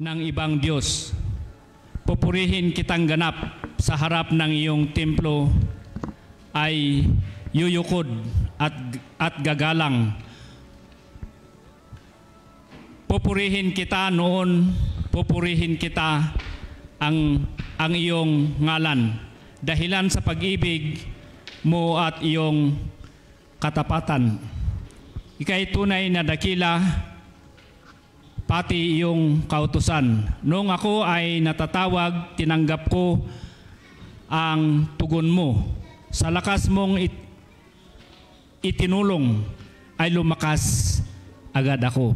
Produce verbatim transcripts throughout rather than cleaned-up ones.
Nang ibang Dios, pupurihin kitang ganap sa harap ng iyong templo ay yuyukod at, at gagalang. Pupurihin kita noon, pupurihin kita ang, ang iyong ngalan, dahilan sa pag-ibig mo at iyong katapatan. Ika'y tunay na dakila, pati iyong kautusan. Nung ako ay natatawag, tinanggap ko ang tugon mo. Sa lakas mong it-, itinulong ay lumakas agad ako.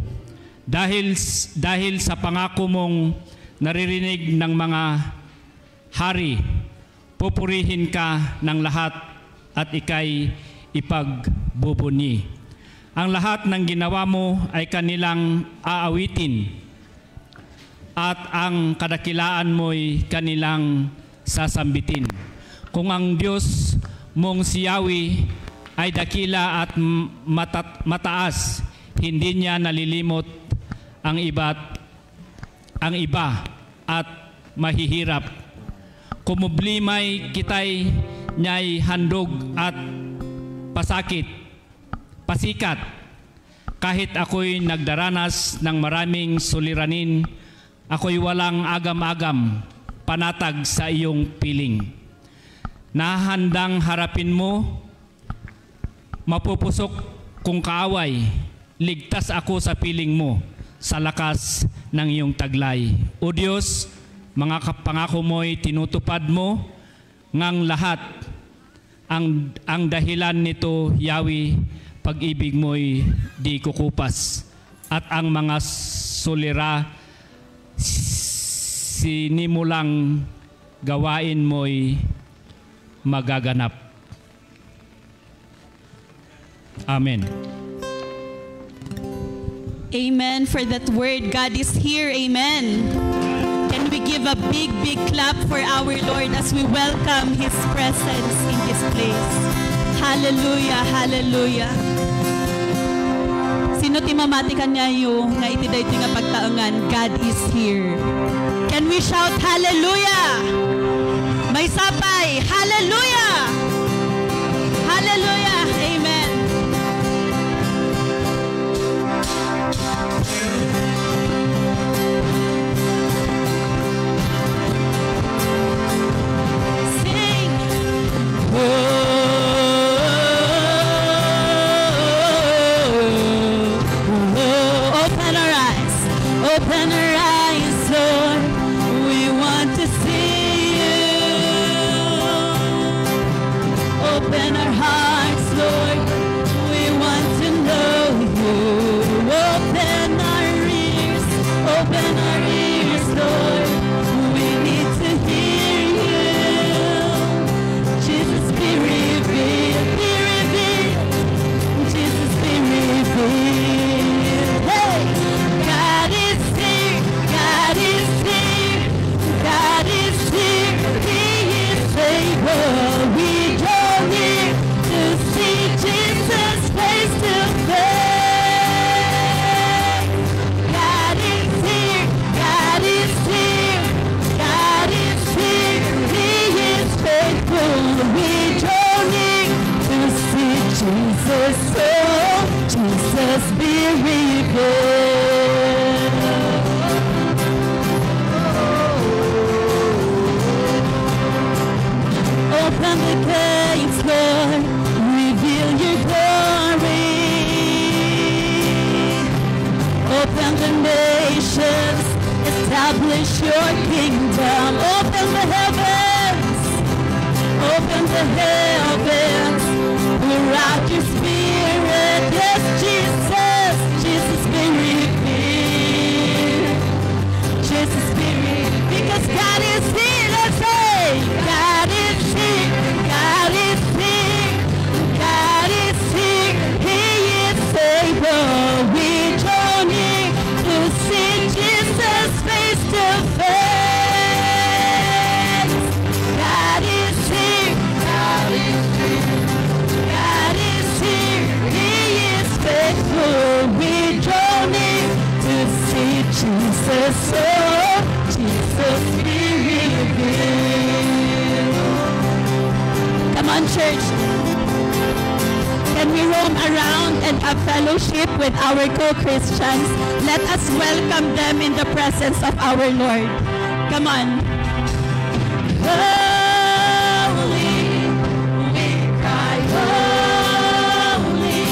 Dahil s-, dahil sa pangako mong naririnig ng mga hari, pupurihin ka ng lahat at ika'y ipagbubunyi. Ang lahat ng ginawa mo ay kanilang aawitin, at ang kadakilaan mo'y kanilang sasambitin. Kung ang Diyos mong si Yahweh ay dakila at m-, matat-, mataas, hindi niya nalilimot ang iba't ang iba at mahihirap. Kumubli may kitay niya'y handog at pasakit, pasikat. Kahit ako'y nagdaranas ng maraming suliranin, ako'y walang agam-agam, panatag sa iyong piling. Nahahandang harapin mo, mapupusok kong kaaway, ligtas ako sa piling mo, sa lakas ng iyong taglay. O Diyos, mga kap-, pangako mo'y tinutupad mo, ngang lahat ang, ang dahilan nito, Yahweh, pag-ibig mo'y di kukupas, at ang mga sulira sinimulang gawain mo'y magaganap. Amen. Amen for that word. God is here. Amen. Can we give a big, big clap for our Lord as we welcome His presence in this place? Hallelujah, hallelujah. Sino ti mamati kaniayo nga iti daytoy nga pagtaengan, God is here? Can we shout hallelujah? Maysa pay, hallelujah! Hallelujah! Amen. Sing. Oh, oh, oh, open our eyes. Open our eyes, Lord. We want to see you. Open our hearts, Lord. We want to know you. Open our ears. Open our ears, Lord. We need to hear you. Jesus, be revealed, be revealed. Jesus, be revealed. Hey! God is here, God is here, God is here. He is able. We draw near to see Jesus face to face. God is here, God is here, God is here. He is faithful. We draw near to see Jesus. Oh, Jesus, be revealed. Open the gates, Lord. Reveal your glory. Open the nations, establish your kingdom. Open the heavens, open the heavens. Pour out your spirit. Yes, Jesus, Jesus, be revealed. Jesus, be revealed. Because God is here, let's say, God is here, God is here, God is here. He is able. We draw near to see Jesus face to face. God is here, God is here, God is here. He is faithful. We draw near to see Jesus. Oh, Church, can we roam around and have fellowship with our co-Christians? Let us welcome them in the presence of our Lord. Come on. Holy, we cry, holy,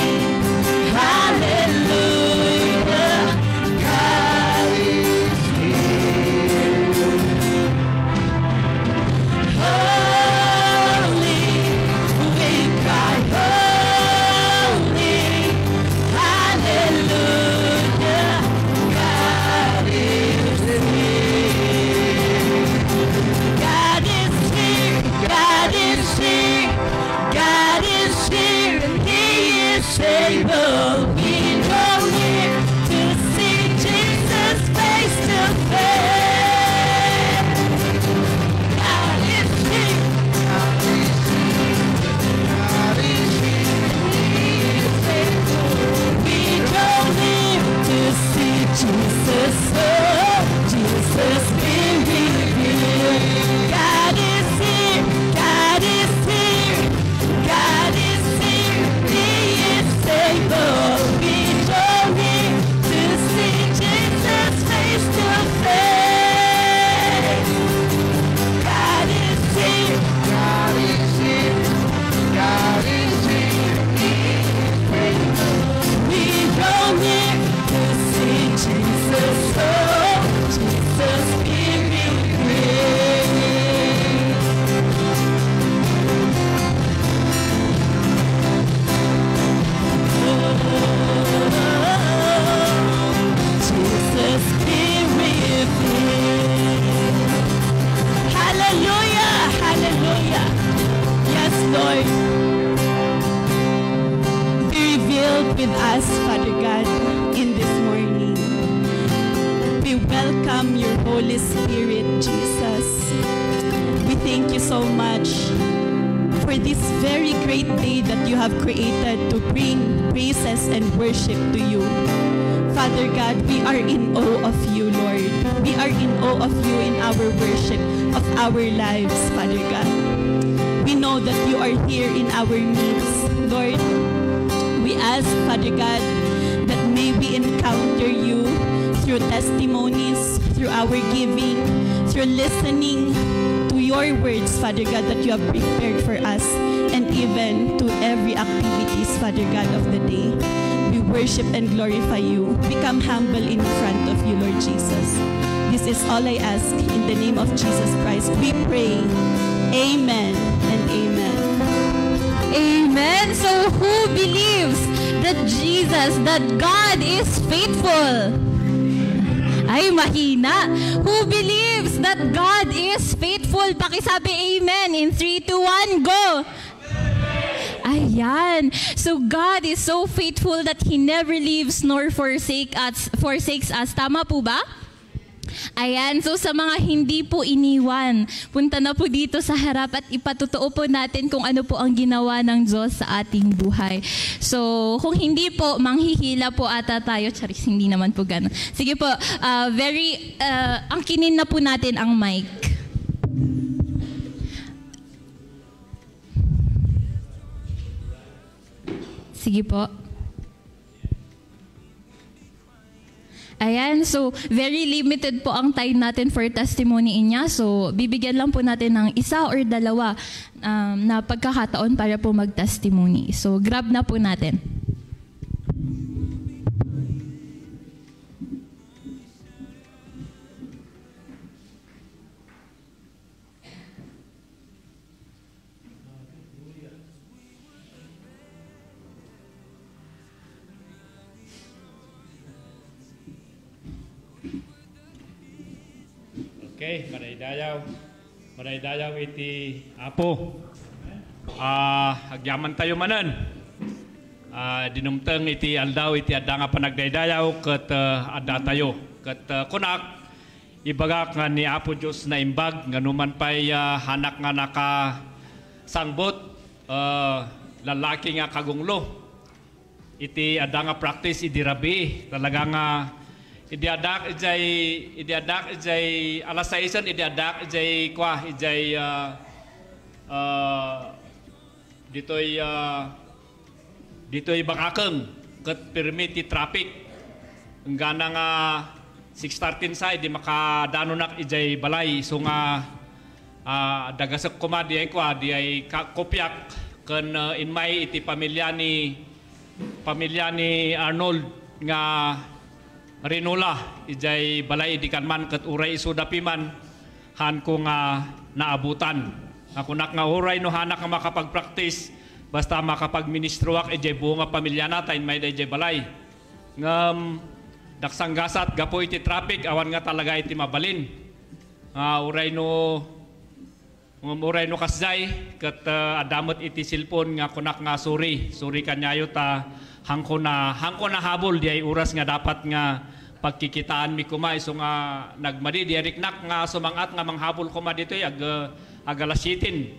hallelujah, God is here. Holy, we cry, holy, hallelujah, God is here. God is here, God is here, God is here, and He is able. We draw near to see Jesus face to face. God is here. We draw near to see Jesus. Oh, Jesus, be revealed. God is here. God is here. God is here, He is able. We draw near to see Jesus face to face. God is here. God is here. God is here. He is able. We draw near to see Jesus. Oh, Jesus, be revealed. Jesus, be revealed. Hallelujah! Hallelujah! Yes, Lord. Be revealed with us, Father God, in this morning. We welcome your Holy Spirit, Jesus. We thank you so much for this very great day that you have created to bring praises and worship to you. Father God, we are in awe of you, Lord. We are in awe of you in our worship, of our lives, Father God. We know that you are here in our midst, Lord. We ask, Father God, that may we encounter you through testimonies, through our giving, through listening to your words, Father God, that you have prepared for us, and even to every activities, Father God, of the day. We worship and glorify you. We come humble in front of you, Lord Jesus. This is all I ask in the name of Jesus Christ. We pray. Amen and amen. Amen. So who believes that Jesus, that God is faithful? Ay, mahina. Who believes that God is faithful? Pakisabi amen in three, two, one, go. Ayan. So God is so faithful that He never leaves nor forsake us, forsakes us. Tama po ba? Ayan, so sa mga hindi po iniwan, punta na po dito sa harap at ipatotoo po natin kung ano po ang ginawa ng Diyos sa ating buhay. So, kung hindi po, manghihila po ata tayo. Charis, hindi naman po ganun. Sige po, ah, very, ah, angkinin na po natin ang mic. Sige po. Ayan, so very limited po ang time natin for testimony niya. So, bibigyan lang po natin ng isa or dalawa, um, na pagkakataon para po mag-testimony. So, grab na po natin. Okay, madaydayaw. Madaydayaw iti Apo. Ah, agyamantayo manen. Ah, dinumteng iti aldaw iti adda nga panagdaydayaw ket, ah, addatayo. Ket, ah, kunak, ibagak nga ni Apo Dios naimbag nga numan pay, ah, hanak nga nakasangbut, ah, lalaki nga kagunglo iti adda nga practice idi rabii. Talaga nga idi addak idiay, idi addak idiay alas saisen, idi addak idiay kua, idiay, ah, ah, Ditoy, ah, ditoy Bakakeng, ket permi ti traffic. Enggana nga six thirty sa idi makadanonak idiay balay, isu nga, ah, dagasek koma diay kua, diay ka-, kopiak, ken, ah, inmay iti pamilya ni, pamilya ni Arnold nga Rinola, idiay balay idi kanman ket uray isu da piman, haanko nga naabutan. Nga kunak nga uray no haanak nga makapag-practice, basta makapagministroak idiay buong nga pamilyana ta inmay da idiay balay. Ngem daksanggasat gapu iti traffic, awan nga talaga iti mabalin. Nga uray no Ngem uray no kasdiay, ket, ah, adda met iti cellphone nga kunak nga, "Sorry, sorry kaniayo ta haanko na, haanko nahabol diay oras nga dapat nga pagkikitaanmi koma, isu nga nagmadi diay riknak nga sumang-at nga manghabol koma ditoy ag-, ag alas siete.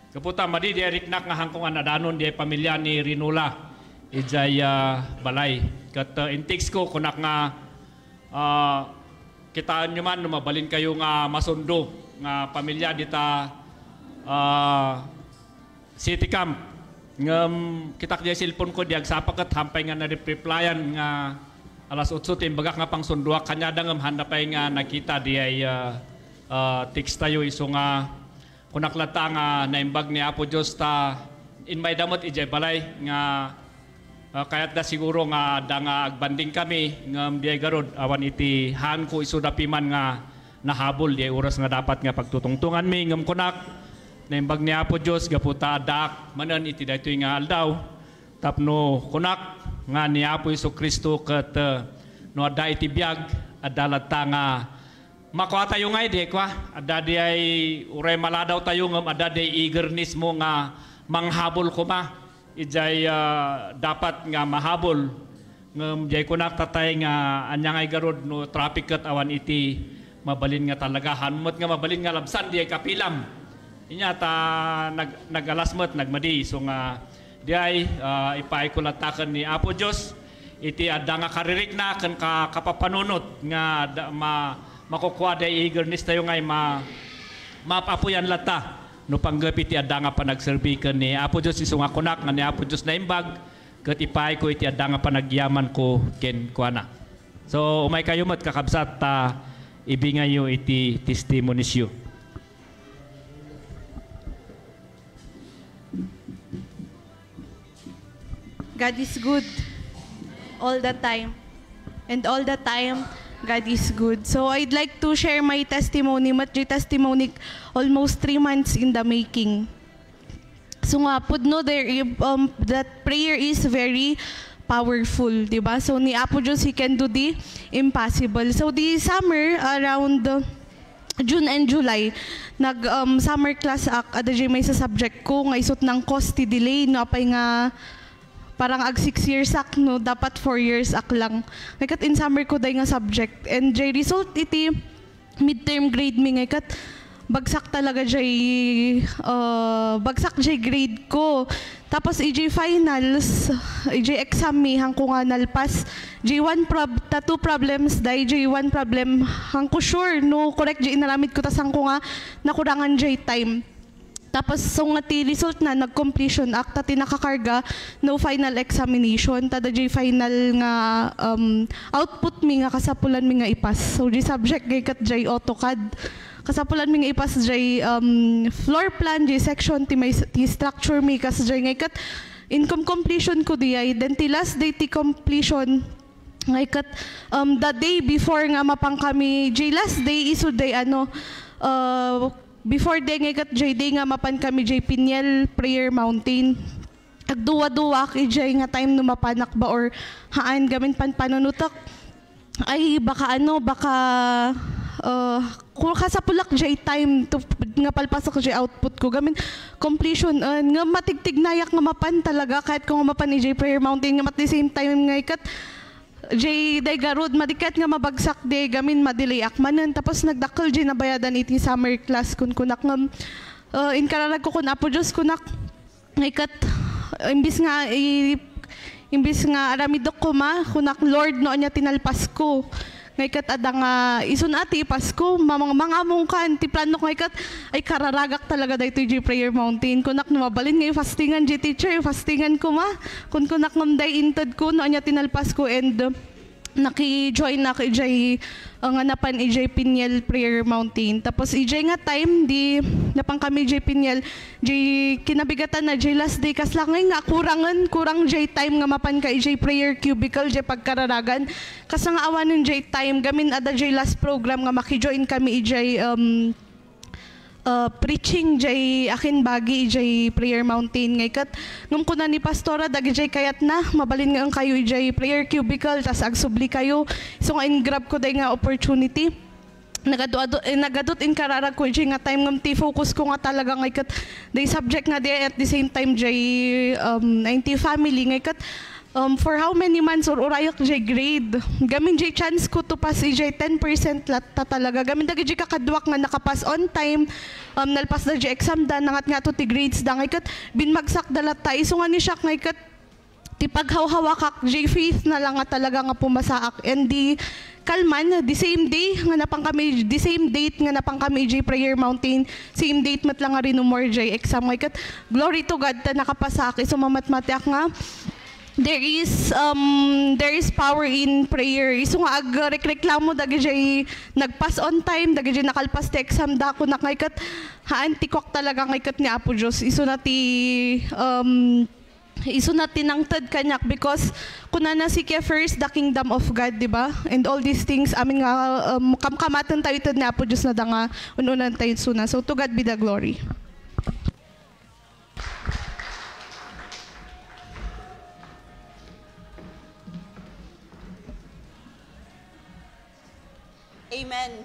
Gapu ta madi diay riknak nga haanko nga nadanon diay pamilya ni Rinola idiay, ah, balay." Ket, ah, in-text ko, kunak nga, Ah, kitaenyo man no mabalinkayo nga masundo nga pamilya dita, ah, city camp. Ngem kitak diay cellphone ko, di agsapa ket haanpay nga na-replyan nga alas otso ti imbagak nga pangsundoak kaniada, ngem haanda pay nga nakita diay, ah, ah, text tayo, isu nga kunak latta nga naimbag ni Apo Dios ta inmayda met idiay balay nga, ah, kayatda siguro nga adda nga agbanding kami, ngem diay garud, awan iti haanko isu da piman nga nahabol diay oras nga dapat nga pagtutungtunganmi. Ngem kunak, naimbag ni Apo Dios gapu ta addaak manen iti daytoy nga aldaw, tapno kunak nga ni Apo Jesu-Cristo ket, eh, no adda iti biag, adda latta nga makuatayo ngay, di kua? Adda diay uray maladawtayo ngem adda diay eagerness mo nga manghabol koma idiay, ah, dapat nga mahabol. Ngem diay kunak, tatay, nga ania ngay garud no traffic ket awan iti mabalin nga talaga. Haan met nga mabalin nga labsan diay kapilam. Inya ta nag-, nag-alas met, nagmadi. So nga, diay, ah, ipaay ko latta ken ni Apo Dios iti adda nga karirikna ken ka-, kapapanunot nga da-, ma-, makukua diay eagerness tayo ngay ma-, maapuyan latta no panggep iti adda nga panagserbi ken ni Apo Dios. Isu nga kunak nga ni Apo Dios naimbag ket ipaay ko iti adda nga panagyaman ko kenkuana. So, umay kayo met, kakabsat, ta ibingayyo iti testimoniesyo. God is good all the time. And all the time, God is good. So I'd like to share my testimony. Met diay testimony, almost three months in the making. So nga, pudno, there, um, that prayer is very powerful, di ba? So ni Apo Dios, He can do the impossible. So the summer, around, uh, June and July, nag, um, summer class ak, adda diay maysa subject ko nga isut' nangkos ti delay, no, apay nga parang ag six years ak, no, dapat four years ak lang. Ngay ket in summer ko diay nga subject. And diay result iti midterm grade mi, ngay ket bagsak talaga diay, uh, bagsak diay grade ko. Tapos idiay finals, idiay exam mi, haanko nga nalpas. Diay one prob-, ta two problems diay, diay one problem, haanko sure no correct diay inaramid ko, ta saanko nga nakurangan diay time. Tapos, so nga ti result na, nag-completion ak, ta ti nakakarga, no final examination, ta adda diay final nga, um, output mi nga kasapulan mi nga ipas. So diay subject ngay ket diay AutoCAD. Kasapulan mi nga ipas diay, um, floor plan, diay section, ti may, ti structure mi, kas diay ngay ket income completion ko diay. Then ti last day ti completion, ngay ket, um, the day before nga mapan kami, diay last day, isu diay, ano, uh, before diay, ngay ket diay day nga mapan kami diay Peniel Prayer Mountain. Agduwa-duwaak idiay nga time no mapanak ba or haan, gamin panpanunotek. Ay, baka ano, baka, uh, ku-, kasapulak diay time to, nga palpasek diay output ko. Gamin, completion, uh, nga matigtignayak nga mapan talaga, kayat ko nga mapan idiay Prayer Mountain, nga at the same time ngay ket, diay, diay garud, madi ket nga mabagsak diay, gamin, madelayak manen. Tapos nagdakkel diay nabayadan iti summer class, kunkunak ngem, uh, inkararag ko kun Apo Dios, kunak, Ngay ket, imbis nga i-, imbis nga aramidek koma, kunak, "Lord, no ania ti nalpasko?" Ngay ket adda nga isun a ti Pasko, mamang-, mangamongkan ti planok ngay ket, ay, kararagak talaga daytoy diay Prayer Mountain. Kunak no mabalin nga i-fastingan diay teacher, i-fastingan koma. Kunkunak ngem day inted ko no ania ti nalpas ko and, uh, naki-join ak idiay, uh, nga napan idiay Peniel Prayer Mountain. Tapos idiay nga time di napan kami idiay Peniel, diay kinabigatan na diay last day, kasla ngay nga kurangen, kurang diay time nga mapan ka idiay prayer cubicle, diay pagkararagan. Kasla nga awanen jay time, gamin adda jay last program nga maki-join kami ijay, um, uh, preaching jay akin bagi ijay Prayer Mountain. Ngay ket, ngem kuna ni Pastora, dagijay kayatna, mabalin nga engkayo ijay prayer cubicle, tas agsubli kayo. Isu nga in-grab ko day nga opportunity. Nagadu-adu-, eh, nagadut inkararag ko ijay nga time ngem ti focus ko nga talaga ngay ket day subject nga di at the same time jay, um, ninety family ngay ket, um, for how many months or urayak jay grade. Gamin jay chance ko to pass ijay ten percent latta talaga. Gamin dagijay kakaduak nga nakapass on time, um, nalpas da jay exam da, nangat nga to ti grades da ngay ket binmagsak da latta. Isu nga ni siak ngay ket ti paghawhawakak, jay faith na lang nga talaga nga pumasaak. And di kalman, the same day nga napan kami, the same date nga napan kami ijay Prayer Mountain, same date met lang nga rinumor jay exam. Ngay ket, glory to God, ta nakapasaak. Isu mamatmatiak nga, there is, um, there is power in prayer. Isu nga agrekreklamo dagijay nagpass on time, dagijay nakalpas ti exam da, kunak ngay ket, haan ti kuak talaga ngay ket ni Apo Dios. Isu na ti, um, Isu na ti nangted kaniak because kunana, "Seek ye first the kingdom of God," di ba? "And all these things, amin nga, um, kamkamaten tayo ited ni Apo Dios na da nga un-unan tayo suna." So, to God be the glory. Amen.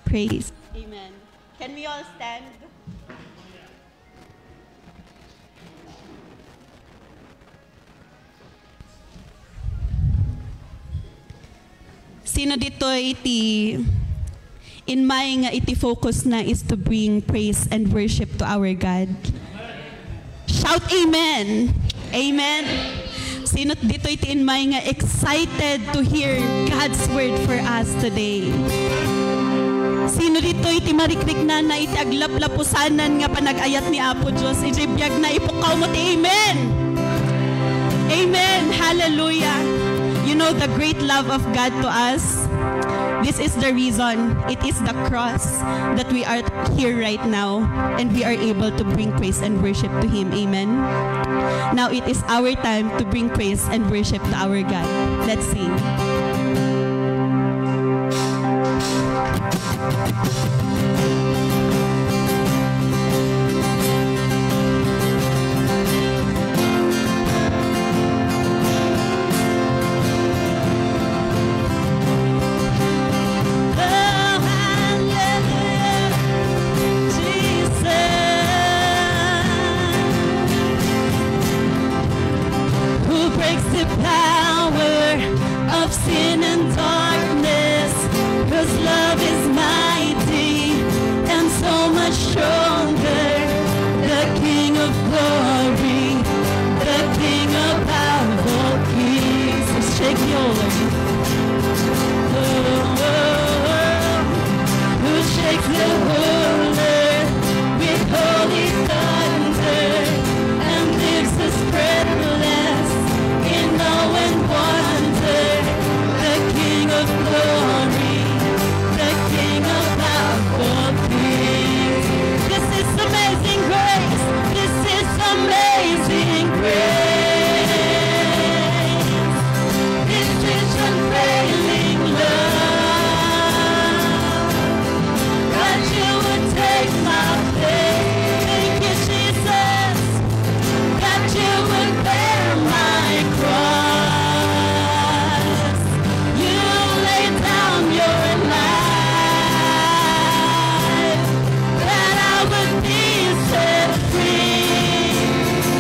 Praise. Amen. Can we all stand? Sino ditoy ti inmay nga iti focus na is to bring praise and worship to our God? Shout amen. Amen. Sino ditoy ti inmay nga excited to hear God's word for us today? Sino ditoy ti marikriknana iti aglaplapusanan nga panagayat ni Apo Dios iti biagna? Ipukkaw mo ti amen. Amen. Hallelujah. You know the great love of God to us. This is the reason. It is the cross that we are here right now and we are able to bring praise and worship to Him. Amen. Now it is our time to bring praise and worship to our God. Let's sing. Who breaks the power of sin and darkness, whose love is mighty and so much stronger. The King of glory, the King above all kings. Shake your, oh, oh, oh, who shakes the whole earth with holy thunder and leaves us breathless in awe and wonder. The King of glory, the King above all things. This is amazing grace. This is amazing grace. This is unfailing love. That you would take my place. Thank you, Jesus. That you would bear my cross. You laid down your life that I would be set free.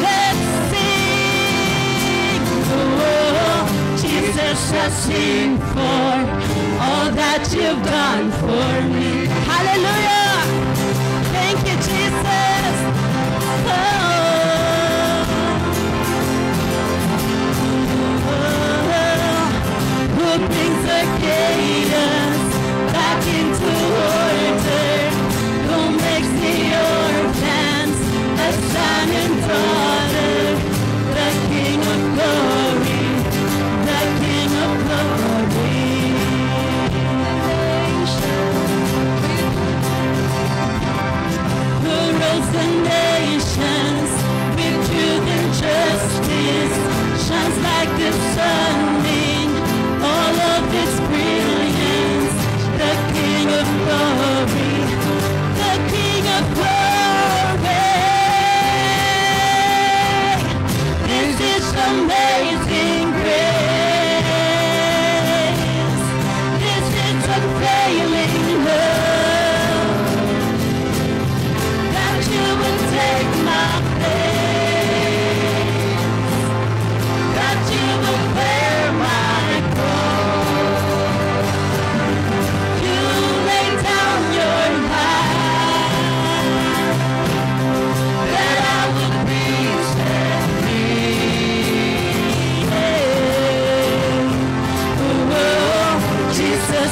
Let's sing. Oh, Jesus, I sing for all that you've done for me. Hallelujah. Thank you, Jesus. Oh. Who brings the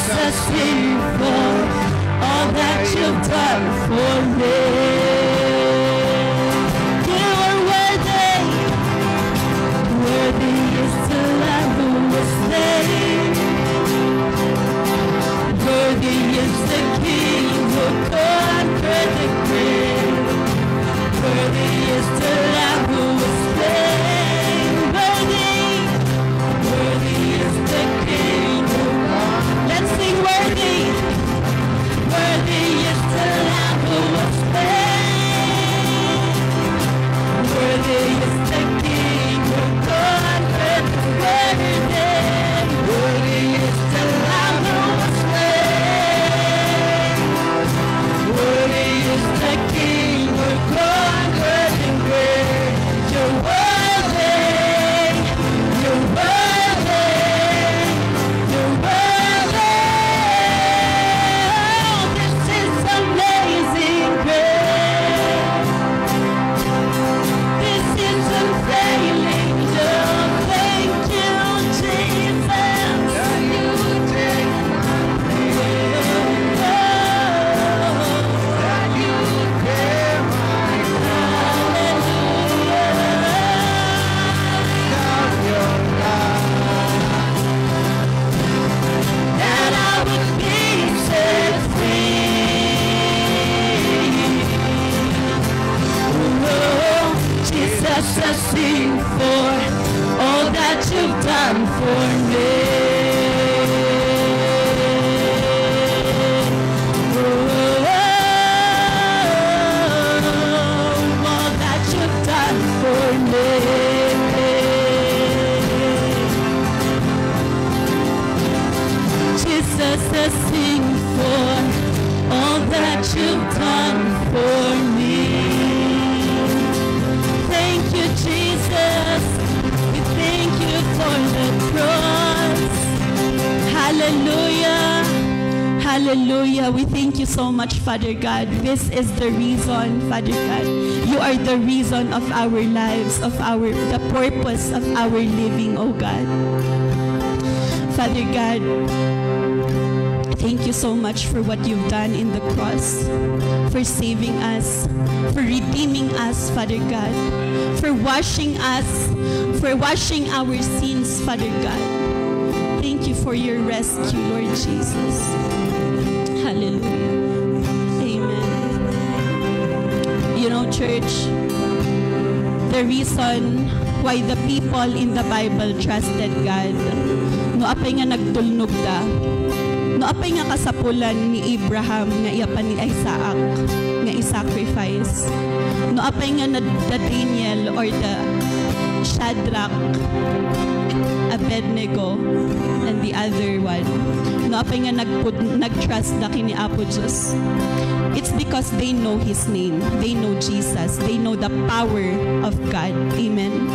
Sing for all that you've done for me. You are worthy. Worthy is the Lamb who was slain. Worthy is the King who conquered the grave. Worthy is the Lamb who was slain. Worthy, worthy is the King who conquered. Let's sing, worthy. Worthy is the Lamb who was slain. Worthy is the King who conquered the grave. Worthy is the Lamb who was slain. Worthy is the King who conquered the grave. You're worthy, you're worthy, you're worthy. Oh, this is amazing grace. This is unfailing love. Thank you, Jesus. That you take my place. Oh, that you bear my cross. Hallelujah. Without your love, that I would be set free. Oh, Jesus, I sing for all that you've done for me. Oh, all that you've done for me. Jesus, I sing for all that you've done for me. Thank you, Jesus. We thank you for the cross. Hallelujah. Hallelujah. We thank you so much, Father God. This is the reason, Father God. You are the reason of our lives, of our, the purpose of our living, oh God. Father God, thank you so much for what you've done in the cross, for saving us, for redeeming us, Father God, for washing us, for washing our sins, Father God. Thank you for your rescue, Lord Jesus. Hallelujah. Amen. You know, church, the reason why the people in the Bible trusted God, no apay nga nagtulnog da, no apay nga kasapulan ni Abraham nga iapan ni Isaac nga i-sacrifice, no apay nga nad-, the Daniel or the Shadrach, Abednego, and the other one, no apay nga nagput-, nagtrust da kini Apo Dios, it's because they know His name. They know Jesus. They know the power of God. Amen.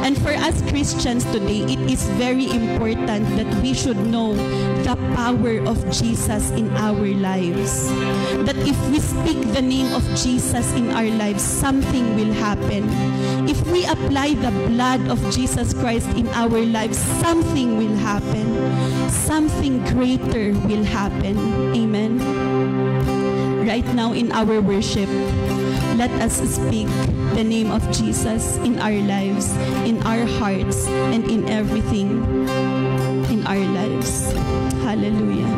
And for us Christians today, it is very important that we should know the power of Jesus in our lives. That if we speak the name of Jesus in our lives, something will happen. If we apply the blood of Jesus Christ in our lives, something will happen. Something greater will happen. Amen. Right now in our worship, let us speak the name of Jesus in our lives, in our hearts, and in everything in our lives. Hallelujah.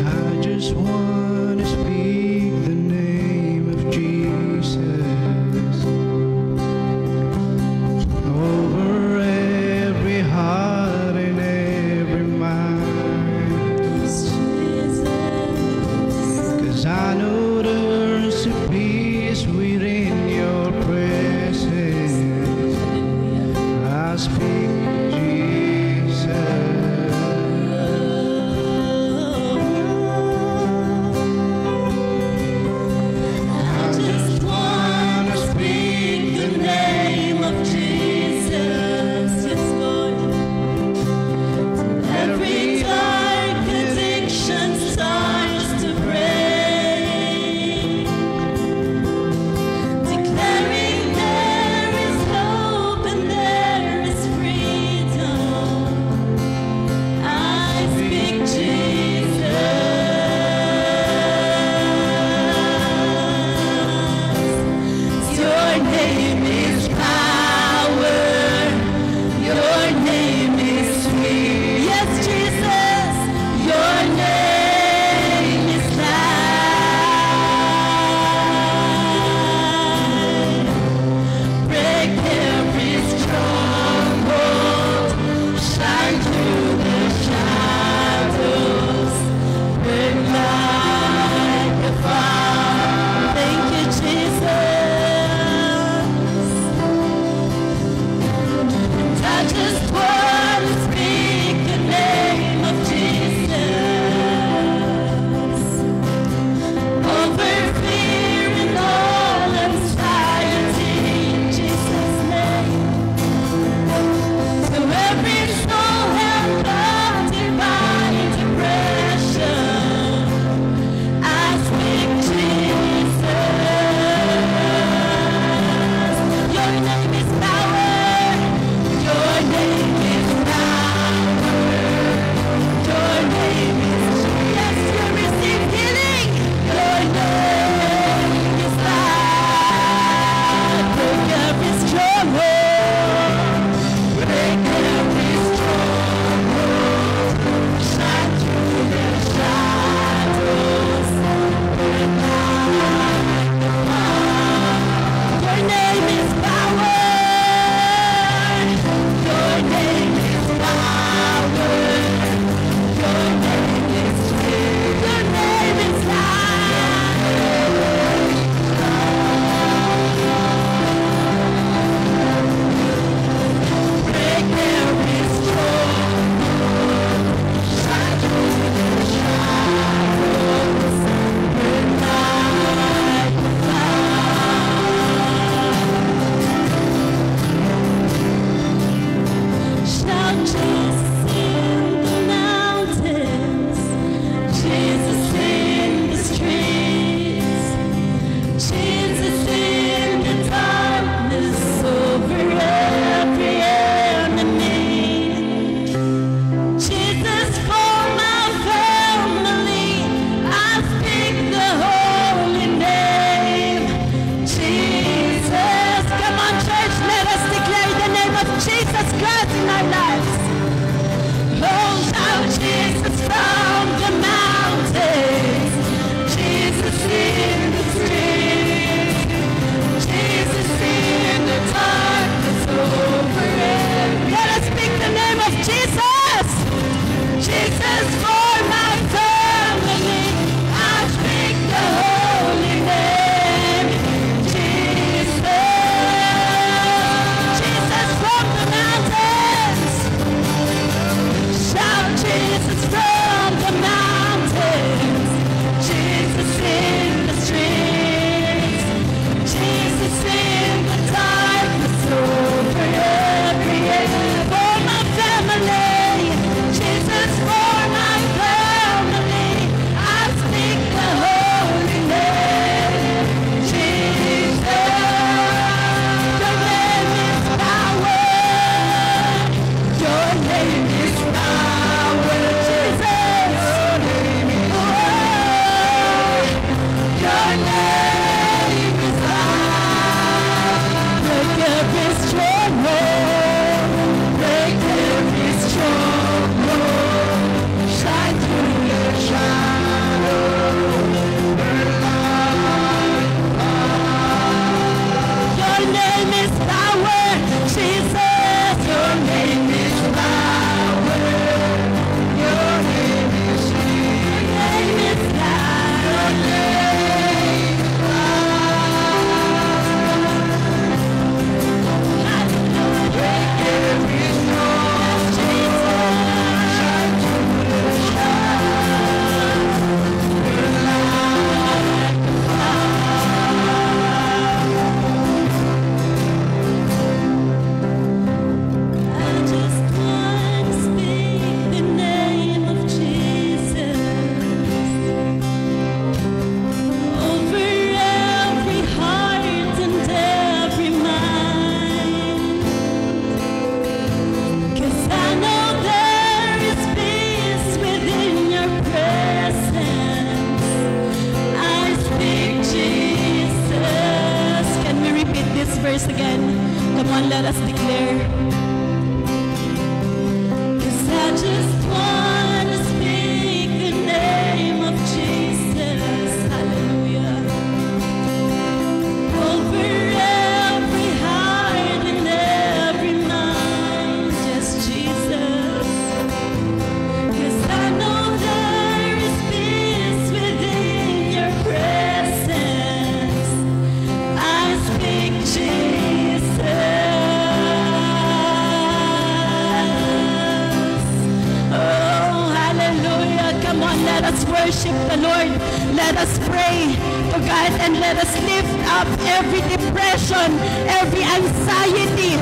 I just wanna speak the name of Jesus over every heart. us worship the Lord. Let us pray to God and let us lift up every depression, every anxiety,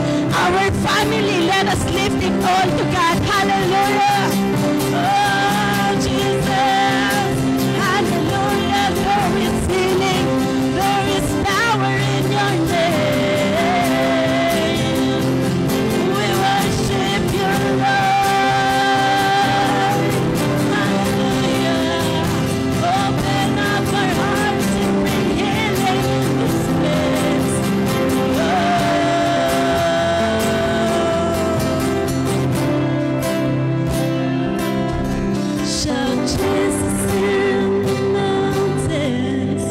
our family. Let us lift it all to God. Hallelujah. Oh, Jesus. Hallelujah. There is healing. There is power in your name. We worship you, Lord. Hallelujah. Open up our hearts and bring healing in this place. Oh. Shout Jesus in the mountains,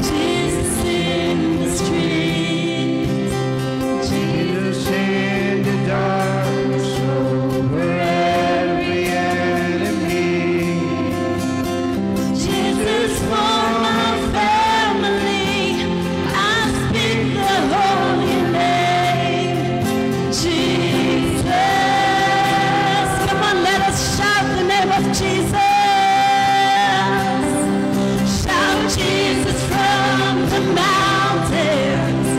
Jesus in the streets, Jesus in the darkness over every enemy. Jesus for my family, I speak the holy name, Jesus. Come on, let us shout the name of Jesus. Shout Jesus from the mountains,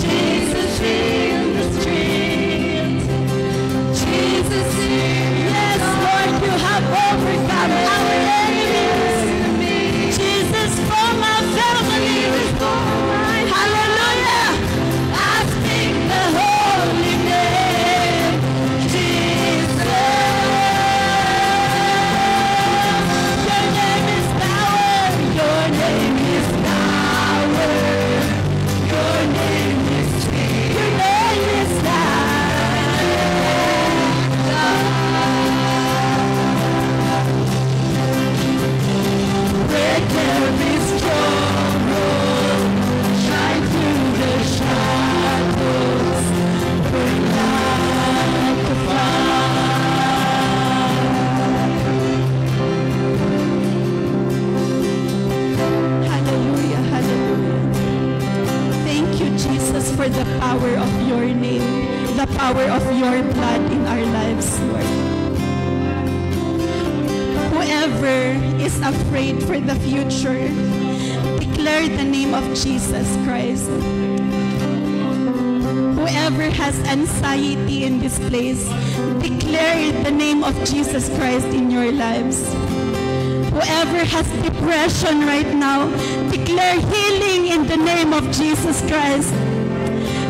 Jesus in the streets, Jesus in. Yes, Lord, you have overcome our enemies. Jesus for my family. Hallelujah. I speak the holy name, Jesus. Your name is power. Your name is power. Your name is, your name is life. Break every stronghold, shine through the shadows, burn like a fire. Hallelujah, hallelujah. Thank you, Jesus, for the power of your name, the power of your blood in our lives, Lord. Whoever is afraid for the future, declare the name of Jesus Christ. Whoever has anxiety in this place, declare the name of Jesus Christ in your lives. Whoever has depression right now, declare healing in the name of Jesus Christ.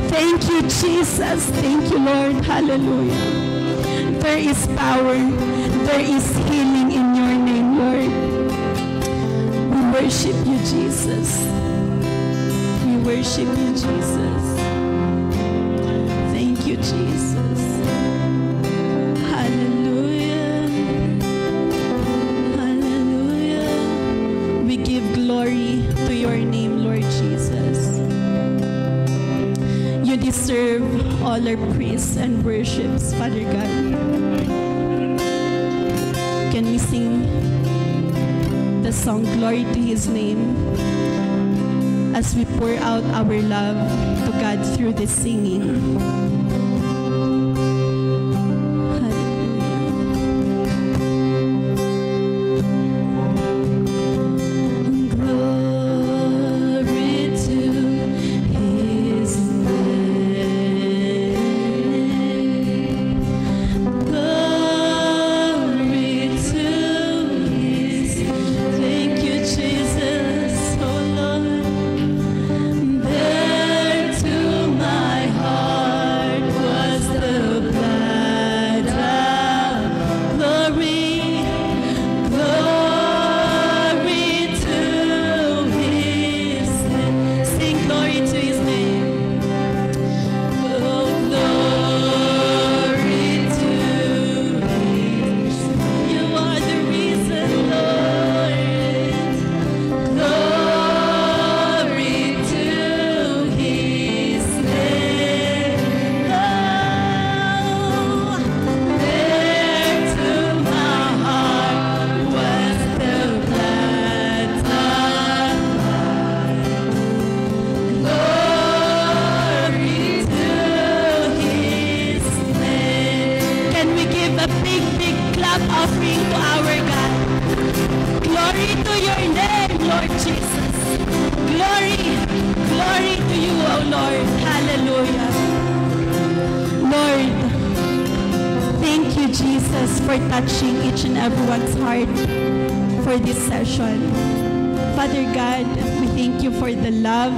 Thank you, Jesus. Thank you, Lord. Hallelujah. There is power. There is healing in your name, Lord. We worship you, Jesus. We worship you, Jesus. Thank you, Jesus. Hallelujah. Hallelujah. We give glory to your name, Lord Jesus. You deserve all our praise and worships, Father God. Can we sing the song Glory to His Name as we pour out our love to God through this singing? Hallelujah. Glory to His name. Glory to His name. Thank you, Jesus, oh Lord. There to my heart was the blood of glory. Glory to His name. Sing glory to His name. Oh, glory to His. You are the reason, Lord. Glory to His name. Oh, there to my heart was the blood of life. Glory to His name. Can we give a big, big clap offering to our God? Glory to your name, Lord Jesus. Glory, glory to you, O Lord. Hallelujah. Lord, thank you, Jesus, for touching each and everyone's heart for this session. Father God, we thank you for the love,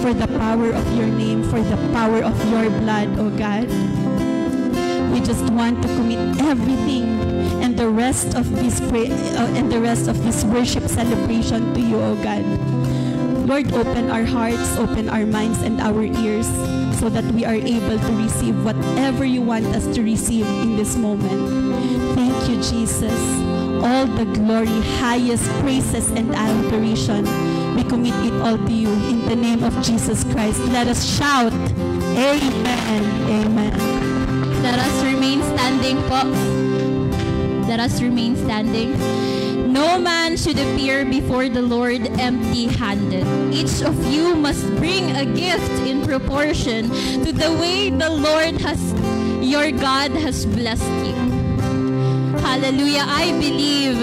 for the power of your name, for the power of your blood, O God. We just want to commit everything and the rest of this prayer, uh, and the rest of this worship celebration to you, O God. Lord, open our hearts, open our minds and our ears so that we are able to receive whatever you want us to receive in this moment. Thank you, Jesus. All the glory, highest praises and adoration, we commit it all to you in the name of Jesus Christ. Let us shout, Amen. Amen. Let us remain standing po. Let us remain standing. No man should appear before the Lord empty-handed. Each of you must bring a gift in proportion to the way the Lord has, your God has blessed you. Hallelujah. I believe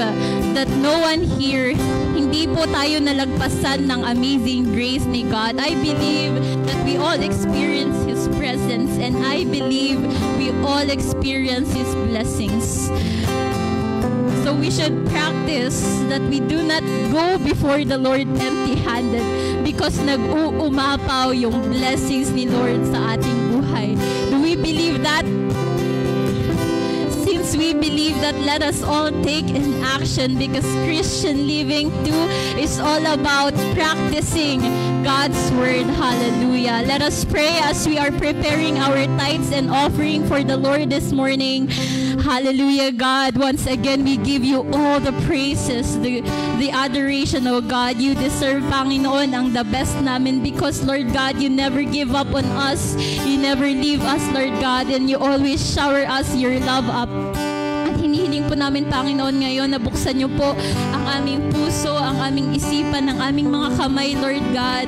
that no one here, hindi po tayo nalagpasan ng amazing grace ni God. I believe that we all experience His presence, and I believe we all experience His blessings. So we should practice that we do not go before the Lord empty-handed, because nag-uumapaw yung blessings ni Lord sa ating buhay. Do we believe that? Since we believe that, let us all take an action, because Christian living too is all about practicing God's word. Hallelujah. Let us pray as we are preparing our tithes and offering for the Lord this morning. Hallelujah, God. Once again, we give you all the praises, the, the adoration, oh God. You deserve, Panginoon, ang the best namin because, Lord God, you never give up on us. You never leave us, Lord God, and you always shower us your love up. At hinihiling po namin, Panginoon, ngayon na buksan niyo po ang aming puso, ang aming isipan, ang aming mga kamay, Lord God,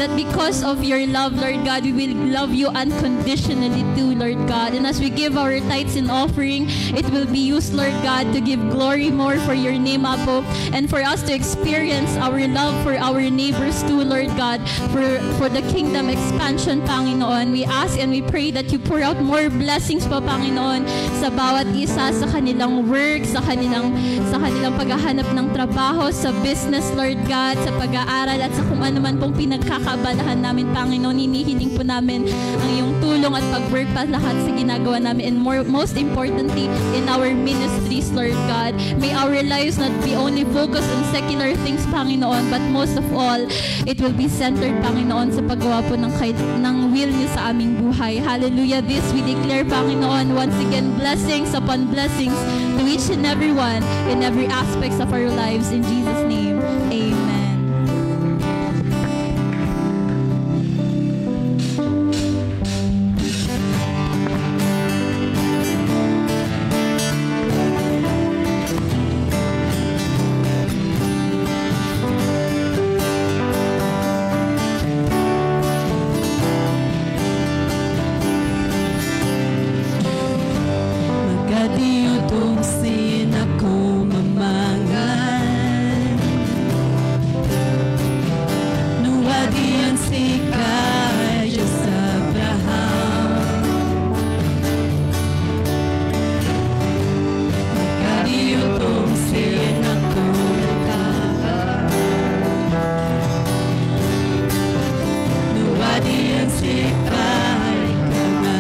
that because of your love, Lord God, we will love you unconditionally too, Lord God. And as we give our tithes and offering, it will be used, Lord God, to give glory more for your name, Apo, and for us to experience our love for our neighbors too, Lord God, for, for the kingdom expansion, Panginoon. We ask and we pray that you pour out more blessings pa, Panginoon, sa bawat isa, sa kanilang work, sa kanilang, sa kanilang paghahanap ng trabaho, sa business, Lord God, sa pag-aaral, at sa kung ano man pong pinagkakaabalahan namin, Panginoon. Hinihiling po namin ang iyong tulong at pag-work pa lahat sa ginagawa namin, and more, most importantly, in our ministries, Lord God. May our lives not be only focused on secular things, Panginoon, but most of all, it will be centered, Panginoon, sa paggawa po ng, kay, ng will niyo sa aming buhay. Hallelujah. This we declare, Panginoon, once again, blessings upon blessings to each and every one in every aspects of our lives. In Jesus' name, amen. Magadi utong sinako mamangan. No adian sika, Dios Abraham. Magadi utong sinako mamangan. No adian sika, ikaw nga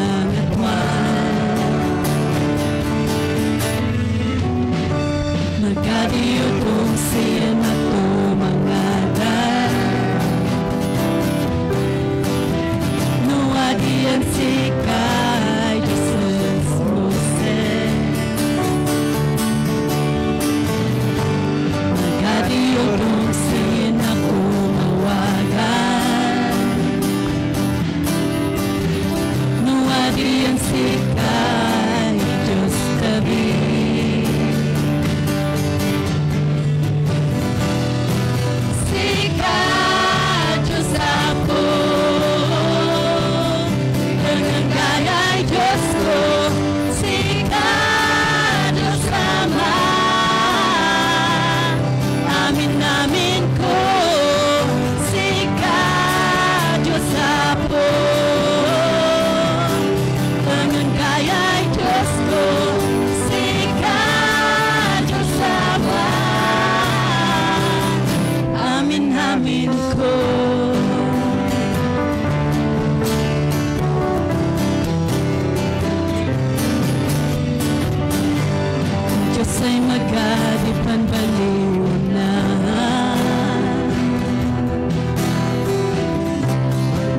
Tay magadi panbaliwna.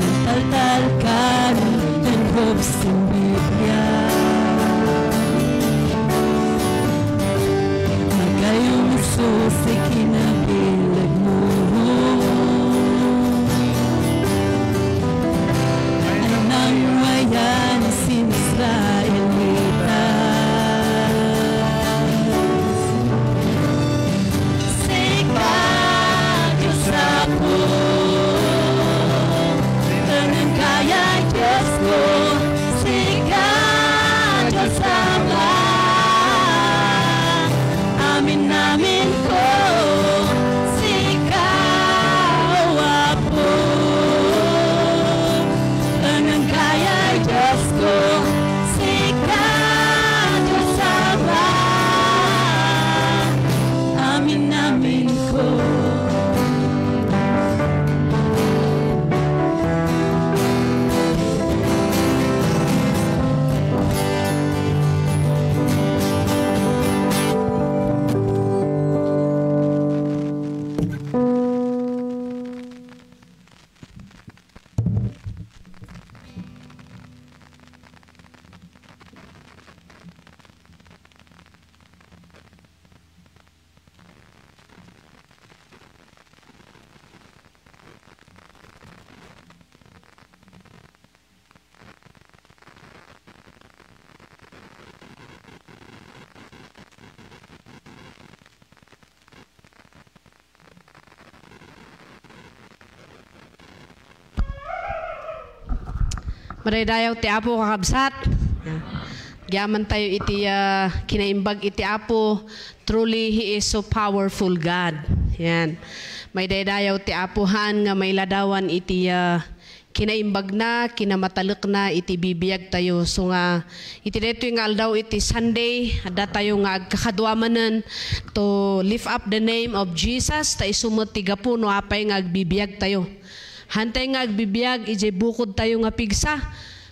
Nagtaltalkan ken buksan Biblia. Magayum isu ti kinabilegmo. Ay nangwayan sin Israelitas. Sika, Dios Apo, ken kaya, Diosko, sika, Dios Ama. Amin-aminko, sika, O Apo. Ken kaya, Diosko, sika, Dios Ama. Amin-aminko. Madaydayaw ti Apo, kakabsat. Agyaman tayo iti, ah, kinaimbag iti Apo. Truly, He is so powerful God. Yan. Madaydayaw ti Apo, haan nga mailadawan iti, ah, kinaimbagna, kinamatalekna iti bibiyag tayo. So nga, iti daytoy nga aldaw iti Sunday, adda tayo nga agkakadua manen to lift up the name of Jesus, ta isu met ti gapu no apay nga agbibiyag tayo. Hantay nga agbibiyag iti bukod tayo nga pigsa.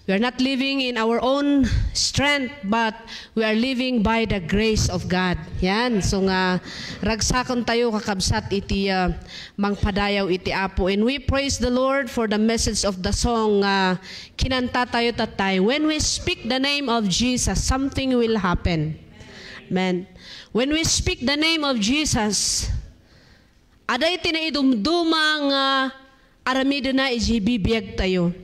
We are not living in our own strength, but we are living by the grace of God. Yan. So nga, ragsaken tayo, kakabsat, iti, ah, mangpadayaw iti Apo. And we praise the Lord for the message of the song nga kinanta tayo tatay. When we speak the name of Jesus, something will happen. Amen. When we speak the name of Jesus, ada iti naidumduma nga aramidena iti bibiyag tayo.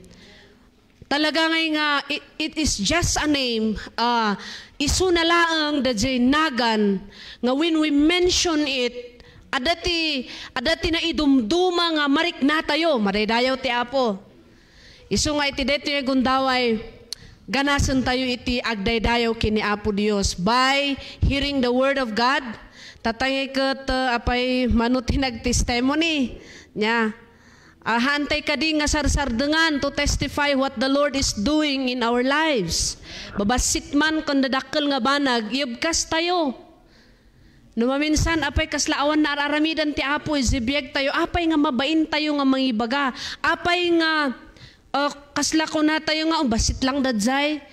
Talaga ngay nga, it, it is just a name. Ah, isuna laeng daydiay nagan nga when we mention it, adda ti, adda ti naidumduma nga marikna tayo, madaydayaw ti Apo. Isu nga iti daytoy nga gundaway, ganasen tayo iti agdaydayaw ken ni Apo Dios by hearing the word of God. Tatangay ket, uh, apay mano ti nagtestimony nia. Ah, haantay kadi nga sarsardengan to testify what the Lord is doing in our lives. Babassit man ken dadakkel nga banag, ibkas tayo. No maminsan, apay kasla awan nga ar-aramidan ti Apo iti biag tayo, apay nga mabain tayo nga mangibaga, apay nga, uh, kasla kuna tayo nga, "Oh, bassit lang daydiay."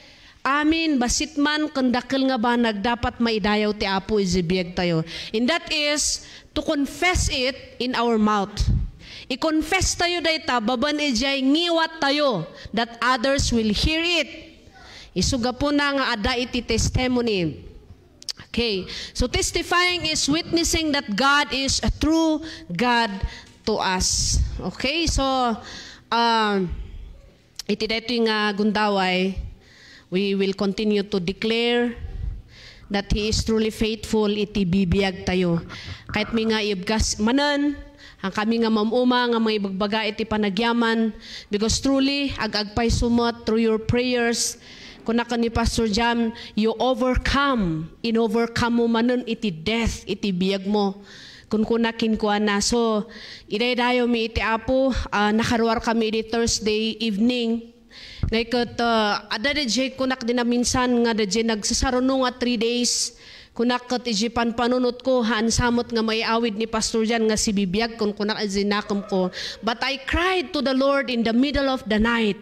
Amin, bassit man ken dakkel nga banag, dapat maidayaw ti Apo iti biag tayo. And that is to confess it in our mouth. I-confess tayo dayta babaen idiay ngiwat tayo, that others will hear it. Isu gapuna nga adda iti testimony. Okay. So, testifying is witnessing that God is a true God to us. Okay? So, um, iti daytoy nga gundaway, we will continue to declare that He is truly faithful iti bibiag tayo. Kayatmi nga ibkas manen, hankami nga mam-uma nga mangibagbaga iti panagyaman, because truly, ag-agpayso met through your prayers. Kuna ken ni Pastor Jam, you overcome, in-overcome mo manen iti death, iti biag mo. Kunkuna kenkuana. So, idaydayaw mi iti Apo, ah, nakaruar kami idi Thursday evening. Ngay ket, ah, adda daydiay kunak di naminsan nga daydiay nagsasaruno nga three days. Kunak ket iti panpanunotko, haan sa met nga maiawid ni Pastor Jan nga sibibiag, kunkunak iti nakemko. But I cried to the Lord in the middle of the night.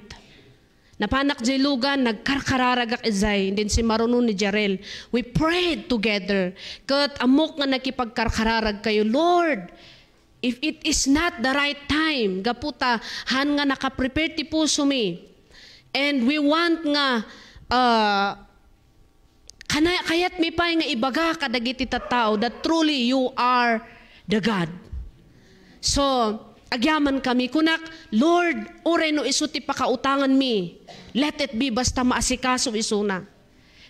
Napanak jay lugan, nagkarkararagak idiay, and then simmaruno ni Jarel. We prayed together. Ket ammok nga nakipagkarkararag kayo, "Lord, if it is not the right time, gapu ta han nga nakaprepare ti pusomi. And we want nga, ah, kana-, kayatmi pay nga ibaga kadagiti tattao that truly you are the God." So, agyamankami, kunak, "Lord, uray no isu ti pakautanganmi, let it be, basta maasikaso isuna."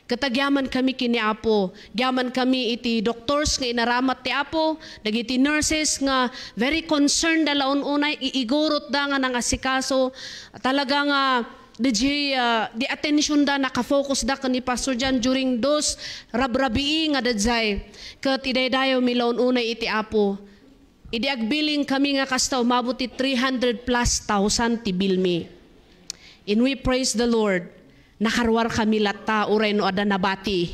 Ket agyamankami ken ni Apo, agyamankami iti doctors nga inaramat ti Apo, dagiti nurses nga very concerned da la ununay, iigurotda nga nangasikaso. Talaga nga, di, ah, di attention da, nakafocus da ken ni Pastor John during those rabrabii nga daydiay. Ket idaydayawmi la ununay iti Apo. Idi agbilin kami nga kasta, umabot ti three hundred plus thousand ti bilmi. And we praise the Lord. Nakaruar kami latta, uray no adda nabati.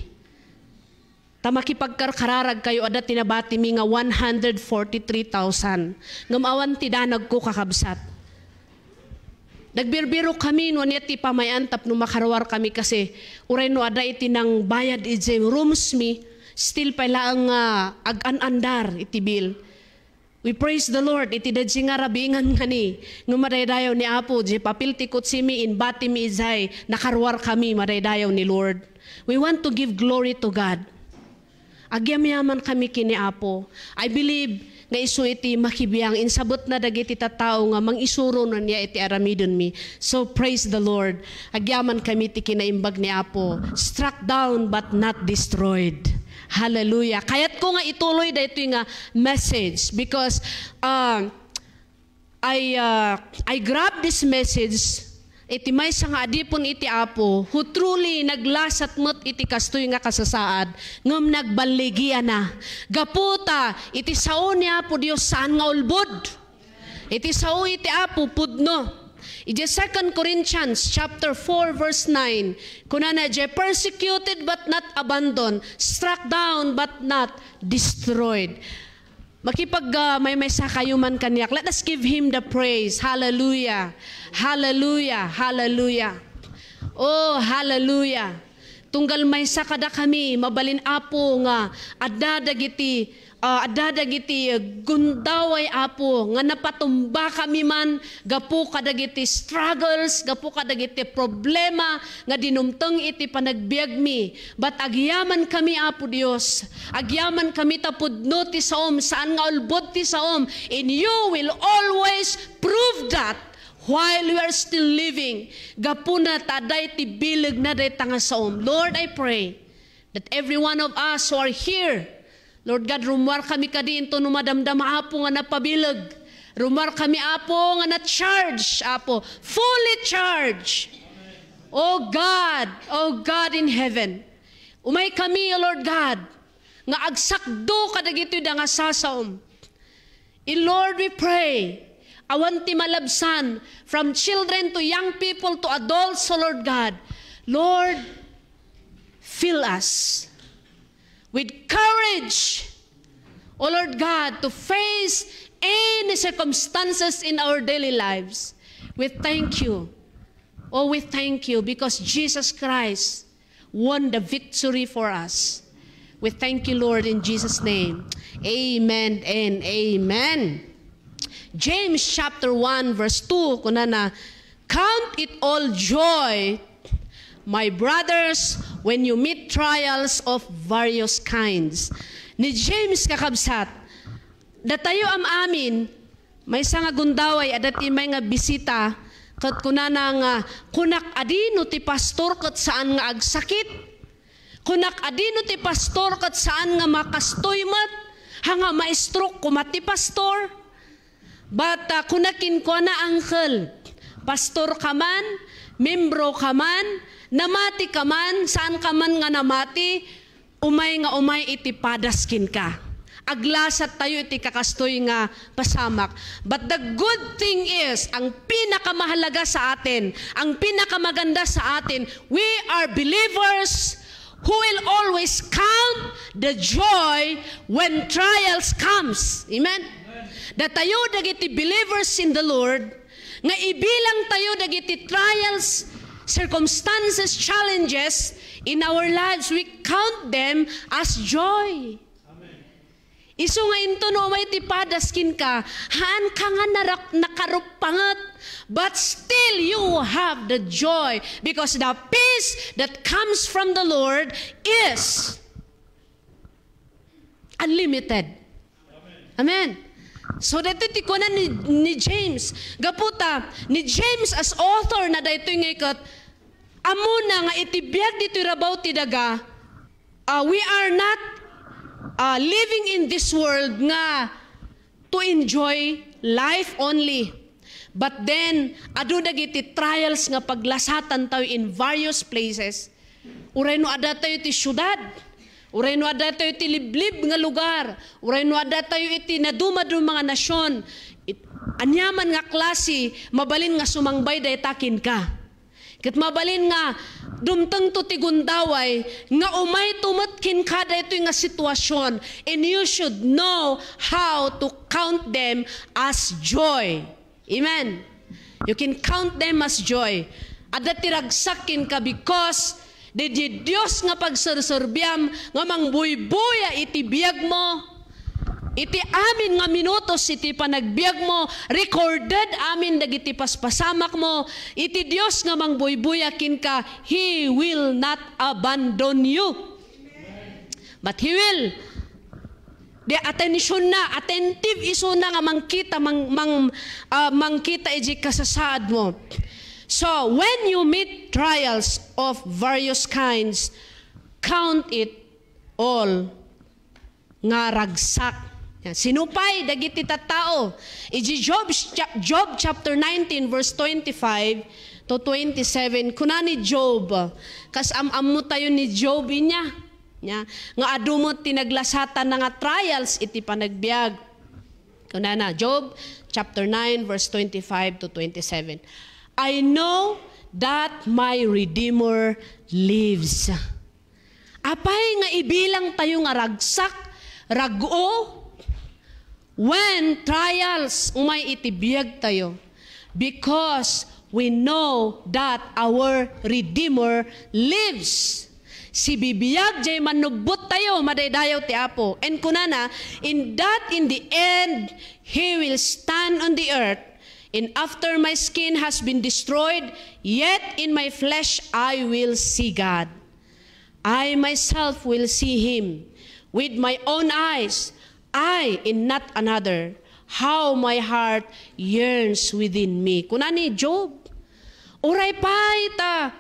Ta makipagkarkararag kayo, adda ti nabatimi nga one hundred forty-three thousand. Ngem awan ti danagko, kakabsat. Nagbirbiro kami no ania ti pamay-an tapno makaruar kami kasi uray no adda iti nangbayad iti rooms mi, still pay laeng nga agan-andar iti bill. We praise the Lord iti daydiay nga rabii ngan ngani, nga madaydayaw ni Apo, diay papel ti kutsimi, inbatimi idiay, nakaruar kami, madaydayaw ni Lord. We want to give glory to God. Agyamyaman kami ken ni Apo. I believe nga isu iti makibiang, insabetna dagiti tattao nga mangisuro no ania iti aramidenmi. So, praise the Lord. Agyaman kami ti kinaimbag ni Apo. Struck down but not destroyed. Hallelujah. Kayatko nga ituloy daytoy nga message because, uh, I, uh, I grab this message iti maysa nga adipon iti Apo, who truly naglasat met iti kastoy nga kasasaad, ngem nagballigianna. Gapu ta iti sao ni Apo Dios saan nga ulbod. Iti sao iti Apo pudno. Iti Second Corinthians chapter four, verse nine, kunana, "Persecuted but not abandoned, struck down but not destroyed." Makipag, ah, maymaysa kayo man kaniak. Let us give him the praise. Hallelujah. Hallelujah. Hallelujah. Oh, hallelujah. Tunggal maysa kadakami, mabalin Apo nga adda dagiti, ah, adda dagiti gundaway Apo nga napatumbakami man gapu kadagiti struggles, gapu kadagiti problema nga dinumteng iti panagbiagmi. But agyamankami, Apo Dios, agyamankami ta pudno ti saom, saan nga ulbod ti saom, and you will always prove that while we are still living. Gapuna ta adda iti bilegna dayta nga saom. Lord, I pray that every one of us who are here, Lord God, rummuar kami kadi intono madamdama, Apo, nga napabileg. Rummuar kami, Apo, nga na-charge, Apo. Fully charged. Oh God, oh God in heaven. Umay kami, O Lord God, nga agsakdo kadagitoy da nga sasaom. And Lord, we pray, awan ti malabsan, from children to young people to adults, O Lord God. Lord, fill us with courage, O Lord God, to face any circumstances in our daily lives. We thank you. Oh, we thank you because Jesus Christ won the victory for us. We thank you, Lord, in Jesus' name. Amen and amen. James chapter one, verse two, kunana, "Count it all joy, my brothers, when you meet trials of various kinds." Ni James, kakabsat, datayo am-amin, maysa nga gundaway, adda ti may nga bisita, ket kunana nga, "Kunak, adino ti pastor ket saan nga agsakit? Kunak, adino ti pastor ket saan nga makastoy met? Ha nga ma-stroke koma ti pastor?" But, ah, kuna kenkuana, "Uncle, pastor ka man, membro ka man, namati ka man, saan ka man nga namati, umay nga umay iti padas kenka." Aglasat tayo iti kakastoy nga pasamak. But the good thing is, ang pinakamahalaga sa atin, ang pinakamaganda sa atin, we are believers who will always count the joy when trials comes. Amen? Datayo dagiti believers in the Lord, nga ibilang tayo dagiti trials, circumstances, challenges in our lives, we count them as joy. Isu nga inton umay ti padas kenka, haanka nga narak-, nakaruppanget, but still you have the joy because the peace that comes from the Lord is unlimited. Amen. So, daytoy ti kuna ni, ni James. Gaputa, ni James as author na daytoy nga iket, ammona nga iti biag ditoy rabaw ti daga, uh, we are not, uh, living in this world nga to enjoy life only. But then, adu dagiti trials nga paglasatan tayo in various places. Uray no adda tayo iti siudad, uray no adda tayo iti liblib nga lugar, uray no adda tayo iti nadumaduma nga nasion, it-, aniaman nga klase, mabalin nga sumangbay dayta kenka. Ket mabalin nga dumtengto ti gundaway nga umayto met kenka daytoy nga sitwasyon, and you should know how to count them as joy. Amen. You can count them as joy. Adda ti ragsak kenka because daydi Dios nga pagserserbiam nga mangbuybuya iti biagmo. Iti amin nga minutos iti panagbiagmo, recorded amin dagiti paspasamakmo. Iti Dios nga mangbuybuya kenka, He will not abandon you. But He will. Di attention na, attentive isuna nga mangkita, mang-, mang-, ah, mangkita iti kasasaadmo. So, when you meet trials of various kinds, count it all nga ragsak. Yan. Sinupay dagiti tattao. Iti Job, cha-, Job chapter nineteen, verse twenty-five to twenty-seven, kuna ni Job, kas am-ammo tayo ni Job inya, nya, nga adu met ti naglasatan na nga trials iti panagbiag. Kunana, Job chapter nine, verse twenty-five to twenty-seven, "I know that my Redeemer lives." Apay nga ibilang tayo nga ragsak, rag-o, when trials umay iti biag tayo? Because we know that our Redeemer lives. Sibibiag jay manubbot tayo, madaydayaw ti Apo. And kunana, "In that in the end, He will stand on the earth. And after my skin has been destroyed, yet in my flesh I will see God." I myself will see him with my own eyes, I and not another. How my heart yearns within me. Kuna ni Job, uray pay ta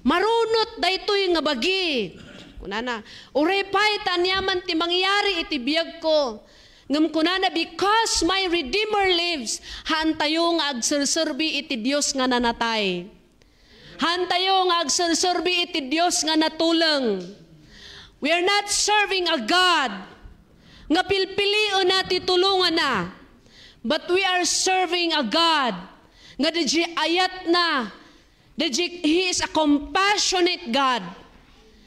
marunot daytoy nga bagi. Kunana, uray pay ta aniaman ti mangyari iti biagko. Ngem kunana, because my Redeemer lives, haantayo nga agserserbi iti Dios nga nanatay. Haantayo nga agserserbi iti Dios nga natuleng. We are not serving a God nga pilpilienna ti tulonganna, but we are serving a God nga daydi ayatna, daydi, He is a compassionate God.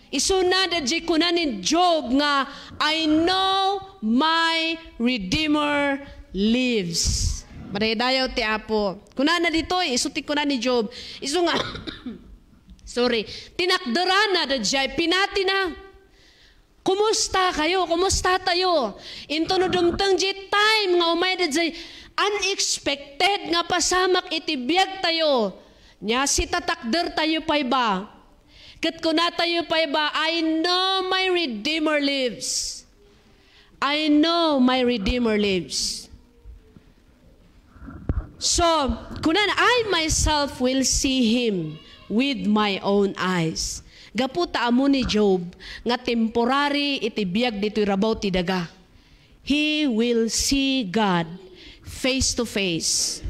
Isuna daydi kuna ni Job nga, "I know my Redeemer lives." Madaydayaw ti Apo. Kunana ditoy, isu ti kuna ni Job. Isu nga, sorry, tinakderana daydi, pinatina. Kumusta kayo? Kumusta tayo? Into no dumteng di time nga umay daydi unexpected nga pasamak iti biag tayo. Nya, sitatakder tayo pay ba? Ket kuna tayo pay ba, "I know my Redeemer lives. I know my Redeemer lives." So, kunan, "I myself will see him with my own eyes." Gapu ta ammo ni Job nga temporary iti biag ditoy rabaw ti daga. He will see God face to face.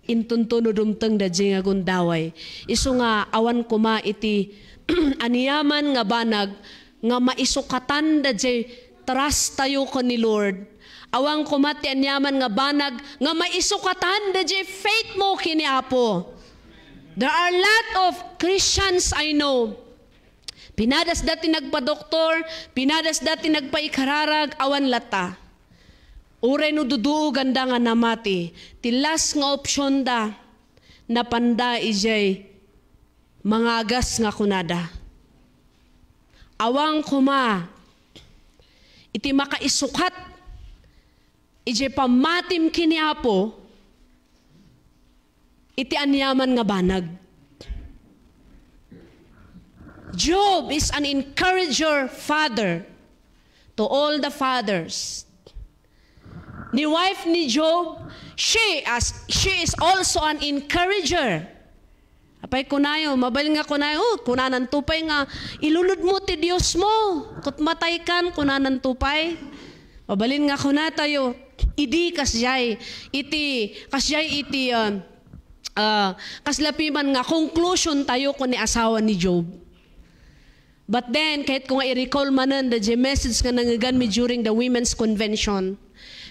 Inton no dumteng daydi nga gundaway. Isu nga awan koma iti aniaman nga banag nga maisukatan daydi trust tayo ken ni Lord. Awan koma ti aniaman nga banag nga maisukatan daydi faith mo ken ni Apo. There are a lot of Christians I know. Pinadasda ti nagpadoktor, pinadasda ti nagpaikararag, awan latta. Uray no duduoganda nga namati, ti last nga optionda, napanda idiay Mangagas nga kunada, "Awan koma iti makaisukat idiay pammatim ken ni Apo iti aniaman nga banag." Job is an encourager father to all the fathers. Ni wife ni Job, she as, she is also an encourager. Apay kunayo, mabalin nga kunayo, "Oh, kunananto pay nga ilunod mo ti Dios mo. Ket matay kan, kunananto pay." Mabalin nga kunatayo, idi kasdiay, iti, kasdiay iti, ah, ah, kasla piman nga conclusion tayo ken ni asawa ni Job. But then, kayatko nga i-recall manen daydiay message nga nangngeganmi during the women's convention.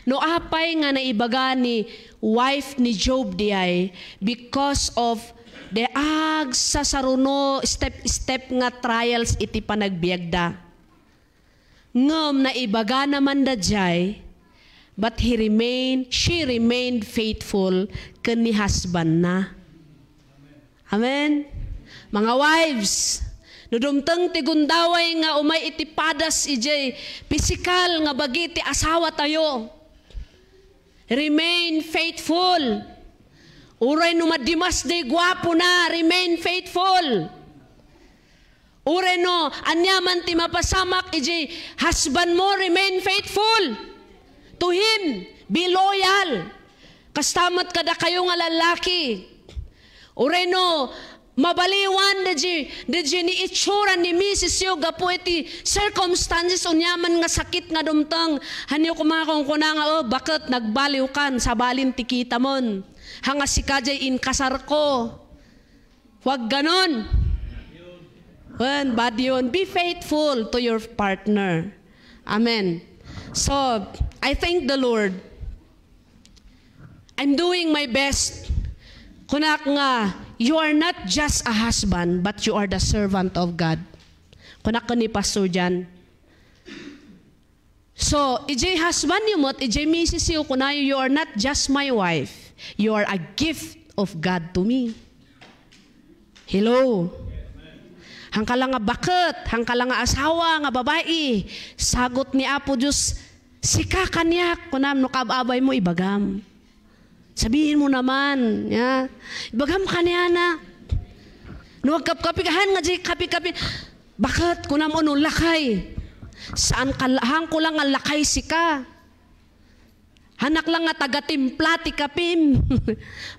No apay nga naibaga ni wife ni Job diay because of the agsasaruno step-step nga trials iti panagbiagda. Ngem naibagana man daydiay, but he remained, she remained faithful ken ni husbandna. Amen. Mga wives, no dumteng ti gundaway nga umay iti padas idiay pisikal nga bagi ti asawatayo, remain faithful. Uray no madimas diay guapona, remain faithful. Uray no aniaman ti mapasamak idiay husbandmo, remain faithful to him. Be loyal. Kasta met kadakayo nga lallaki. Uray no mabaliwan daydiay, daydiay ni itsura ni misesyo gapu iti circumstances, aniaman nga sakit nga dumteng. Hanyo koma kunkuna nga, "Oh, baket nagbaliwkan, sabalin ti kitamon. Haan nga sika diay inkasarko." Huwag ganon. Wen, badion, be faithful to your partner. Amen. So, I thank the Lord. I'm doing my best. Kunak nga, "You are not just a husband, but you are the servant of God." Kunak ken ni Pastor Jan. So, idiay husbandyo met, idiay misesyo, kunayo, "You are not just my wife. You are a gift of God to me." Hello? Haan ka la nga baket, haan ka la nga asawa, nga babai, sagut ni Apo Dios, "Sika kaniak," kunam, no kaab-abaymo, ibagam. Sabihin mo naman, ya. Ibagam kaniana. No agkapkapi, haan nga diay kapikapi. Baket, kunam, ono, lakay. Saan ka, haanko la nga lakay sika. Haanak la nga tagatimpla ti kapim.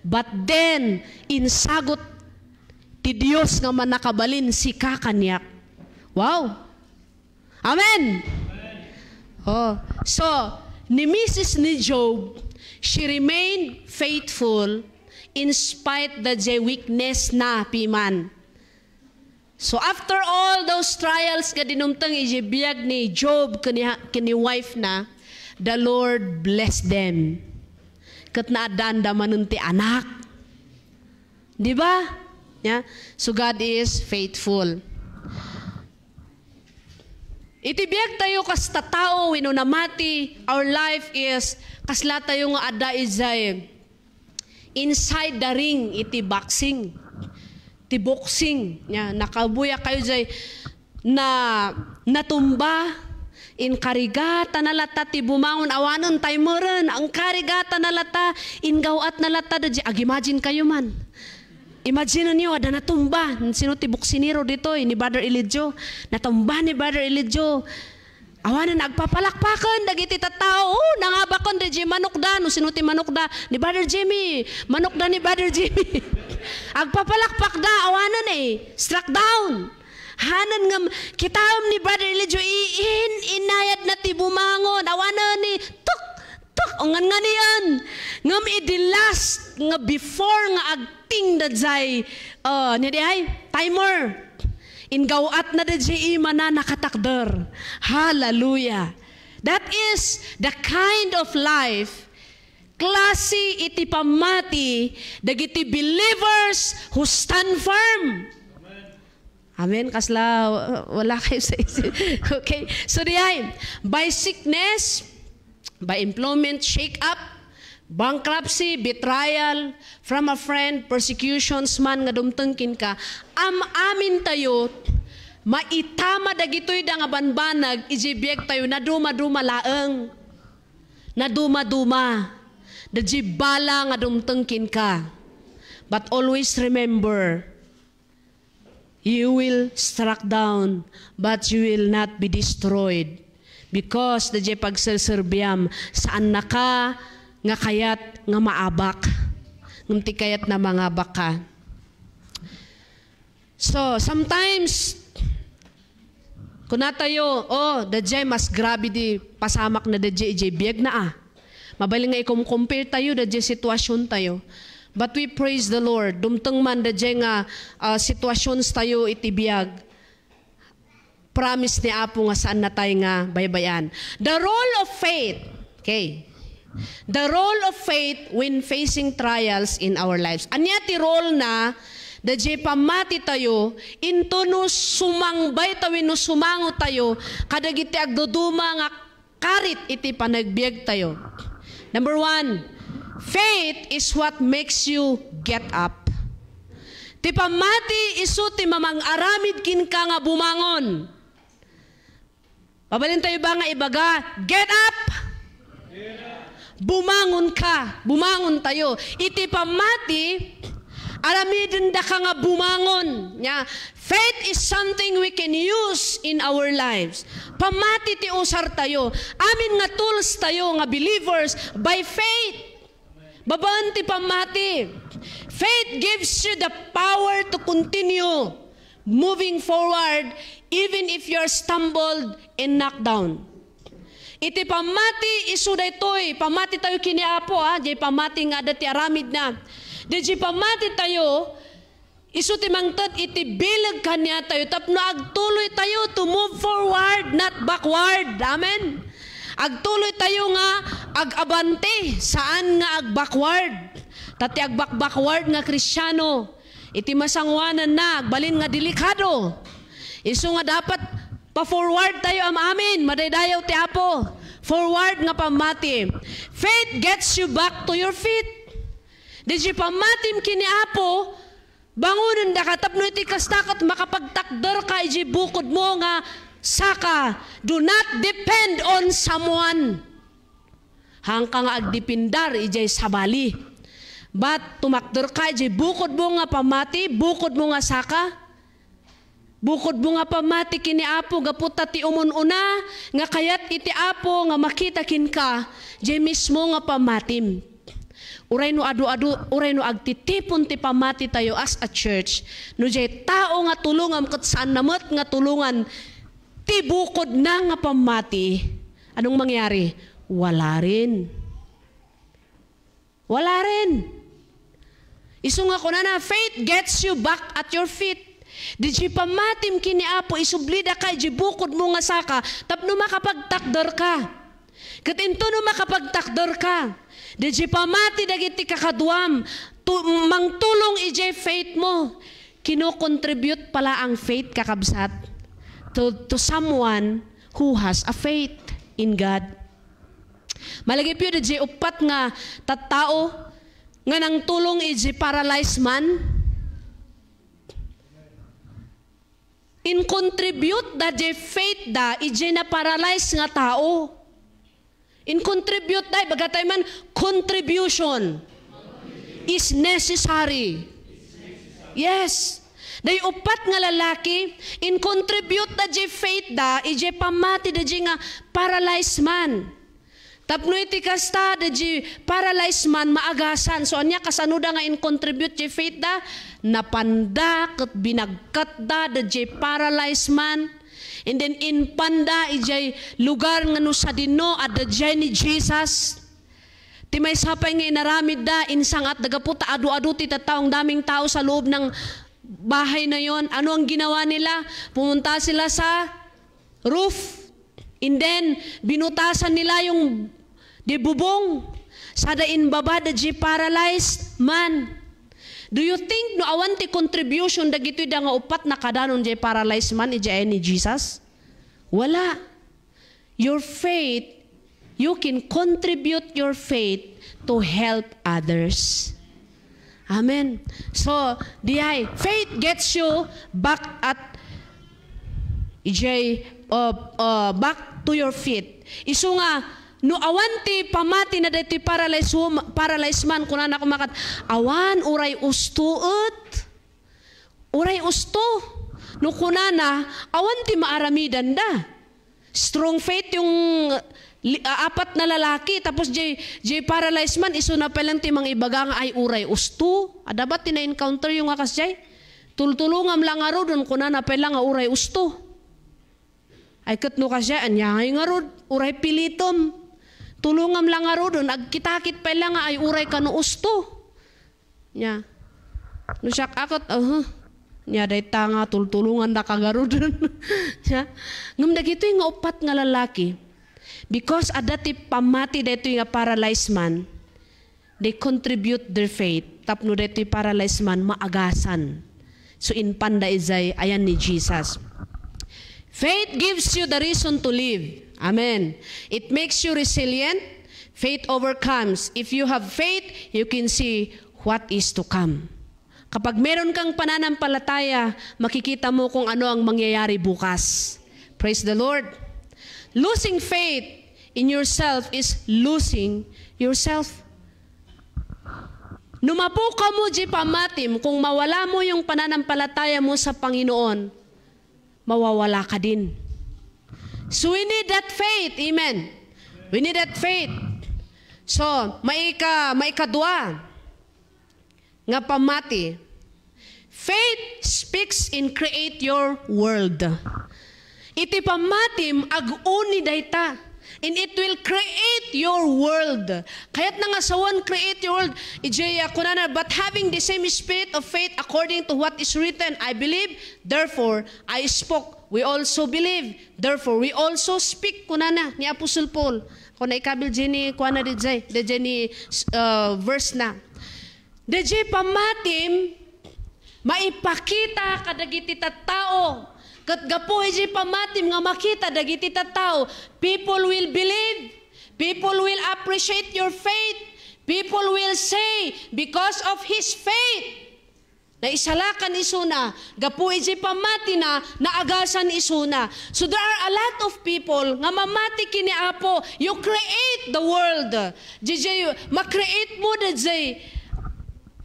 But then, insagut ti Dios nga mannakabalin, "Sika kaniak." Wow! Amen! Oh, so, ni misis ni Job, she remained faithful in spite daydiay weakness na piman. So, after all those trials nga dinumteng idiay biag ni Job ken ni, ken ni wife na, the Lord blessed them. Ket naaddaanda manen ti anak. Di ba? Yeah? So, God is faithful. Iti biag tayo kas tattao, wenno namati, our life is kasla tayo nga adda idiay inside the ring iti boxing. Ti boxing, nya, nakabuya kayo jay na, natumba, inkarigatan na latta ti bumangon, awanen timeren, inkarigatan na latta, inggaw-at na latta, da, ag-imagine kayo man. Imagine niyo, adda natumba. Sino ti buksinero ditoy? Ni Brother Elidio. Natumba ni Brother Elidio. Awanen agpapalakpaken dagiti tattao. Oh, nangabakon daydiay manokda. No sino ti manokda? Ni Brother Jimmy. Manokda ni Brother Jimmy. Agpapalakpakda. Awanen eh. Struck down. Hanen ngem kitaem ni Brother Elidio, i-, in-, inayadna ti bumangon. Awanen ni tuk, tuk, o ngan nganian. Ngem idi last nga before nga agting daydiay, ah, ni di ay, timer. Inggaw-atna daydiay imana nakatakder. Hallelujah. That is the kind of life, klase iti pammati dagiti believers who stand firm. Amen. Kasla, uh, wala kayo sa isip. Okay. So, di ay, by sickness, by employment shake-up, Bankruptcy, betrayal from a friend, persecutions man nga dumteng kenka, am-amintayo, maitama dagitoy da nga banbanag idiay biagtayo, naduma-duma laeng. Naduma-duma. Daydiay bala nga dumteng kenka. But always remember, you will struck down, but you will not be destroyed. Because daydiay pagserserbiam, saannaka nga kayat nga maabak. Ngem ti kayatna, mangabak ka. So, sometimes, kunatayo, "Oh, daydiay mas grabe di pasamakna daydiay idiay biagna, ah." Mabalin nga ikom-compare tayo daydiay sitwasiontayo. But we praise the Lord. Dumteng man daydiay nga, ah, situations tayo iti biag. Promise ni Apo nga saannatay nga baybay-an. The role of faith. Okay. The role of faith when facing trials in our lives. Ania ti role na daydiay pammatitayo, into no sumangbay tayo, no sumango tayo kadagiti agduduma nga karit iti panagbiagtayo. Number one, faith is what makes you get up. Ti pammati isu ti mamang-aramid kenka nga bumangon. Mabalintayo ba nga ibaga, "Get up!" Bumangon ka, bumangon tayo. Iti pammati, aramidendaka nga bumangon. Nia, faith is something we can use in our lives. Pammati ti usar tayo. Amin nga tools tayo nga believers by faith. Babaen ti pammati. Faith gives you the power to continue moving forward even if you're stumbled and knocked down. Iti pammati, isu daytoy, pammati tayo ken ni Apo, ah, diay pammati nga adda ti aramidna. Diay pammati tayo, isu ti mangted iti bileg kaniatayo tapno agtuloy tayo to move forward, not backward. Amen? Agtuloy tayo nga ag-abante, saan nga ag-backward. Ta ti ag-backward nga Kristiano, iti masangoananna, agbalin nga delikado. Isu nga dapat pa-forward tayo, am-amin, madaydayaw ti Apo. Forward nga pammati. Faith gets you back to your feet. Diay pammatim ken ni Apo, bangonendaka tapno iti kasta ket makapagtakderka idiay bukodmo nga saka. Do not depend on someone. Haanka nga agdependar idiay sabali. But tumakderka idiay bukodmo nga pammati, bukodmo nga saka. Bukodmo nga pammati ken ni Apo gapu ta ti umun-una nga kayat iti Apo nga makita kenka, diay mismo nga pammatim. Uray no adu-adu, uray no agtitipon ti pammatitayo as a church, no diay tao nga tulongam ket saanna met nga tulongan ti bukodna nga pammati, anong mangyari? Wala rin. Wala rin. Isu nga kunana, "Faith gets you back at your feet." Diay pammatim ken ni Apo, isublidaka idiay bukodmo nga saka tapno makapagtakderka. Ket intono makapagtakderka, diay pammati dagiti kakaduam, tu-, mangtulong idiay faith mo. Kino-contribute pala ang faith, kakabsat, to, to someone who has a faith in God. Malagipyo diay uppat nga tattao nga nangtulong idiay paralyzed man. In-contribute da diay faith da idiay na-paralyze nga tao. In-contribute da, ibaga tayo man, contribution is necessary. Yes. Diay uppat nga lalaki, in-contribute da diay faith da idiay pammati da diay nga paralyzed man. Tapno iti kasta, da diay paralyzed man maagasan. So, ania, kasano da nga in-contribute diay faith da? Napanda ket binagkatda da diay paralyzed man. And then, impanda idiay lugar nga no sadino, adda diay ni Jesus. Ti maysa pay nga inaramidda, insangat da gapu ta adu-adu ti tattao, ang daming tao sa loob ng bahay na yon. Ano ang ginawa nila? Pumunta sila sa roof. And then, binutasan nila yung di bubong. Sada inbaba da diay paralyzed man. Do you think no awan ti contribution dagitoy da nga uppat nakadanon diay paralyzed man idiay ni Jesus? Wala. Your faith you can contribute your faith to help others. Amen. So, diay, faith gets you back at ijay, uh, uh, back to your feet. Isu nga, no awan ti pamati na daytoy paralyzed wom-, paralyzed man, kunana kumakat, awan, uray usto et. Uray usto. No kunana, awan ti maaramidanda. Strong faith yung li-, a-, apat na lalaki, tapos jay, jay paralyzed man, isuna pay lang ti mangibaga nga, "Ay, uray usto." Adda ba ti na-encounter yung nga kasjay? "Tultulongam lang ngaruden," kunana pay lang nga uray usto. Ay, ket no kasjay, ania ngay ngarud, uray pilitem. "Tulongam lang ngaruden," agkitakit pay lang nga, "Ay, uray kano usto." Nia. No siak a ket, aha. Nia, dayta nga tultulongandaka ngaruden. Nia. Ngem dagitoy nga uppat nga lalaki, because adda ti pammati daytoy nga paralyzed man, they contribute their faith tapno daytoy paralyzed man maagasan. So, impanda idiay ayan ni Jesus. Faith gives you the reason to live. Amen. It makes you resilient. Faith overcomes. If you have faith, you can see what is to come. Kapag meron kang pananampalataya, makikita mo kung ano ang mangyayari bukas. Praise the Lord. Losing faith in yourself is losing yourself. No mapukaw mo di pamatim, kung mawala mo yung pananampalataya mo sa Panginoon, mawawala ka din. So we need that faith. Amen. We need that faith. So, maika-, maikadua nga pamati, faith speaks in create your world. Iti pamatim, ag-uni dayta. And it will create your world. Kayatna nga sawen create your world. Idiay, ah, kunana, "But having the same spirit of faith according to what is written, I believe, therefore I spoke. We also believe, therefore we also speak," kunana ni Apostle Paul. Kuna ikabil diay ni kuana diay, diay ni, uh, verse na. Diay pamatim, maipakita kadagiti tattao. Ket gapu idiay pamatim nga makita dagiti tattao, people will believe, people will appreciate your faith, people will say, "Because of his faith, naisalakan isuna, gapu idiay pamatina, naagasan isuna." So there are a lot of people nga mamati ken ni Apo. You create the world. Diay, ma-create mo diay.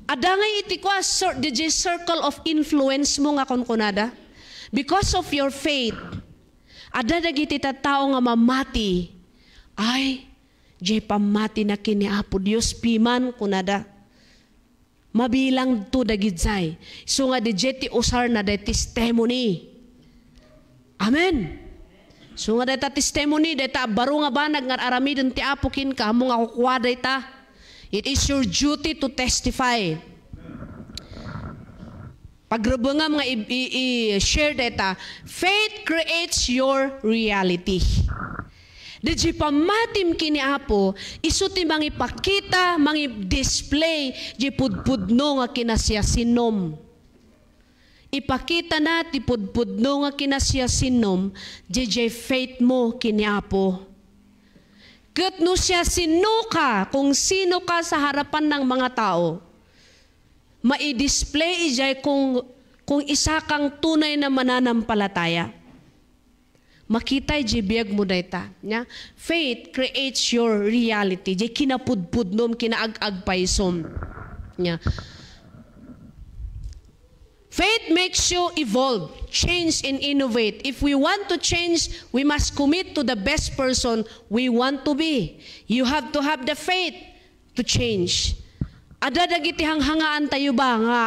Adda ngay iti kua, cir-, diay circle of influence mo nga kunkunada. Because of your faith, adda dagiti tattao nga mamati. "Ay, diay pamatina ken ni Apo Dios piman," kunada. Mabilangto dagidiay. Isu nga diay ti usarna diay testimony. Amen. Isu nga dayta testimony, dayta baro nga banag nga aramiden ti Apo kenka, ammom nga kukua dayta. It is your duty to testify. Pagrebengam nga i-, i-, i-share dayta, faith creates your reality. Diay pamatim ken ni Apo, isu ti mangipakita, mangi-display diay pudpudno nga kinasiasinom. Ipakitana ti pudpudno nga kinasiasinom, diay faith mo ken ni Apo. Ket no siasinoka, kung sinoka sa harapan ng mga tao, mai-display idiay kung, kung isa kang tunay na mananampalataya. Makita idiay biag mo dayta. Nia? Faith creates your reality. Diay kinapudpudnom, kinaag-agpaysom. Nia? Faith makes you evolve, change, and innovate. If we want to change, we must commit to the best person we want to be. You have to have the faith to change. Adda dagiti hanghangaantayo ba nga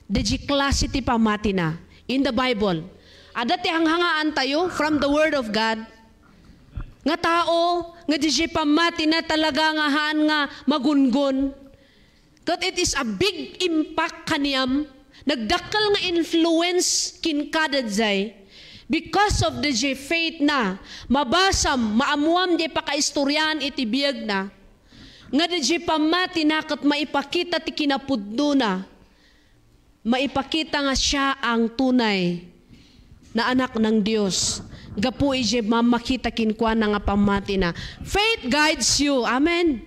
diay klase ti pamatina in the Bible? Adda ti hanghangaantayo from the Word of God nga tao nga diay pamatina talaga nga haan nga magungon. Ket it is a big impact kaniam. Nagdakkel nga influence kenka diay. Because of diay faith na, mabasam, maammuam diay pakaistoriaan iti biag na, nga diay pamati na ket maipakita ti kinapudno na, maipakita nga siya ang tunay na anak ng Dios. gapu iti mammakita kenkuana nga pammatina. Faith guides you. Amen.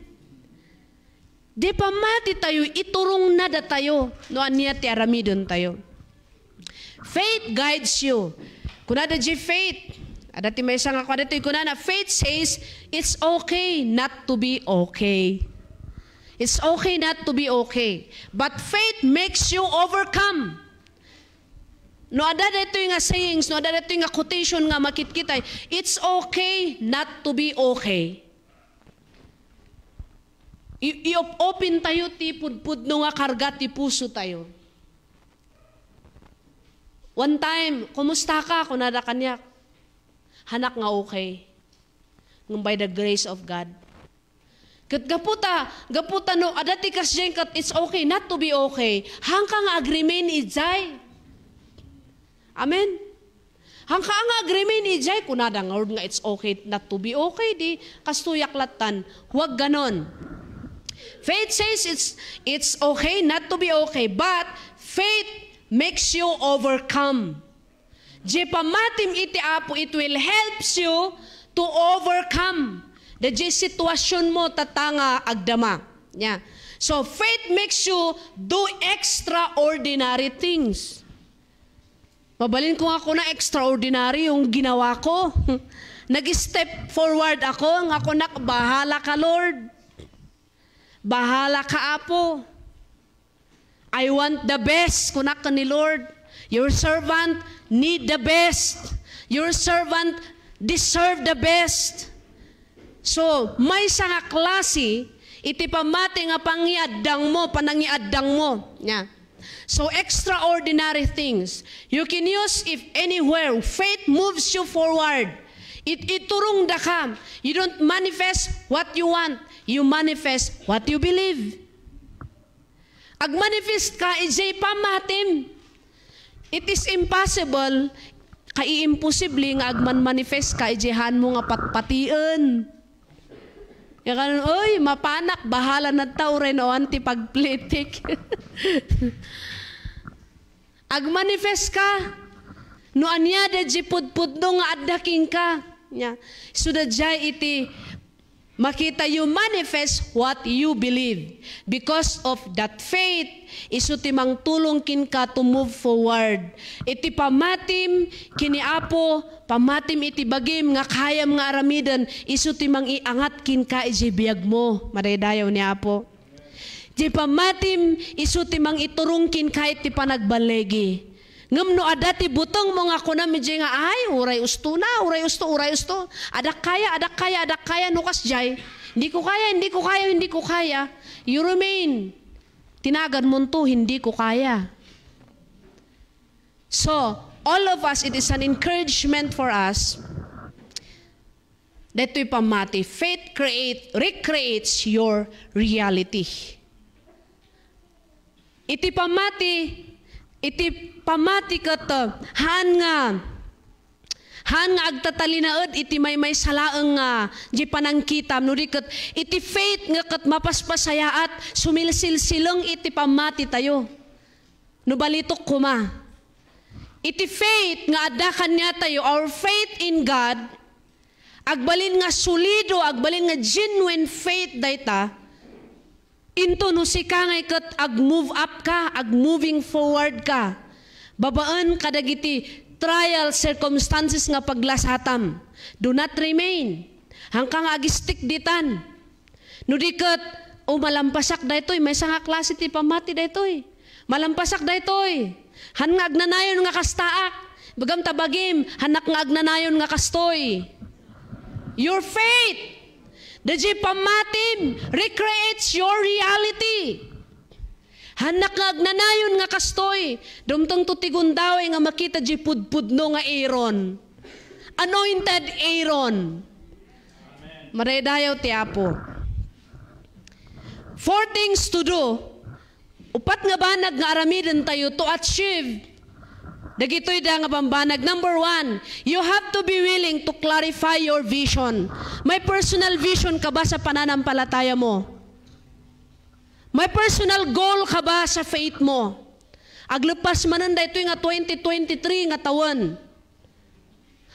Di pammati tayo, iturongna datayo no ania ti aramiden tayo. Faith guides you. Kunada di faith. Ada ti maysa nga kuada ti kunana, faith says it's okay not to be okay. It's okay not to be okay. But faith makes you overcome. No ada daytoy nga sayings, no ada daytoy nga quotation nga makitkita, it's okay not to be okay. I-, i-op-open tayo ti pudpudno nga karga ti puso tayo. One time, "Kumusta ka?" kunada kaniak. "Hanak nga okay. Ngem by the grace of God." Ket gaputa, gaputa no, ada ti kasdiay ket it's okay not to be okay. Hanka nga ag-remain idiay. Amen? Hanka nga ag-remain idiay, kunada ngarud nga it's okay not to be okay, di kastoyak lattan. Huwag ganon. Faith says it's, it's okay not to be okay, but faith makes you overcome. Di pammatim iti Apo, it will helps you to overcome the, di situasyonmo tatta nga agdama. Yeah. So, faith makes you do extraordinary things. Mabalin ko nga kuna, extraordinary yung ginawa ko. Nag-step forward ako, nga kunak, "Bahala ka, Lord. Bahala ka, Apo. I want the best," kunak ken ni Lord. "Your servant need the best. Your servant deserve the best." So, maysa nga klase iti pammati nga pangiaddangmo, panangiaddangmo. Nya. So, extraordinary things you can use if anywhere faith moves you forward. It iturongda ka. You don't manifest what you want. You manifest what you believe. Agmanifest ka idiay pammatim. It is impossible, kaiimposible nga agmanmanifest ka idiay haanmo nga patpatien. Nga kanon, "Uy, mapanak, bahala na ta, uray no awan ti pagplitik." Agmanifest ka no ania daydiay pudpudno nga adda kenka. Nya, isu daydiay iti makita, you manifest what you believe. Because of that faith, isu ti mangtulong kenka to move forward. Iti pammatim ken ni Apo, pammatim iti bagim nga kayam nga aramiden, isu ti mangiangat kenka idiay biagmo. Madaydayaw ni Apo. Diay pammatim, isu ti mangiturong kenka iti panagballigi. Ngem no adda ti butengmo nga kunam idiay nga, "Ay, uray usto na, uray usto, uray usto. Adak kaya, adak kaya, adak kaya, no kasdiay. Hindi ko kaya, hindi ko kaya, hindi ko kaya." You remain. Tinaganmonto, "Hindi ko kaya." So, all of us, it is an encouragement for us. Daytoy pammati, faith create, recreates your reality. Iti pammati, iti pammati ket, uh, haan nga, haan nga agtatalinaed iti maymaysa laeng nga di panangkitam, no di ket iti faith nga ket mapaspasayaat, sumilsilsileng iti pammati tayo. No balitok koma, iti faith nga adda kaniatayo, our faith in God, agbalin nga solido, agbalin nga genuine faith dayta, into no sika ngay ket ag-move up ka, ag-moving forward ka, babaen kadagiti trial, circumstances nga paglasatam. Do not remain. Hanka nga ag-stick ditan. No di ket, "O, malampasak daytoy, maysa nga klase ti pammati daytoy. Malampasak daytoy. Haan nga agnanayon nga kastaak. Ibagam ta bagim, haanak nga agnanayon nga kastoy." Your faith, daydiay pammatim, recreates your reality. Haanak nga agnanayon nga kastoy, dumtengto ti gundaway nga makita diay pudpudno nga Aaron. Anointed Aaron. Madaydayaw ti Apo. Four things to do. Upat nga banag nga aramiden tayo to achieve dagitoy da nga bambanag. Number one, you have to be willing to clarify your vision. May personal vision ka ba sa pananampalataya mo? May personal goal ka ba sa faith mo? Aglepas manen daytoy nga twenty twenty-three nga tawen,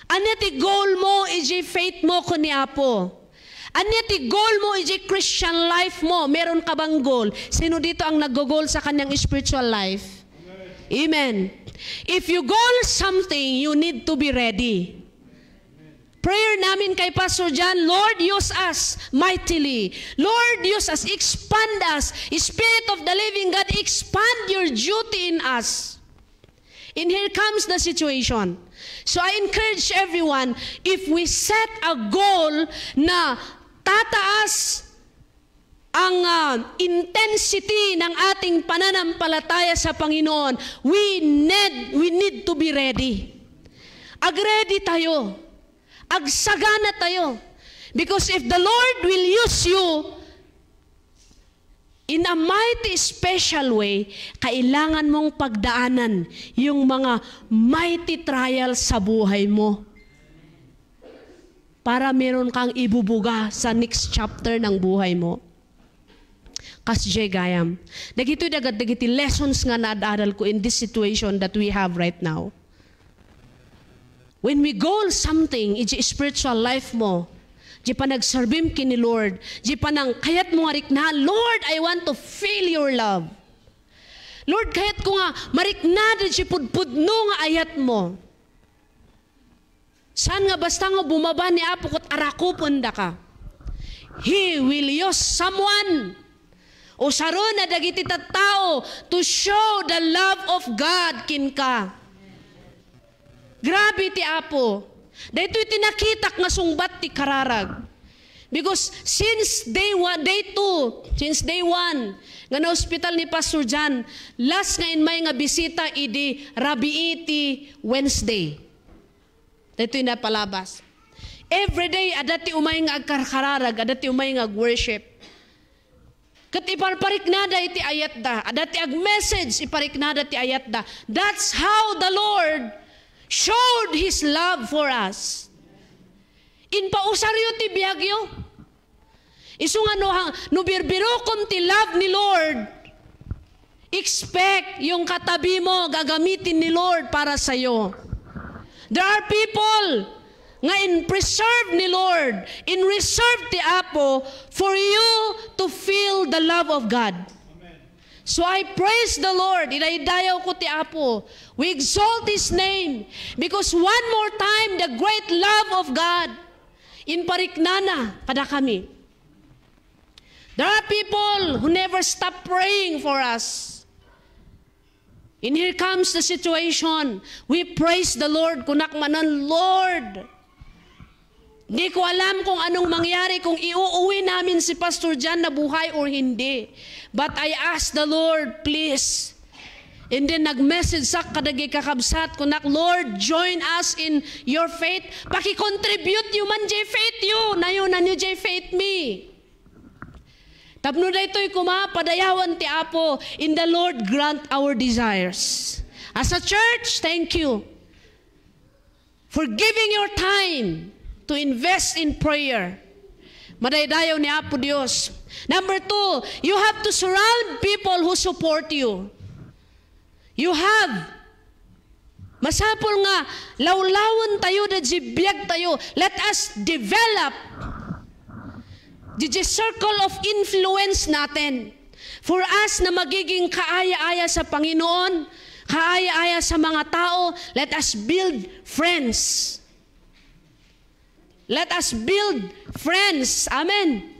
Ania ti goal mo iti faith mo ken ni Apo? Ania ti goal mo iti Christian life mo? Meron ka bang goal? Sino dito ang naggo-goal sa kanyang spiritual life? Amen. If you goal something, you need to be ready. Prayer namin kay Pastor John, "Lord, use us mightily. Lord, use us, expand us. Spirit of the living God, expand your duty in us." And here comes the situation. So I encourage everyone, if we set a goal na tataas ang, ah, intensity ng ating pananampalataya sa Panginoon, we need, we need to be ready. Ag-ready tayo. Agsagana tayo. Because if the Lord will use you in a mighty special way, kailangan mong pagdaanan yung mga mighty trials sa buhay mo para meron kang ibubuga sa next chapter ng buhay mo. Kasdiay gayam. Dagitoy dagat dagiti lessons nga naad-adal ko in this situation that we have right now. When we goal something, iti spiritual life mo, di panagserbim ken ni Lord, di panang kayat mo nga rikna, "Lord, I want to feel your love. Lord, kayat ko nga marikna iti pudpudno nga ayat mo." Saan nga basta nga bumaba ni Apo ket arakupendaka. He will use someone. Usarena dagiti tattao to show the love of God kenka. Grabe ti Apo. Daytoy ti nakitak nga sungbat ti kararag. Because since day one, day two, since day one, nga na-hospital ni Pastor John, last nga immay nga bisita idi rabii ti Wednesday. Daytoy napalabas. Every day, adda ti umay nga agkarkararag, adda ti umay nga agworship. Ket iparpariknada iti ayatda, adda ti agmessage, ipariknada ti ayatda. That's how the Lord showed His love for us. Inpausaryo ti biagyo. Isu nga no, no birbirukom ti love ni Lord, expect yung katabi mo gagamitin ni Lord para sa'yo. There are people nga in-preserve ni Lord, in-reserve ti Apo for you to feel the love of God. So I praise the Lord. Idaydayaw ko ti Apo. We exalt His name because one more time, the great love of God inpariknana kadakami. There are people who never stop praying for us. And here comes the situation. We praise the Lord. Kunak manen, "Lord, di ko alam kung anong mangyari, kung iuuwi namin si Pastor John na buhay or hindi. But I ask the Lord, please." And then nag-message sak kadagiti kakabsat, kunak, "Lord, join us in your faith. Pakicontribute yo man jay faith yo. Nayonan yo jay faith mi." Tapno daytoy koma, padayawan ti Apo, and the Lord grant our desires. As a church, thank you for giving your time to invest in prayer. Madaydayaw ni Apo Dios. Number two, you have to surround people who support you. You have. Masapul nga lawlawen tayo da di biag tayo. Let us develop the, the circle of influence natin. For us na magiging kaaya-aya sa Panginoon, kaaya-aya sa mga tao, let us build friends. Let us build friends. Amen.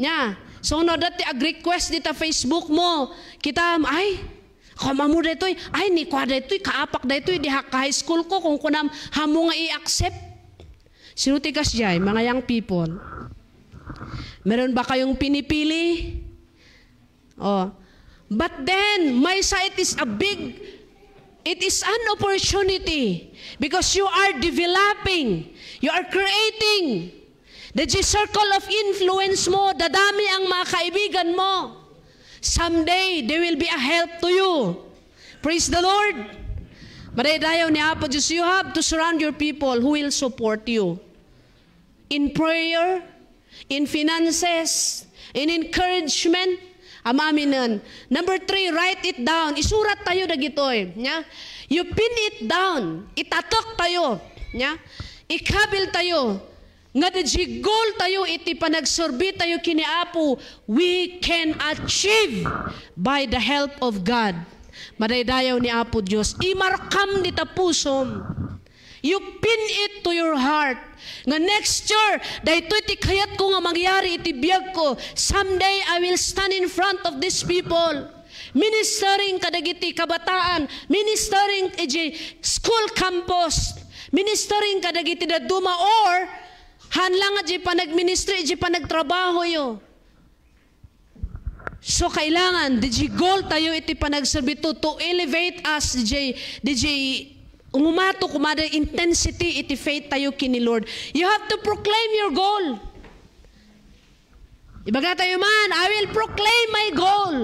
Nya, so no, dati ag-request dita Facebook mo, kita, ay, kamamo daytoy, ay, ni kwa daytoy, kaapak daytoy, di ha-, ka-high school ko, kung kunam, hamo nga i-accept. Sino ti kasdiay, mga young people? Meron ba kayong pinipili? Oh. But then, maysa, it is a big, it is an opportunity because you are developing, you are creating the, the circle of influence mo, dadami ang mga kaibigan mo. Someday, they will be a help to you. Praise the Lord. Madaydayaw ni Apo Diyos, you have to surround your people who will support you in prayer, in finances, in encouragement. Amaminen. Number three, write it down. Isurat tayo dagitoy. Nya? You pin it down. Itatok tayo. Nya, ikabil tayo nga the goal tayo iti panagserbi tayo kini Apo, we can achieve by the help of God. Madaydayaw ni Apo Dios. Imarkam dita pusom. You pin it to your heart. Nga next year, daytoy ti kayatko nga mangyari iti biagko. Someday, I will stand in front of these people. Ministering kadagiti kabataan, ministering iti school campus, ministering kadagiti dadduma, or haan lang nga di panagministry, di panagtrabahoyo. So, kailangan, di goal tayo iti panagserbi to, to elevate us, di, di umato kumada intensity iti faith tayo kini Lord. You have to proclaim your goal. Ibaga tayo man, "I will proclaim my goal."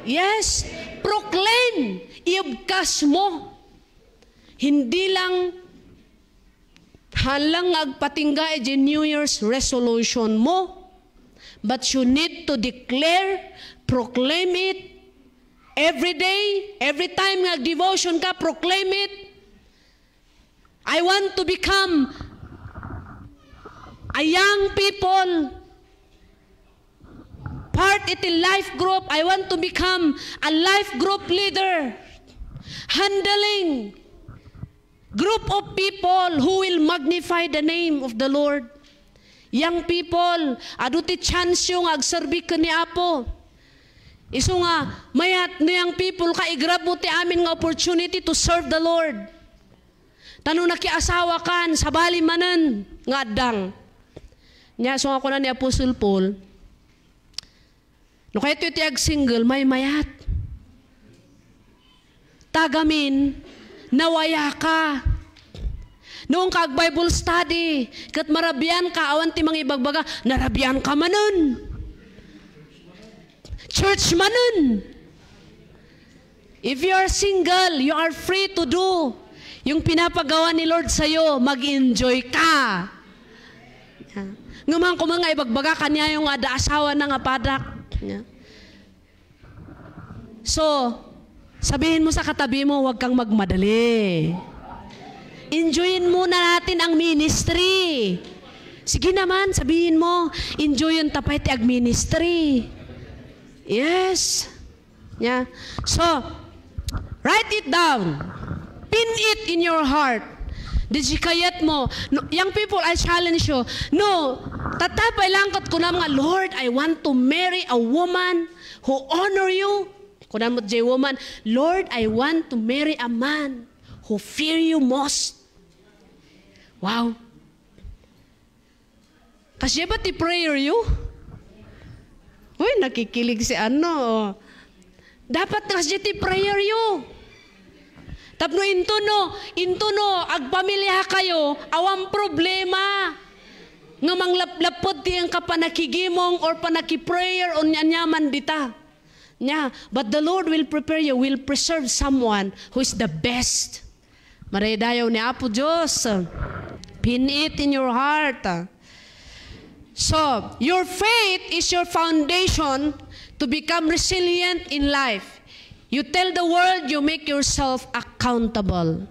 Yes, proclaim. Iubkas mo. Hindi lang haan lang nga agpatingga iti New Year's resolution mo, but you need to declare, proclaim it every day, every time nga devotion ka, proclaim it. I want to become a young people part iti life group. I want to become a life group leader. Handling group of people who will magnify the name of the Lord. Young people, adu ti chance yo nga agserbi ken ni Apo. Isu nga, mayat no young people ka, i-grab mo ti amin nga opportunity to serve the Lord. Ta no nakiasawa kan, sabali manen nga addang. Nya, isu nga kuna ni Apostle Paul, no kayatyo ti agsingle, maymayat. Ta gamin, nawayaka. No, ka ag-Bible study, ket marabianka, awan ti mangibagbaga, narabianka manen. Church manen. If you are single, you are free to do yung pinapagawa ni Lord sa'yo. Mag-enjoy ka. Ngem haan koma nga ibagbaga kaniayo nga adda asawana nga padak. So, sabihin mo sa katabi mo, "Huwag kang magmadali. Enjoyin muna natin ang ministry." Sige naman, sabihin mo, "Enjoyin ta pay ti ag-ministry." Yes. Yeah. So, write it down. Pin it in your heart. Di kayat mo. No, young people, I challenge you. No, tatta pay lang ket kunam nga, "Lord, I want to marry a woman who honor you." Kunam met jay woman, "Lord, I want to marry a man who fear you most." Wow. Kasdiay ba ti prayer yo? Uy, nakikilig si ano. Dapat nga kasdiay ti prayer yo. Tapno into no, into no, agpamiliakayo, awan problema nga manglaplapped ti panakigimong or panakiprayer o aniaman dita. Nya, but the Lord will prepare you, will preserve someone who is the best. Madaydayaw ni Apo Dios. Pin it in your heart. So, your faith is your foundation to become resilient in life. You tell the world you make yourself accountable.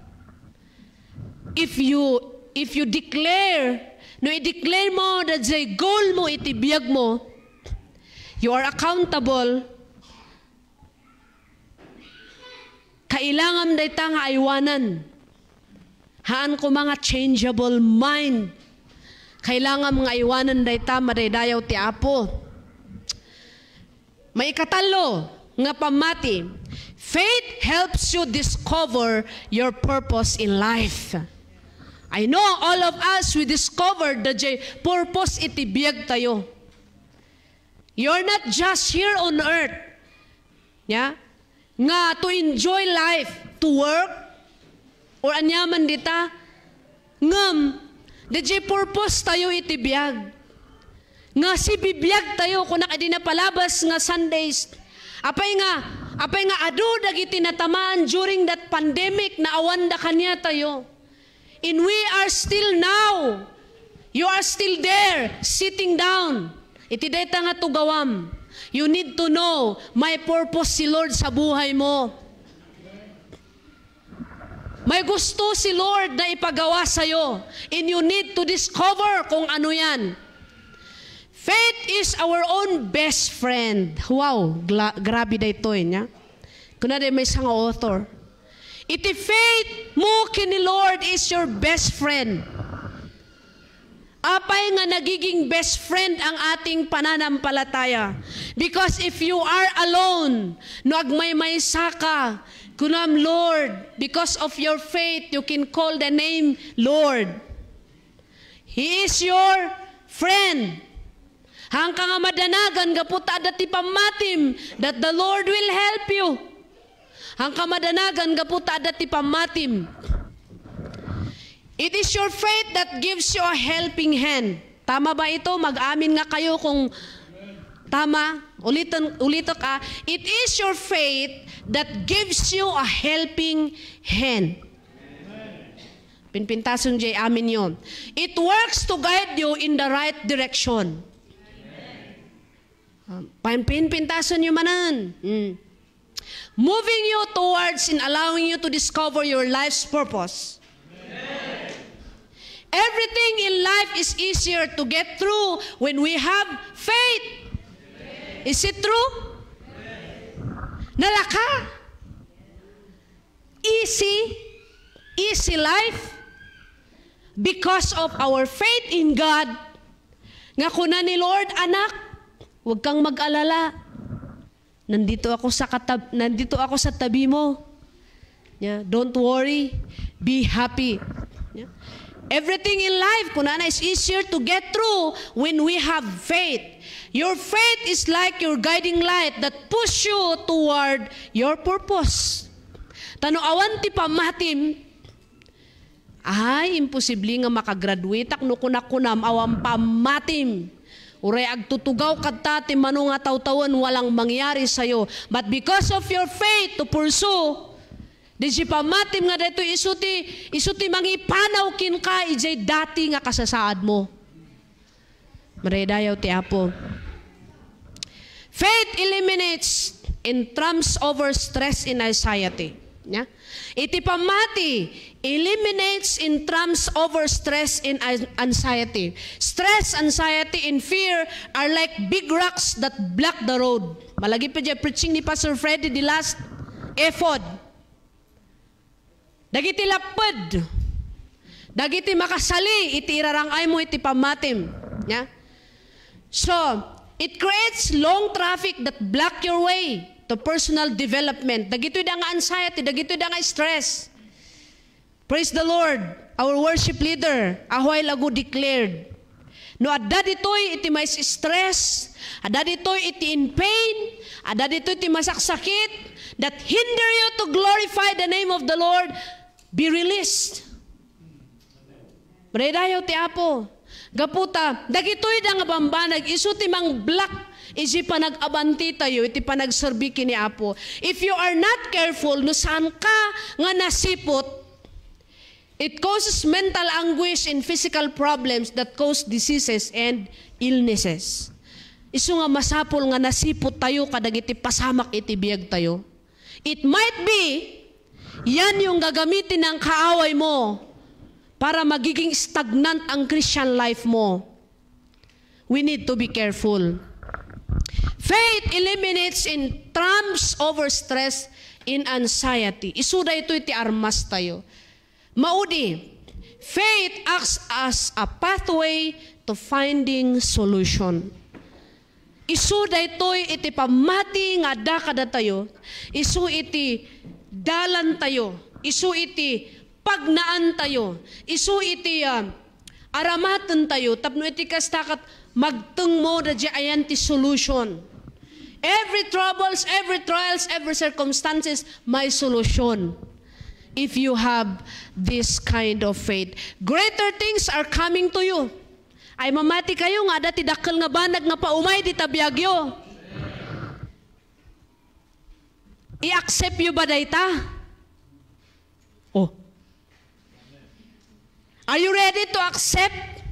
If you, if you declare, no i-declare mo that jay goal mo iti biag mo, you are accountable, kailangan dayta nga aywanen. Haan koma nga changeable mind. Kailangan nga aywanen dayta, madaydayaw ti Apo. Maikatallo nga pammati, faith helps you discover your purpose in life. I know all of us, we discovered the jay purpose iti biag tayo. You're not just here on earth, yeah, nga to enjoy life, to work, or aniaman dita, ngem, the jay purpose tayo iti biag. Nga sibibiag tayo, kunak idi napalabas nga Sundays. Apay nga, apay nga adu dagiti natamaan during that pandemic, naawanda kaniatayo. And we are still now. You are still there, sitting down. Iti dayta nga tugawam, you need to know, may purpose si Lord sa buhay mo. May gusto si Lord na ipagawa sa'yo, and you need to discover kung ano yan. Faith is our own best friend. Wow, gla-, grabe daytoy, nya? Kuna day maysa nga author. Iti faith mo ken ni Lord is your best friend. Apay nga nagiging best friend ang ating pananampalataya? Because if you are alone, no agmaymaysa ka, kunam, "Lord, because of your faith, you can call the name Lord." He is your friend. Haanka nga madanagan gapu ta adda ti pammatim that the Lord will help you. Haanka madanagan gapu ta adda ti pammatim. It is your faith that gives you a helping hand. Tama ba ito? Mag-amin nga kayo kung tama. Ulitan, ulitak, ah. It is your faith that gives you a helping hand. Pinpintason jay aminyo. It works to guide you in the right direction. Um, pin-, pinpintason nyo manen. Mm. Moving you towards and allowing you to discover your life's purpose. Everything in life is easier to get through when we have faith. Is it true? Nalaka? Easy, easy life because of our faith in God. Nga kuna ni Lord, "Anak, huwag kang mag-alala. Nandito ako sa katab-, nandito ako sa tabi mo. Yeah, don't worry. Be happy." Yeah. Everything in life, kunana, is easier to get through when we have faith. Your faith is like your guiding light that push you toward your purpose. Ta no awan ti pammatim, ay, imposible nga makagraduateak no kunakunam awan pammatim. Uray agtutugaw kadta ti mano nga tawtawen, walang mangyari sayo. But because of your faith to pursue, di pammatim nga daytoy isu ti, isu ti mangipanaw kenka idiay dati nga kasasaadmo. Madaydayaw ti Apo. Faith eliminates and trumps over stress and anxiety. Nya? Iti pammati, eliminates and trumps over stress and an-, anxiety. Stress, anxiety, and fear are like big rocks that block the road. Malagip pay diay preaching ni Pastor Freddy the last ephod. Dagiti lapped, dagiti makasali iti irarang-aymo iti pammatim. Nya? So, it creates long traffic that block your way to personal development. Dagitoy da nga anxiety, dagitoy da nga stress. Praise the Lord. Our worship leader, a while ago, declared, no adda ditoy iti mais-stress, adda ditoy iti in pain, adda ditoy iti masaksakit, that hinder you to glorify the name of the Lord, be released. Madaydayaw ti Apo. Gapu ta, dagitoy da nga bambanag, isu ti mangblock iti panag-abanti tayo, iti panagserbi ken ni Apo. If you are not careful, no saanka nga nasiput, it causes mental anguish and physical problems that cause diseases and illnesses. Isu nga masapul nga nasiput tayo kadagiti pasamak iti biag tayo. It might be, yan yung gagamitin ng kaaway mo para magiging stagnant ang Christian life mo. We need to be careful. Faith eliminates and trumps over stress and anxiety. Isu daytoy ti armas tayo. Maudi, faith acts as a pathway to finding solution. Isu daytoy iti pammati nga adda kadatayo, isu iti dalan tayo, isu iti pagnaan tayo, isu iti, ah, aramaten tayo, tapno iti kasta ket magtengmo daydiay ayan ti solution. Every troubles, every trials, every circumstances, may solution. If you have this kind of faith, greater things are coming to you. Ay, mamati kayo nga adda ti dakkel nga banag nga paumay dita biagyo. I-accept yo ba dayta? Oh. Are you ready to accept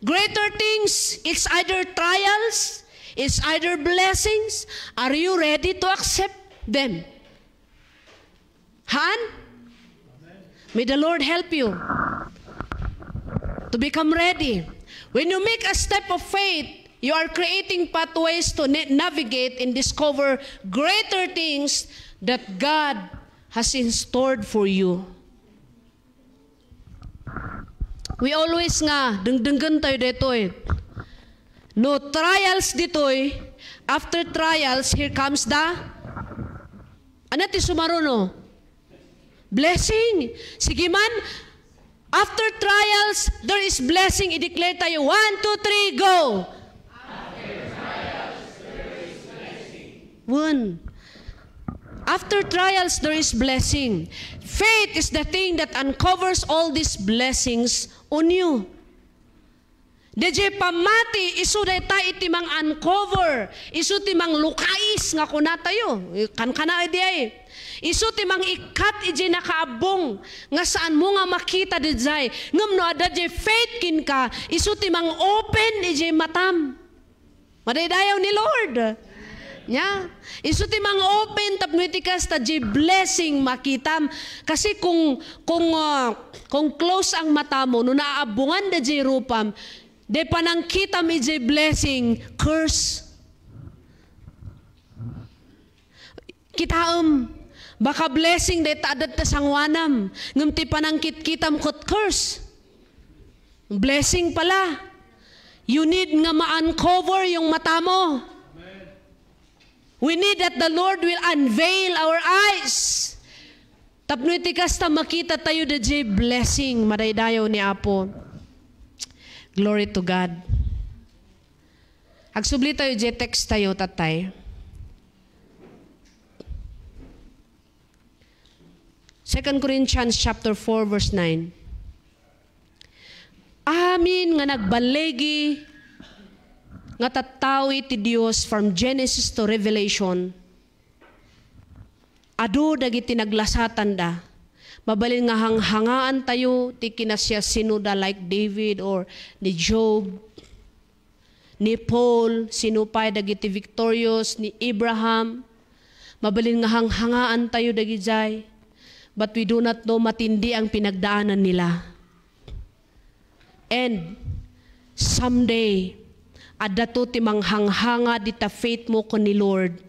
greater things? It's either trials, it's either blessings. Are you ready to accept them? Han? May the Lord help you to become ready. When you make a step of faith, you are creating pathways to na-, navigate and discover greater things that God has in stored for you. We always nga, dengdenggen tayo detoy. No trials detoy, after trials, here comes the, ano ti sumaruno? Blessing. Sige man, after trials, there is blessing. I-declare tayo. One, two, three, go! One. After trials, there is blessing. Faith is the thing that uncovers all these blessings on you. Dayjay pammati, isu dayta iti mang-uncover, isu ti manglukais nga kuna tayo, kankana idi ay. Isu ti mangikkat iti nakaabbong, nga saan mo nga makita dayjay. Ngem no adda jay faith kenka, isu ti mang-open iti matam. Madaydayaw ni Lord. Nya, isu ti mang-open tapno iti kasta, jay blessing makitam. Kasi kung, kung, ah, kung close ang mata mo, no naabbongan dayjay rupam, di panangkitam ijay blessing, curse. Kitaem, baka blessing dayta adda ta sanguanam, ngem ti panangkitkitam ket curse. Blessing pala. You need nga ma-uncover yung mata mo. We need that the Lord will unveil our eyes. Tapno iti kasta, makita tayo dayjay blessing, madaydayaw ni Apo. Glory to God. Agsubli tayo, jay text tayo, tatay. Second Corinthians chapter four, verse nine. Amin nga nagballigi nga tattao iti Dios from Genesis to Revelation, adu dagiti naglasatanda. Mabalin nga hanghangaan tayo ti kinasiasinoda like David or ni Job, ni Paul, sino pay dagiti victorious, ni Abraham. Mabalin nga hanghangaan tayo dagijay. But we do not know matindi ang pinagdaanan nila. And someday, adda to ti manghanghanga dita faith mo ken ni Lord.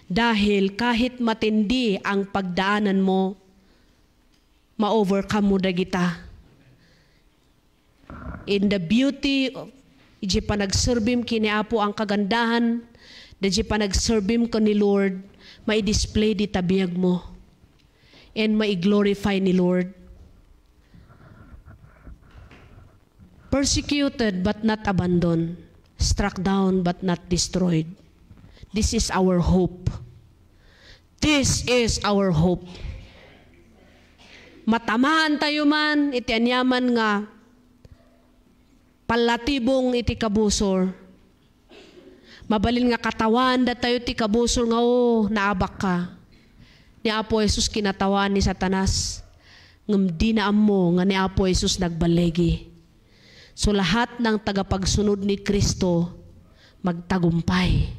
Dahil kahit matindi ang pagdaanan mo, ma-overcome mo dagita. In the beauty of iti panagserbim ken ni Apo, ang kagandahan, iti panagserbim ken ni Lord, mai-display dita biag mo. And mai-glorify ni Lord. Persecuted but not abandoned, struck down but not destroyed. This is our hope. This is our hope. Matamaan tayo man iti aniaman nga pallatibong iti kabusor. Mabalin nga katawaan datayo ti kabusor nga, "O, naabakka." Ni Apo Jesus kinatawaan ni Satanas, ngem dina ammo nga ni Apo Jesus nagballigi. So, lahat ng tagapagsunod ni Kristo magtagumpay.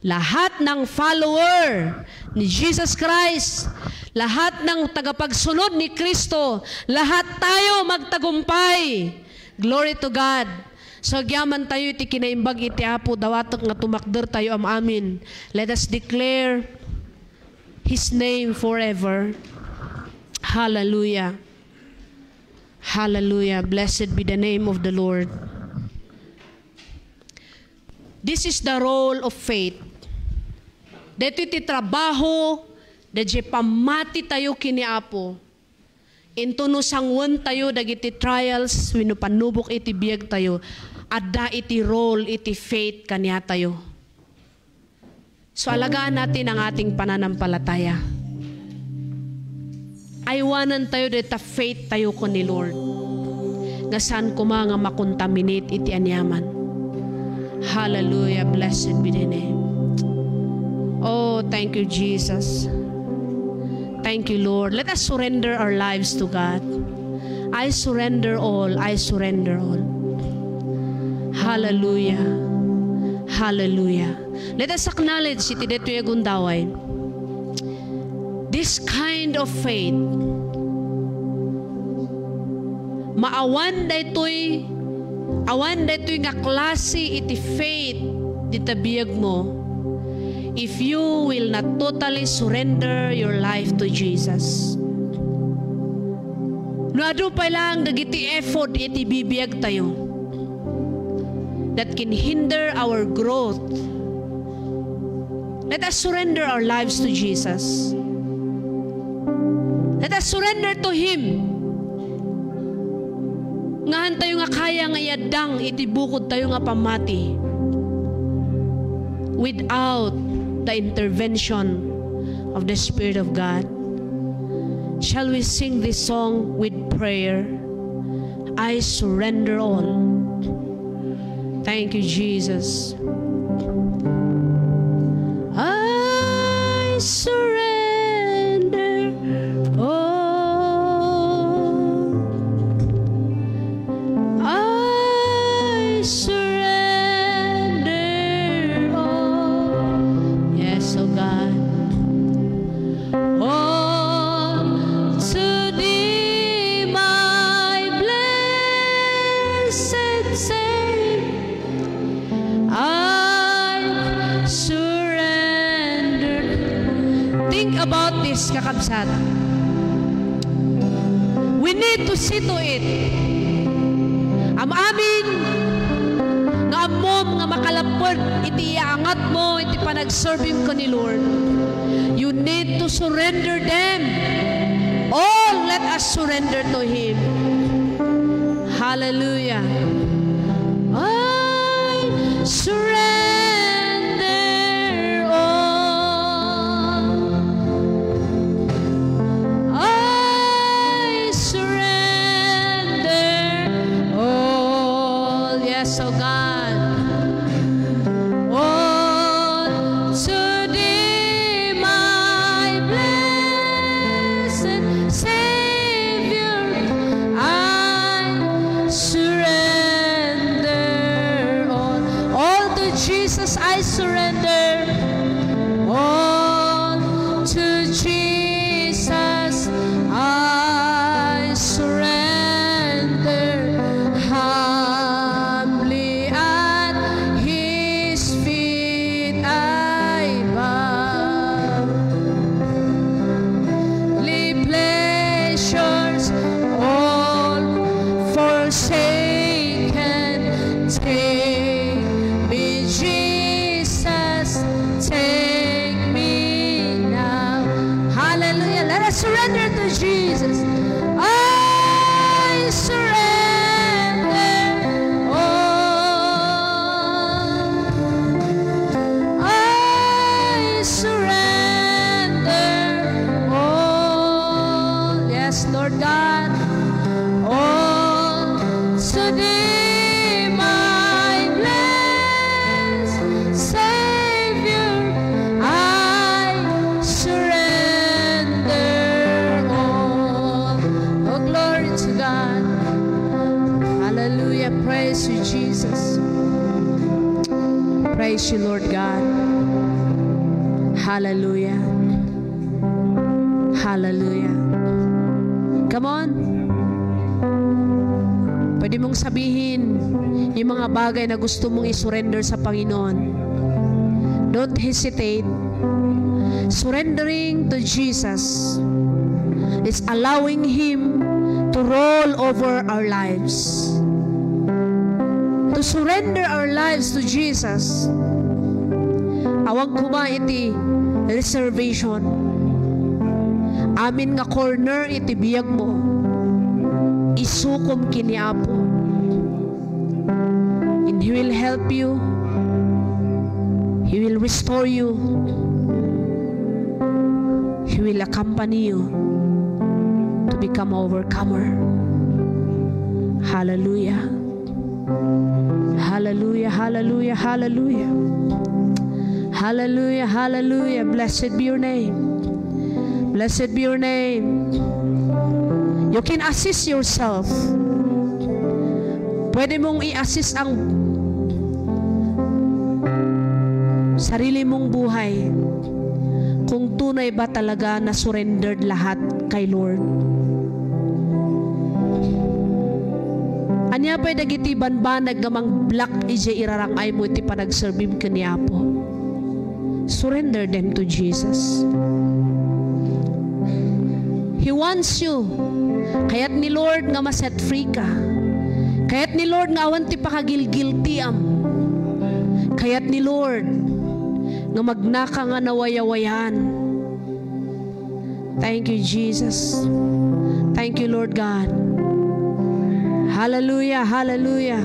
Lahat ng follower ni Jesus Christ, lahat ng tagapagsunod ni Kristo, lahat tayo magtagumpay. Glory to God. So, agyaman tayo iti kinaimbag iti Apo, dawatek nga tumakder tayo am-amin. Let us declare His name forever. Hallelujah. Hallelujah. Blessed be the name of the Lord. This is the role of faith. Daytoy ti trabaho, dayjay pammati tayo ken ni Apo. Intono sanguen tayo dagiti trials wenno pannubok iti biag tayo, adda iti role iti faith kaniatayo. So, alagaan natin ang ating pananampalataya. Aywanan tayo dita faith tayo ken ni Lord. Nga saan koma nga makontaminate iti aniaman. Hallelujah. Blessed be the name. Oh, thank you, Jesus. Thank you, Lord. Let us surrender our lives to God. I surrender all. I surrender all. Hallelujah. Hallelujah. Let us acknowledge iti daytoy a gundaway. This kind of faith Maawan daytoy, awan daytoy nga klase iti faith dita biagmo if you will not totally surrender your life to Jesus. No adu pay lang dagiti effort iti bibiagtayo that can hinder our growth, let us surrender our lives to Jesus. Let us surrender to Him. Nga hantayo nga kaya nga iaddang iti bukodtayo nga pammati without the intervention of the Spirit of God. Shall we sing this song with prayer? I surrender all. Thank you, Jesus. I surrender all. I surrender all. Yes, oh God. All to Thee, my blessed Savior, I surrender. Think about this, kakabsat. We need to see to it. Am-amin nga ammom nga makalapped iti iyaangatmo iti panagservem ken ni Lord. You need to surrender them. All, let us surrender to Him. Hallelujah. I surrender all. I surrender all. Yes, oh God. All to Thee, my blessed Savior, I surrender all. All to Jesus I surrender. All to Jesus I surrender. Humbly at His feet I bow. Earthly pleasures all forsaken, take me, Jesus, take me now. Hallelujah. Let us surrender to Jesus. I surrender all. I surrender all. Yes, Lord God. All to Thee, my blessed Savior, I surrender all. Oh, glory to God. Hallelujah. Praise you, Jesus. Praise you, Lord God. Hallelujah. Hallelujah. Come on. Pwede mong sabihin yung mga bagay na gusto mong isurrender sa Panginoon. Don't hesitate. Surrendering to Jesus is allowing Him to rule over our lives. To surrender our lives to Jesus, awan koma iti reservation. Amin nga corner iti biagmo, isukom ken ni Apo. And He will help you. He will restore you. He will accompany you to become an overcomer. Hallelujah. Hallelujah, hallelujah, hallelujah. Hallelujah, hallelujah. Blessed be your name. Blessed be your name. You can assess yourself. Pwede mong i-assess ang sarili mong buhay kung tunay ba talaga na surrendered lahat kay Lord. Ania pay dagiti banbanag nga mangblock idiay irarang-aymo iti panagserbim ken ni Apo? Surrender them to Jesus. He wants you. Kayat ni Lord nga ma-set free ka. Kayat ni Lord nga awan ti pakagilgiltiam. Kayat ni Lord nga magnaka nga nawayawayan. Thank you, Jesus. Thank you, Lord God. Hallelujah, hallelujah.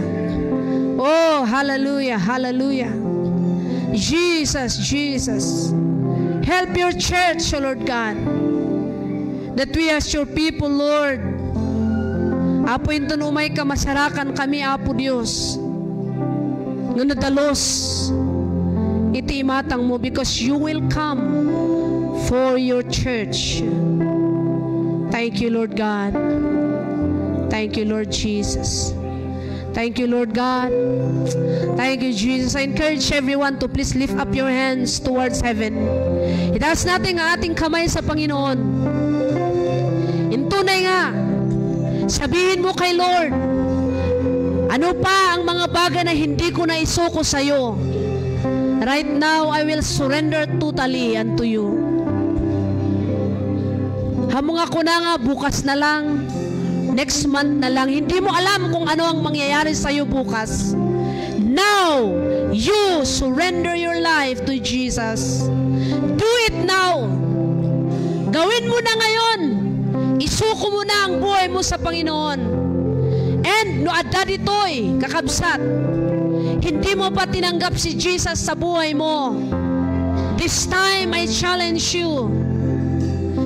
Oh, hallelujah, hallelujah. Jesus, Jesus. Help your church, O Lord God, that we as your people, Lord, Apo, inton umay ka, masarakan kami, Apo Dios, nga nadalus iti imatangmo, because you will come for your church. Thank you, Lord God. Thank you, Lord Jesus. Thank you, Lord God. Thank you, Jesus. I encourage everyone to please lift up your hands towards heaven. Itaas natin ang ating kamay sa Panginoon. Intunay nga, sabihin mo kay Lord, "Ano pa ang mga bagay na hindi ko naisuko sa'yo? Right now, I will surrender totally unto you." Amo nga kuna nga, "Bukas na lang, next month na lang." Hindi mo alam kung ano ang mangyayari sa'yo bukas. Now, you surrender your life to Jesus. Do it now. Gawin mo na ngayon. Isuko mo na ang buhay mo sa Panginoon. And no adda ditoy, kakabsat, hindi mo pa tinanggap si Jesus sa buhay mo, this time I challenge you,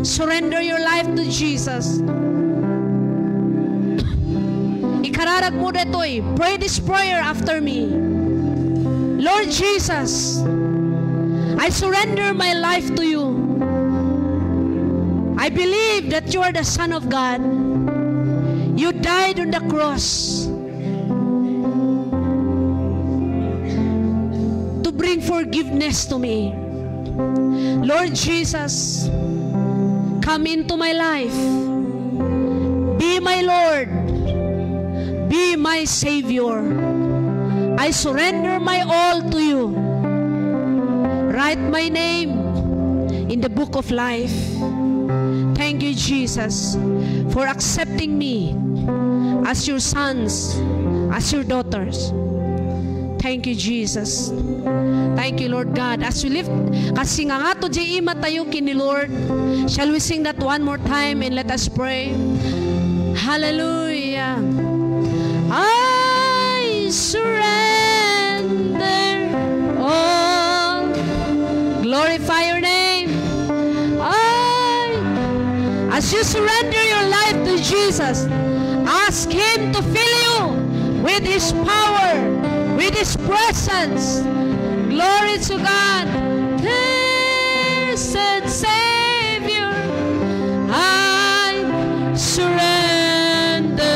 surrender your life to Jesus. Ikararag mo detoy. Pray this prayer after me. Lord Jesus, I surrender my life to you. I believe that you are the Son of God. You died on the cross to bring forgiveness to me. Lord Jesus, come into my life. Be my Lord. Be my Savior. I surrender my all to you. Write my name in the book of life. Thank you, Jesus, for accepting me as your sons, as your daughters. Thank you, Jesus. Thank you, Lord God. As we lift, kasingangato diay imatayo ken ni Lord, shall we sing that one more time and let us pray? Hallelujah. I surrender all. Glorify your name. I, as you surrender your life to Jesus, ask Him to fill you with His power, with His presence. Glory to God. Blessed Savior, I surrender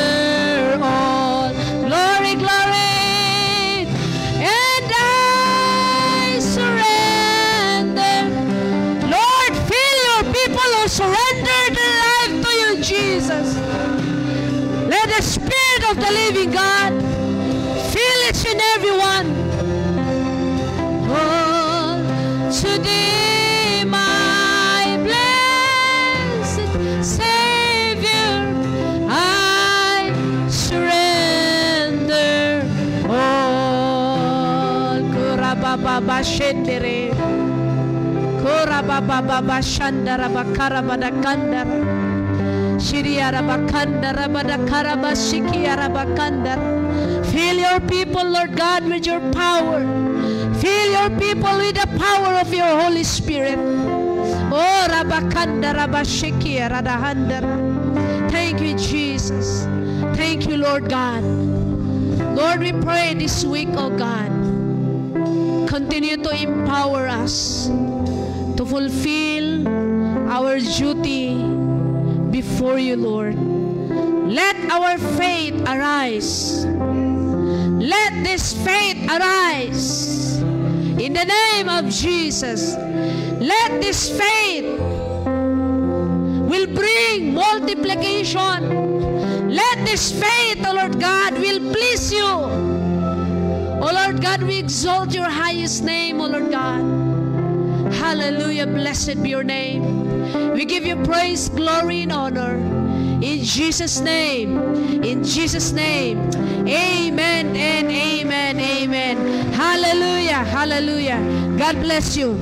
all. Glory, glory. And I surrender. Lord, fill your people who surrender their life to you, Jesus. Let the Spirit of the living God fill each and every one. All to thee, my blessed Savior, I surrender all. Kurababa shendere. Kurababa shandara bakara badakandara. Shiriara bakandara badakara bashiki arabakandara. Fill your people, Lord God, with your power. Fill your people with the power of your Holy Spirit. Oh, rabakanda rabashiki radahandara. Thank you, Jesus. Thank you, Lord God. Lord, we pray this week, oh God, continue to empower us to fulfill our duty before you, Lord. Let our faith arise. Let this faith arise in the name of Jesus. Let this faith will bring multiplication. Let this faith, O Lord God, will please you. O Lord God, we exalt your highest name, O Lord God. Hallelujah. Blessed be your name. We give you praise, glory, and honor. In Jesus' name. In Jesus' name. Amen and amen. Amen. Hallelujah. Hallelujah. God bless you.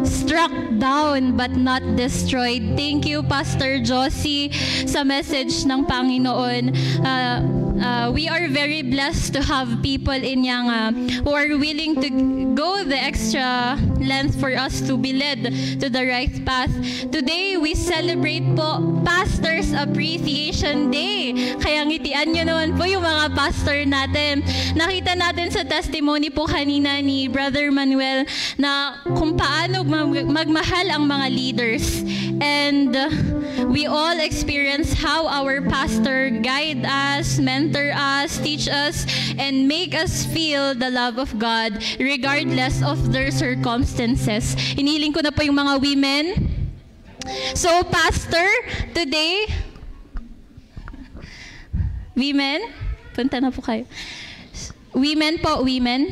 Struck down but not destroyed. Thank you, Pastor Josie, sa message ng Panginoon. Uh, uh, we are very blessed to have people in Yanga who are willing to go the extra length for us to be led to the right path. Today, we celebrate po Pastors Appreciation Day. Kaya ngitian nyo naman po yung mga pastor natin. Nakita natin sa testimony po kanina ni Brother Manuel na kung paano mag-, magmahal ang mga leaders. And, uh, we all experience how our pastor guide us, mentor us, teach us, and make us feel the love of God regardless of their circumstances. Hiniling ko na po yung mga women. So, Pastor, today, women, punta na po kayo. Women po, women.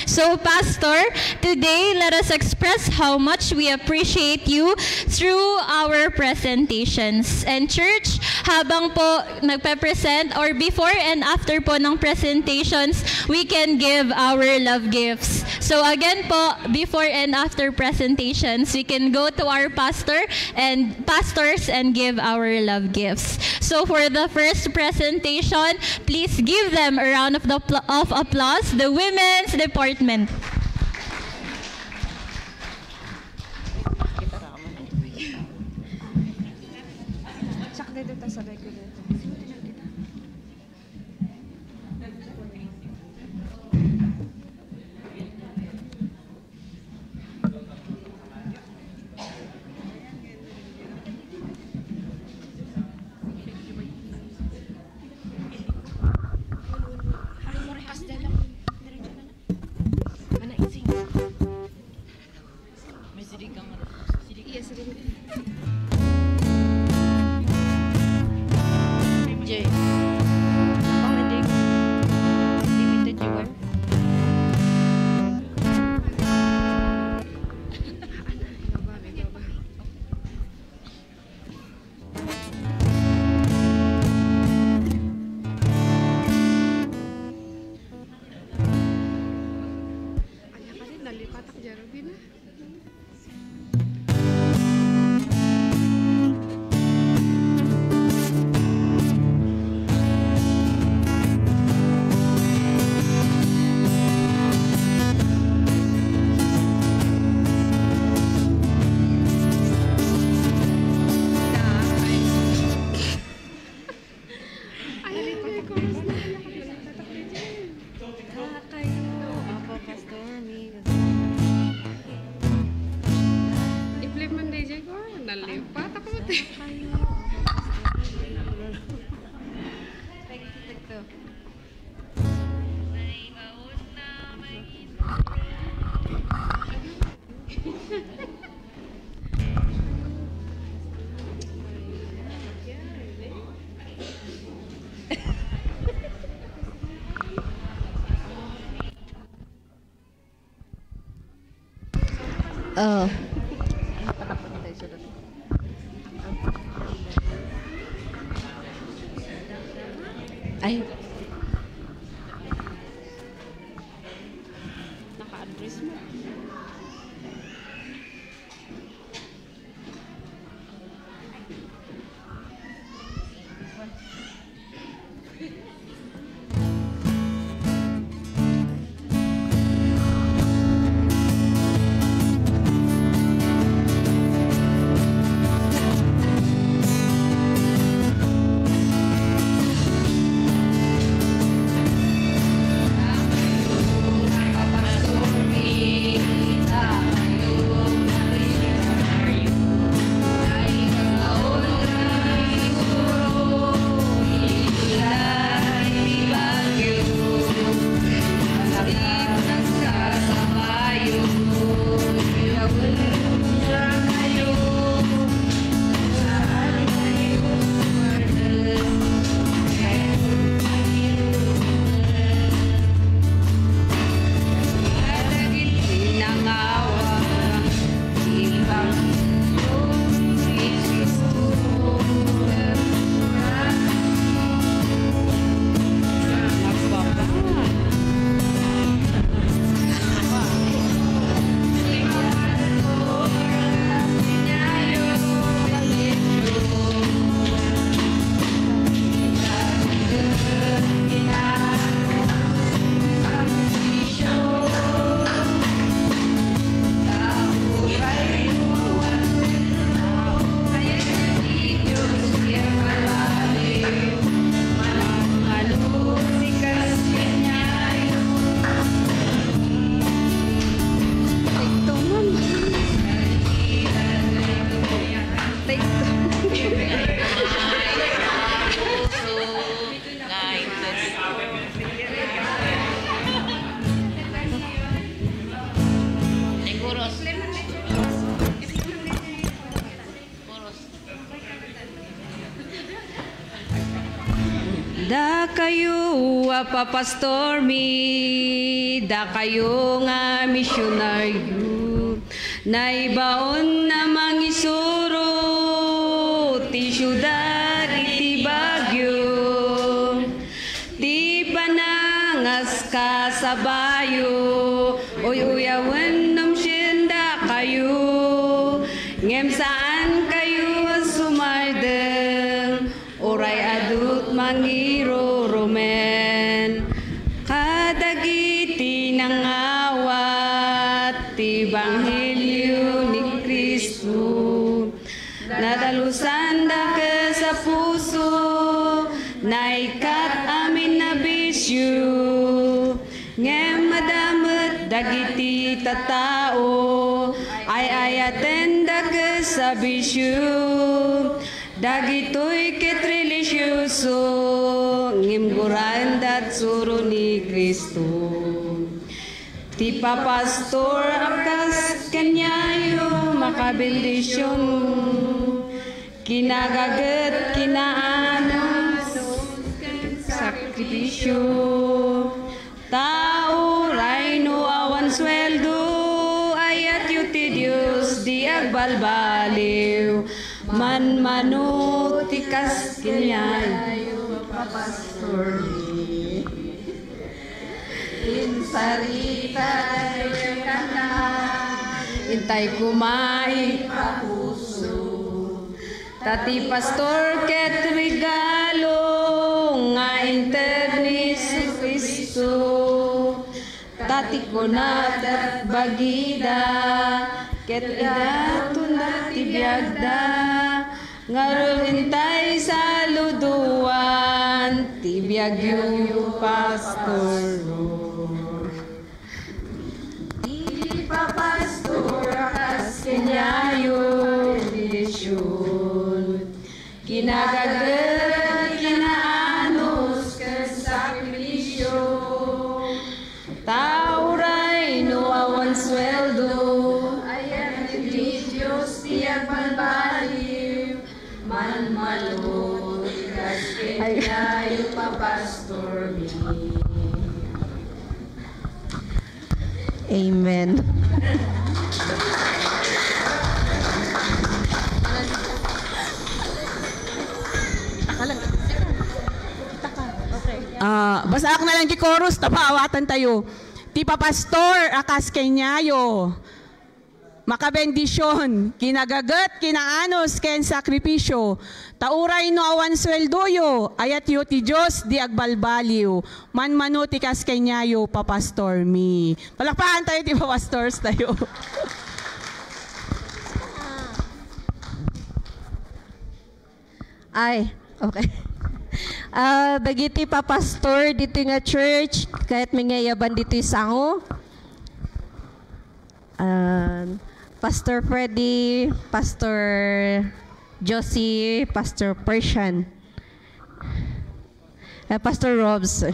So, Pastor, today, let us express how much we appreciate you through our presentations. And church, habang po nagpe-present or before and after po ng presentations, we can give our love gifts. So again po, before and after presentations, we can go to our pastor and pastors and give our love gifts. So for the first presentation, please give them a round of, the, pl- of applause, the women's department. Sakto dito sa regulator. May sidig kang ano? Sidig. Iya, sidig. Jay. Pang ending. Limited viewer. Anya ka rin, nalipatak dyan, Robin, ah. Ay, ay, kumusta? Kakayo. Apo, Pastor, mi. I-flip man, D J ko. Nalipat ako, te. Kakayo. Apo, Pastor, mi. Thank you, thank you. Oh. Ay. Naka-address mo. Papapastormi, dakayo nga misionaryo, naibaon a mangisuro ti siudad iti Baguio. Ti panangaskasabayo, uy-uyawen no siendakayo, ngem saankayo a sumardeng, uray adut mangirurumen kadagiti nangawat ti ebanghelio ni Cristo. Nadalusan dakes a puso, naikkat amin a bisio, ngem adda met dagiti tattao, ay-ayaten dakes a bisio. Dagitoy ket religioso, ngem guraenda ti suro ni Cristo. Ti papastor a kas kaniayo makabendision, kinagaget, kinaanus, sakripisio. Ta uray no awan sueldo, ayatyo ti Dios di agbalbaliw. Manmano ti kas kaniayo, papastormi. Insarita kenka, intay koma iti papuso. Ta ti pastor ket regalo nga inted ni Jesu-Cristo. Ta ti kunada bagida, ket idatonna ti biagda. Ngarud intay saludoan ti biagyo, pastor. Ti papastor a kas kaniayo, bendision. Kinagaget, kinaanus, ken sakripisio. Ta uray no awan sueldo, ayat ti Dios ti agbalbaliw. Manmano ti kas kaniayo, papastormi. Amen. Ah, basaak na lang ti chorus, ta maawatan tayo. Ti papastor a kas kaniayo. Makabendision, kinagaget, kinaanus, ken sakripisio. Ta uray no awan sueldoyo, ayatyo ti Dios di agbalbaliw. Manmano ti kas kaniayo, papastormi. Palakpakan tayo ti papastors tayo. Ay, okay. Ah, dagiti papastor ditoy nga church, ket mangiyaban ditoy sango. Ah, Pastor Freddy, Pastor Josie, Pastor Persian. Ah, Pastor Robs.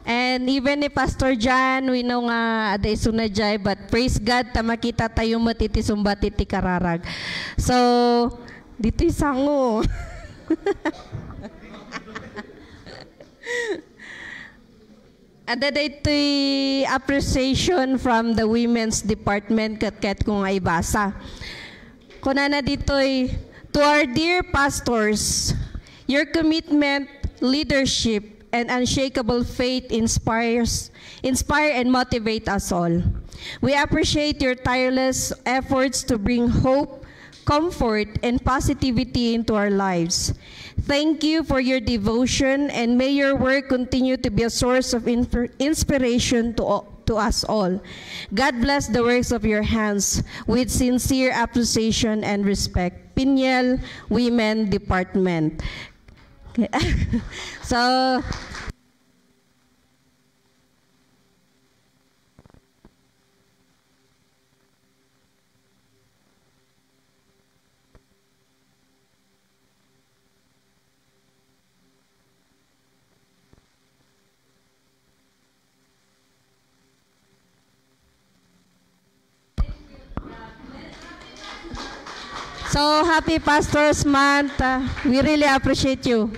And even ni Pastor John, we know nga adda isuna jay, but praise God, ta makita tayo met iti sumbat iti kararag. So, ditoy sango. Adda daytoy appreciation from the women's department ket, ket kung nga ibasa. Kunana ditoy, "To our dear pastors, your commitment, leadership, and unshakable faith inspires, inspire and motivate us all. We appreciate your tireless efforts to bring hope, comfort, and positivity into our lives. Thank you for your devotion, and may your work continue to be a source of inspir-, inspiration to all, to us all. God bless the works of your hands. With sincere appreciation and respect. Piniel Women Department." Okay. So, So, happy Pastors Month. Uh, we really appreciate you.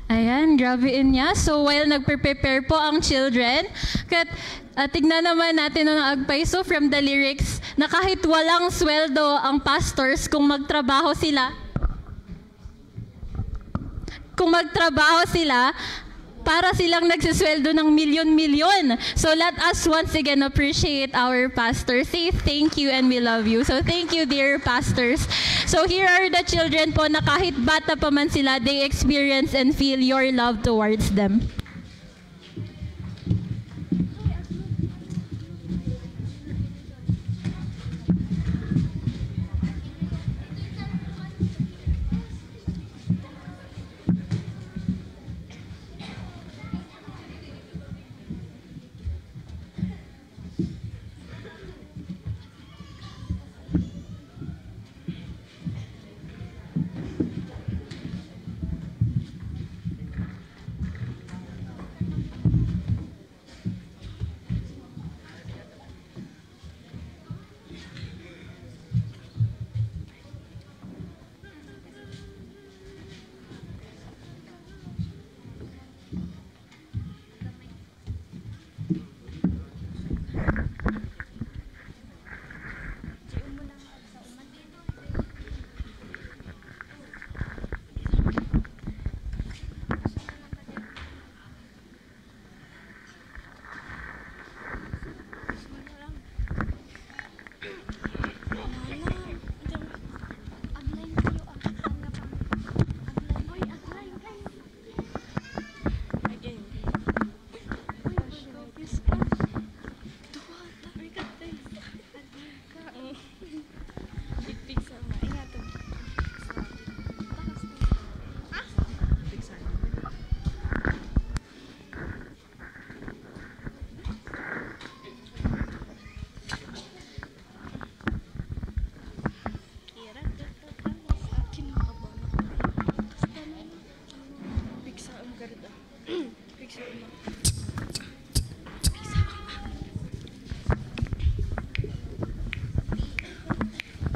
Ayan, grabe niya. So, while nagpre-prepare po ang children, kat, ah, tignan naman natin ang agpay. So, from the lyrics, na kahit walang sweldo ang pastors, kung magtrabaho sila, kung magtrabaho sila, para silang nagsisweldo ng milyon-milyon. So let us once again appreciate our pastors. Say thank you and we love you. So thank you, dear pastors. So here are the children po na kahit bata pa man sila, they experience and feel your love towards them.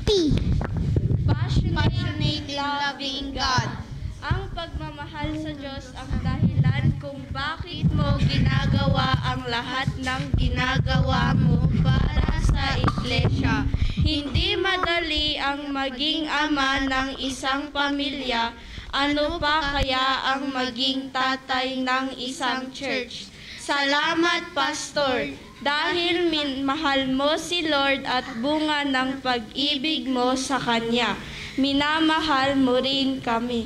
P. Passionate, loving God. Ang pagmamahal sa Diyos ang dahilan kung bakit mo ginagawa ang lahat ng ginagawa mo para sa iglesia. Hindi madali ang maging ama ng isang pamilya. Ano pa kaya ang maging tatay ng isang church? Salamat, Pastor, dahil min-, mahal mo si Lord at bunga ng pag-ibig mo sa Kanya. Minamahal mo rin kami.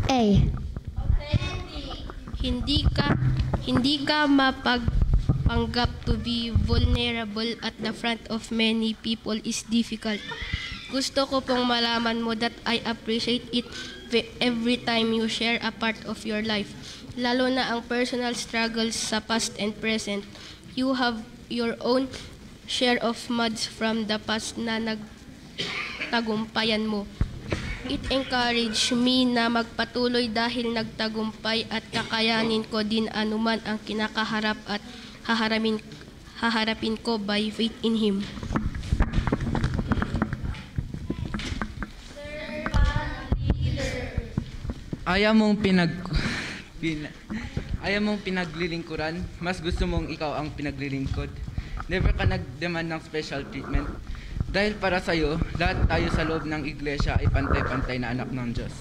A. Hindi ka, hindi ka mapagpanggap to be vulnerable at the front of many people is difficult. Gusto ko pong malaman mo that I appreciate it ve-, every time you share a part of your life, lalo na ang personal struggles sa past and present. You have your own share of muds from the past na nagtagumpayan mo. It encouraged me na magpatuloy dahil nagtagumpay at kakayanin ko din anuman ang kinakaharap at haharamin, haharapin ko by faith in Him. Ayaw mong pinag-, pina-, ayaw mong pinaglilingkuran, mas gusto mong ikaw ang pinaglilingkod. Never ka nag-demand ng special treatment. Dahil para sa'yo, lahat tayo sa loob ng iglesia ay pantay-pantay na anak ng Diyos.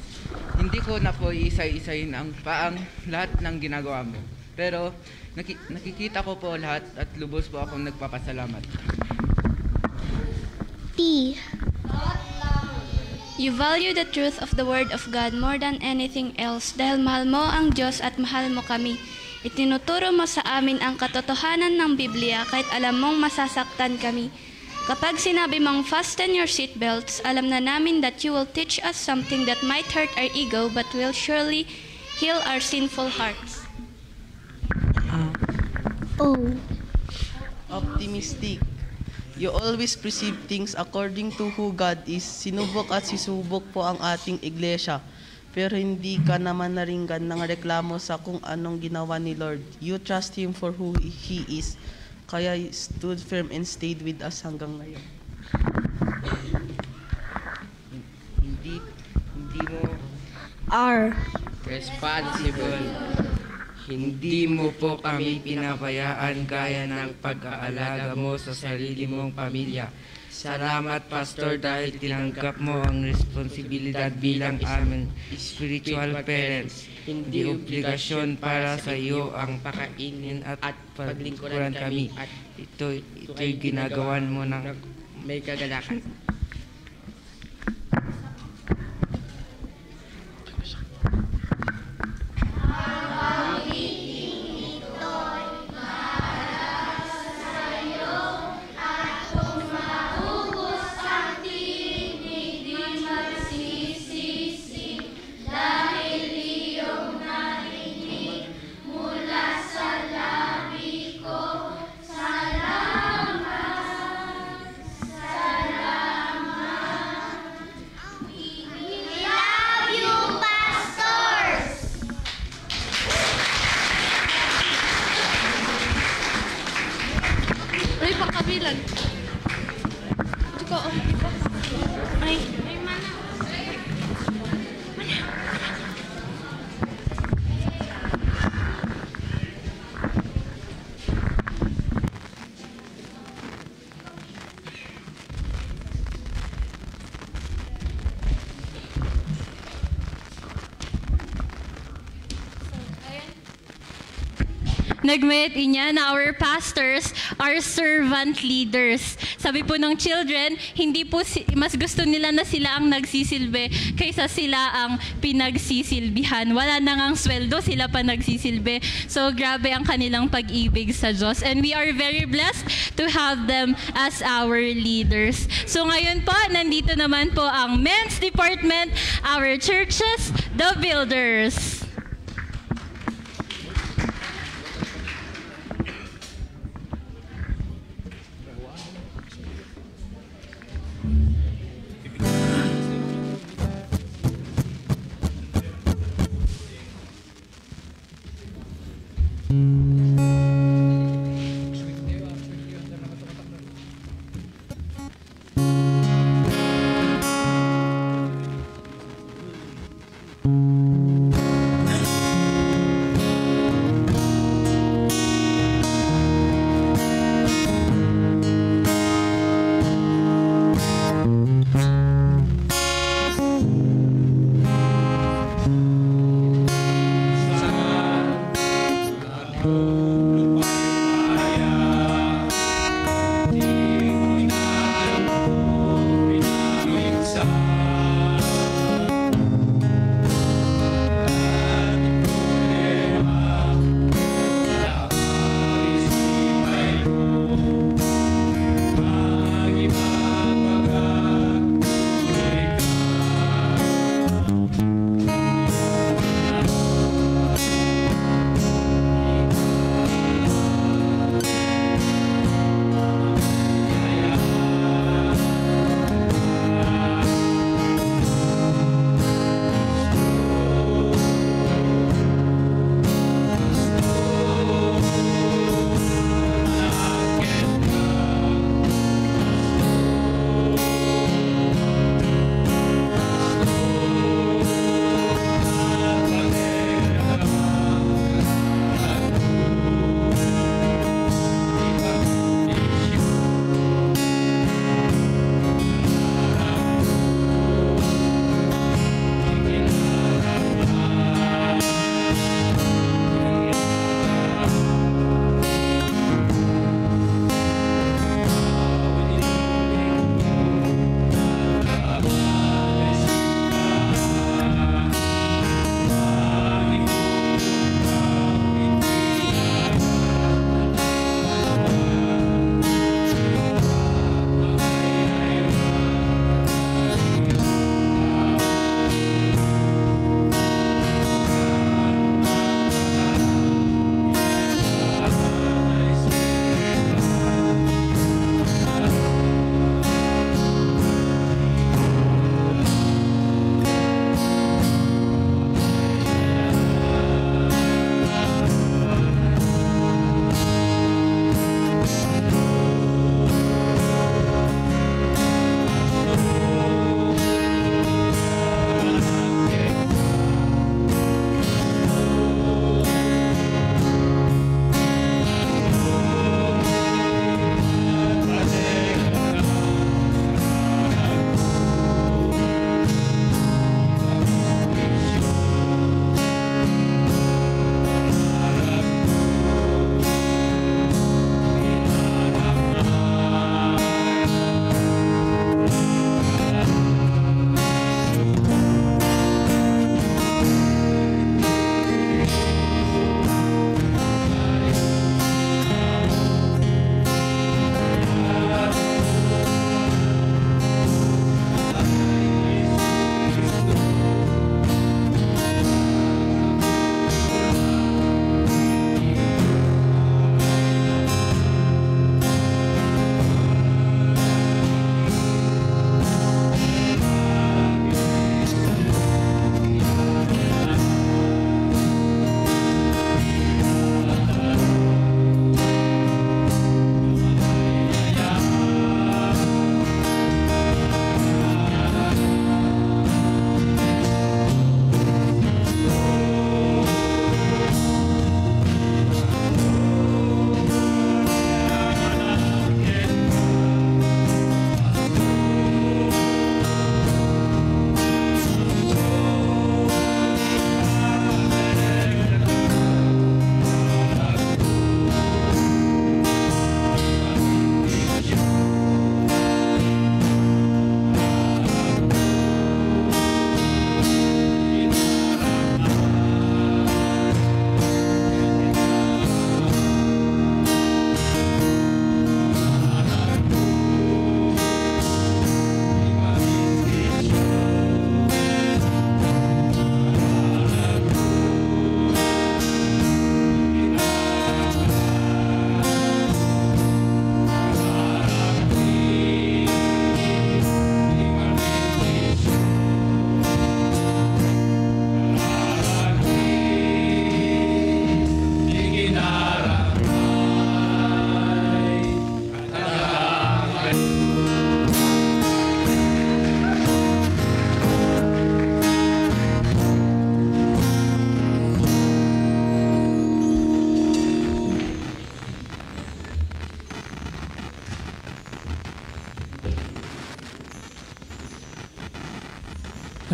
Hindi ko na po iisay-isayin ang paang lahat ng ginagawa mo. Pero naki-, nakikita ko po lahat at lubos po akong nagpapasalamat. T. You value the truth of the Word of God more than anything else dahil mahal mo ang Diyos at mahal mo kami. Itinuturo mo sa amin ang katotohanan ng Biblia kahit alam mong masasaktan kami. Kapag sinabi mong, "Fasten your seatbelts," alam na namin that you will teach us something that might hurt our ego but will surely heal our sinful hearts. Ah. O. Optimistic. You always perceive things according to who God is. Sinubok at sisubok po ang ating iglesia. Pero hindi ka naman naringgan ng reklamo sa kung anong ginawa ni Lord. You trust Him for who He is. Kaya stood firm and stayed with us hanggang ngayon. Hindi, hindi mo R. Responsible. Hindi mo po kami pinabayaan gaya ng pag-aalaga mo sa sarili mong pamilya. Salamat, Pastor, dahil tinanggap mo ang responsibilidad bilang aming spiritual parents. Hindi obligasyon para sa iyo ang pakainin at paglingkuran kami. Ito, ito'y ginagawa mo ng may kagalakan. We love you, pastors! Ay, pakabilan. Ito ka, oh. Ay. Ay, mana. Nagmayat inya na our pastors are servant leaders. Sabi po ng children, hindi po si, mas gusto nila na sila ang nagsisilbi kaysa sila ang pinagsisilbihan. Wala na ngang sweldo, sila pa nagsisilbi. So, grabe ang kanilang pag-ibig sa Diyos. And we are very blessed to have them as our leaders. So, ngayon po, nandito naman po ang men's department, our churches, the builders.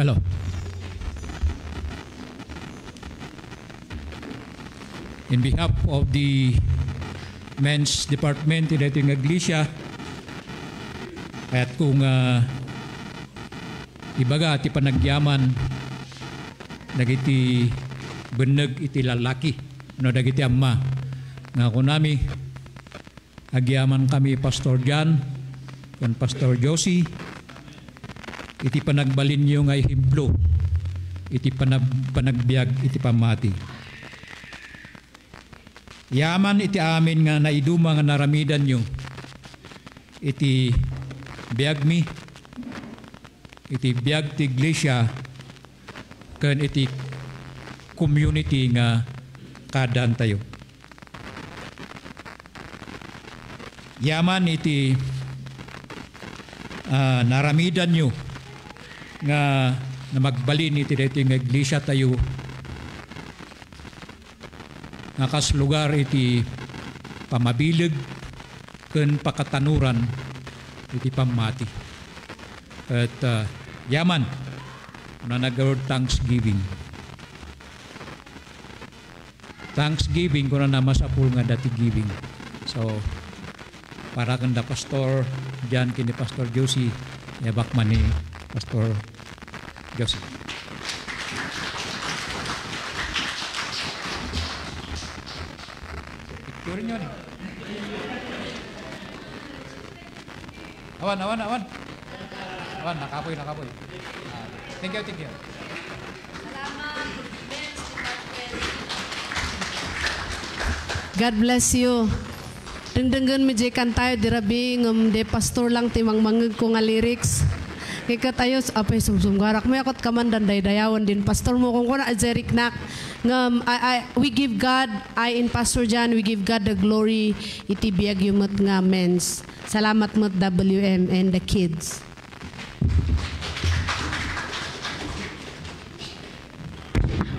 Hello. In behalf of the men's department ti daytoy nga iglesia, kayatko nga ibaga ti panagyaman dagiti benneg iti lalaki wenno dagiti amma nga kunami, agyamankami Pastor John ken Pastor Josie iti panagbalinyo nga ehemplo iti panag-, panagbiag iti pammati. Yaman iti amin nga naiduma nga naramidanyo iti biagmi, iti biag ti iglesia, ken iti community nga kaaddaantayo. Yaman iti, ah, naramidanyo nga namagbalin iti daytoy nga iglesiatayo nga kas lugar iti pammabileg ken pakatanuran iti pammati. Ket, ah, yaman, kunana nga word, thanksgiving. Thanksgiving, kunana, masapul nga adda ti giving. So, para kanda Pastor John ken ni Pastor Josie, yabak man ni Pastor Josie. Picture nyo ni. Awan, awan, awan. Awan, nakapoy, nakapoy. Ah, thank you, thank you. God bless you. Dengdenggen mi diay kantayo, di rabii, ngem diay pastor lang ti mangmangngegko nga lyrics. Ket ayo, apay, sumsumgarak. Mayakot ka man dandaydayawen din pastor mo. Kung kuna, Jeric nak. Ngem, I, I, we give God, I and Pastor John, we give God the glory iti biagyo met nga men's. Salamat met, W M, and the kids.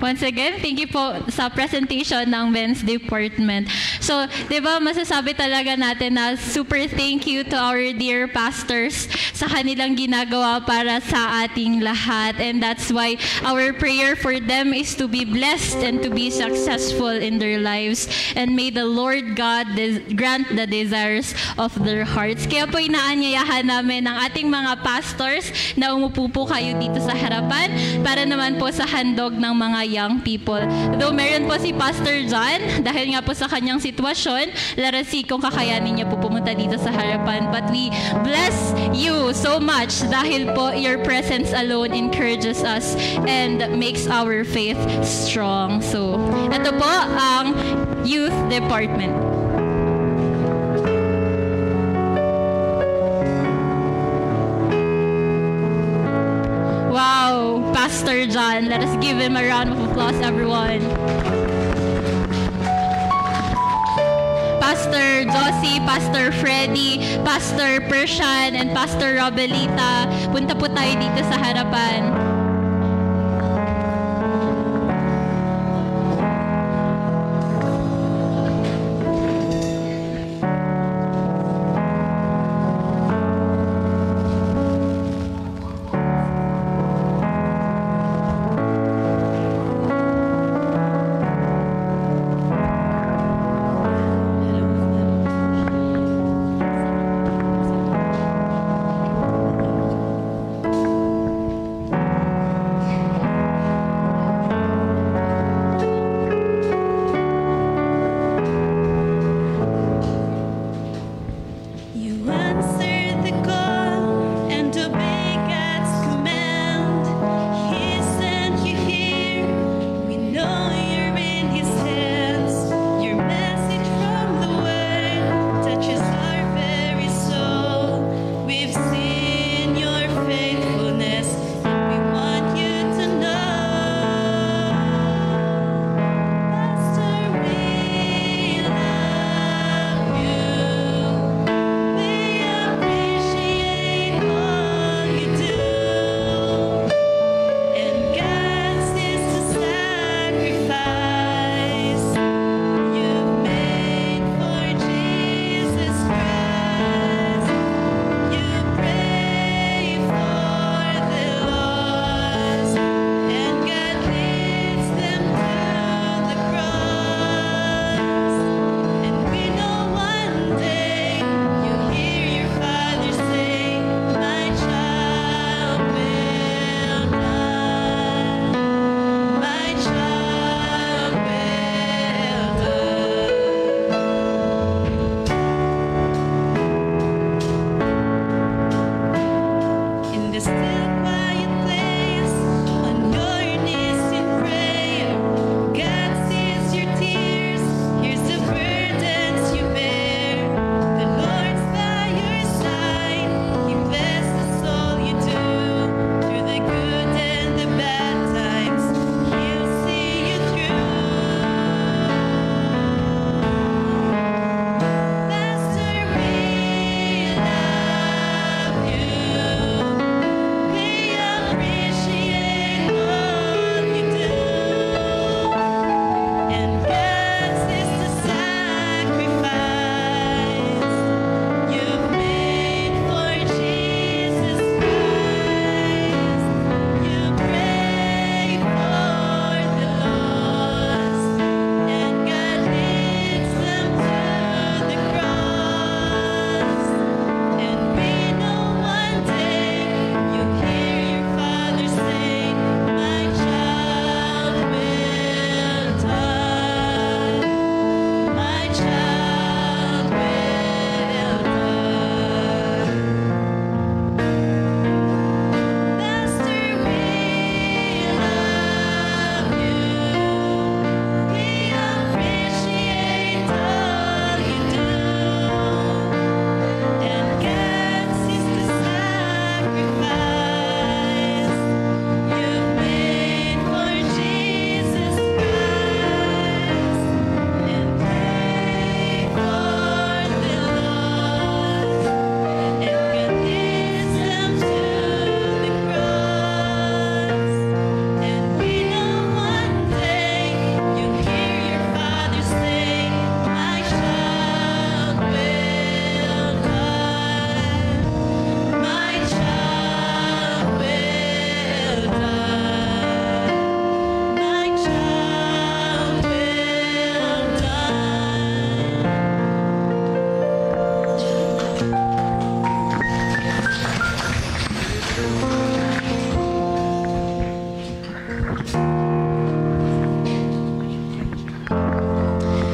Once again, thank you po sa presentation ng men's department. So, di ba, masasabi talaga natin na super thank you to our dear pastors sa kanilang ginagawa para sa ating lahat. And that's why our prayer for them is to be blessed and to be successful in their lives. And may the Lord God des- grant the desires of their hearts. Kaya po, inaanyayahan namin ang ating mga pastors na umupo po kayo dito sa harapan para naman po sa handog ng mga young people. Though meron po si Pastor John, dahil nga po sa kanyang sitwasyon, let us see kung kakayanin niya po pumunta dito sa harapan. But we bless you so much dahil po your presence alone encourages us and makes our faith strong. So, ito po ang Youth Department. Wow, Pastor John. Let us give him a round of applause, everyone. Pastor Josie, Pastor Freddy, Pastor Persian, and Pastor Robelita, punta po tayo dito sa harapan.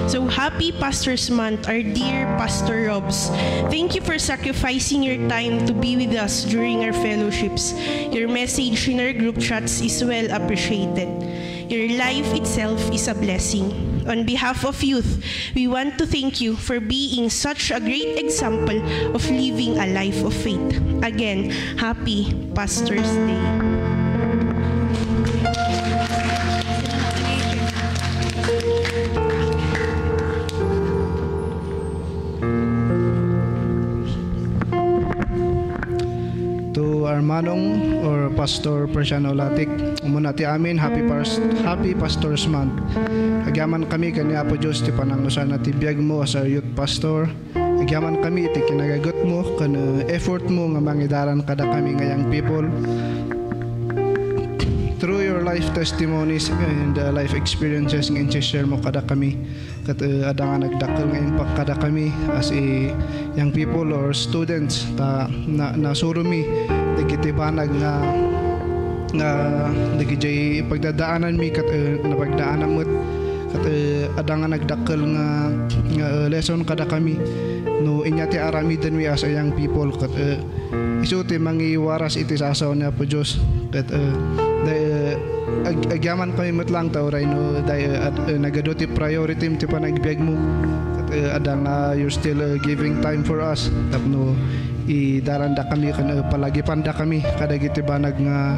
So happy Pastors Month, our dear Pastor Robs. Thank you for sacrificing your time to be with us during our fellowships. Your message in our group chats is well appreciated. Your life itself is a blessing. On behalf of youth, we want to thank you for being such a great example of living a life of faith. Again, happy Pastor's Day. To our manong or Pastor Persiano Latik, umuna ti amin, happy pars-, happy Pastor's Month. Agyaman kami ken ni Apo Dios ti panangusarna ti biagmo as a youth pastor. Agyaman kami iti kinagagutmo ken, uh, effort mo nga mangidaran kadakami nga young people. Through your life testimonies and, uh, life experiences nga insishare mo kadakami, ket, uh, adda nga nagdakkel nga impact kadakami as a young people or students, ta na-, nasuromi dagiti banag nga, nga dagidiay pagdadaananmi ket, uh, napagdaanan met ket, uh, adda nga nagdakkel nga, nga, uh, lesson kadakami no ania ti aramidenmi as a young people ket, uh, isu ti mangiwaras iti sasao ni Apo Dios. Ket, uh, day, uh, ag-, agyaman kami met lang ta uray no day, uh, ad-, uh, nagadu ti priority ti panagbiagmo. Ket, uh, adda nga you're still, uh, giving time for us tapno idarandakami ken, uh, palagipandakami kadagiti banag nga,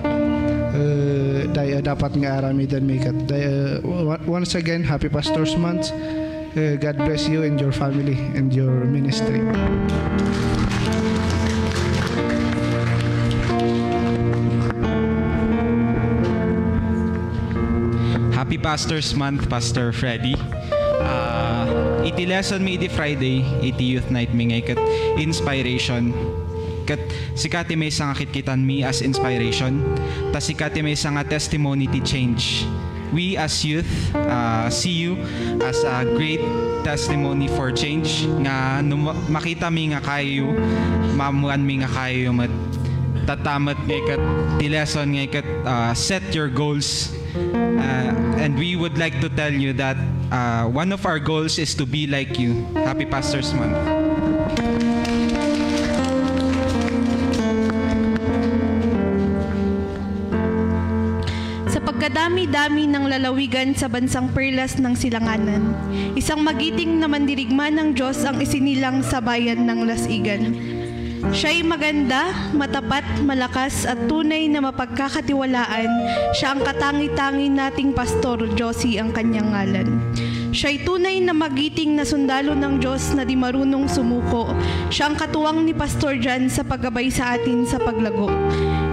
uh, day, uh, dapat nga aramidenmi. Ket day, uh, wa-, once again, happy Pastors Month. Uh, God bless you and your family and your ministry. Happy Pastors Month, Pastor Freddy. Ah, iti lesson mi iti Friday, iti youth night mi nga iket inspiration. Ket sika ti maysa nga kitkitanmi as inspiration. Ta sika ti maysa nga testimony ti change. We as youth, uh, see you as a great testimony for change nga no ma-, makitami nga kayo, maammuanmi nga kayo met. Tatta met nga iket ti lesson nga iket, uh, set your goals. Uh, and we would like to tell you that, uh, one of our goals is to be like you. Happy Pastors Month. Sa pagkadami-dami ng lalawigan sa bansang perlas ng silanganan, isang magiting na mandirigma ng Diyos ang isinilang sa bayan ng Lasigan. Siya'y maganda, matapat, malakas, at tunay na mapagkakatiwalaan. Siya ang katangi-tangi nating pastor, Josie ang kanyang ngalan. Siya'y tunay na magiting na sundalo ng Diyos na di marunong sumuko. Siya ang katuwang ni Pastor Jan sa paggabay sa atin sa paglago.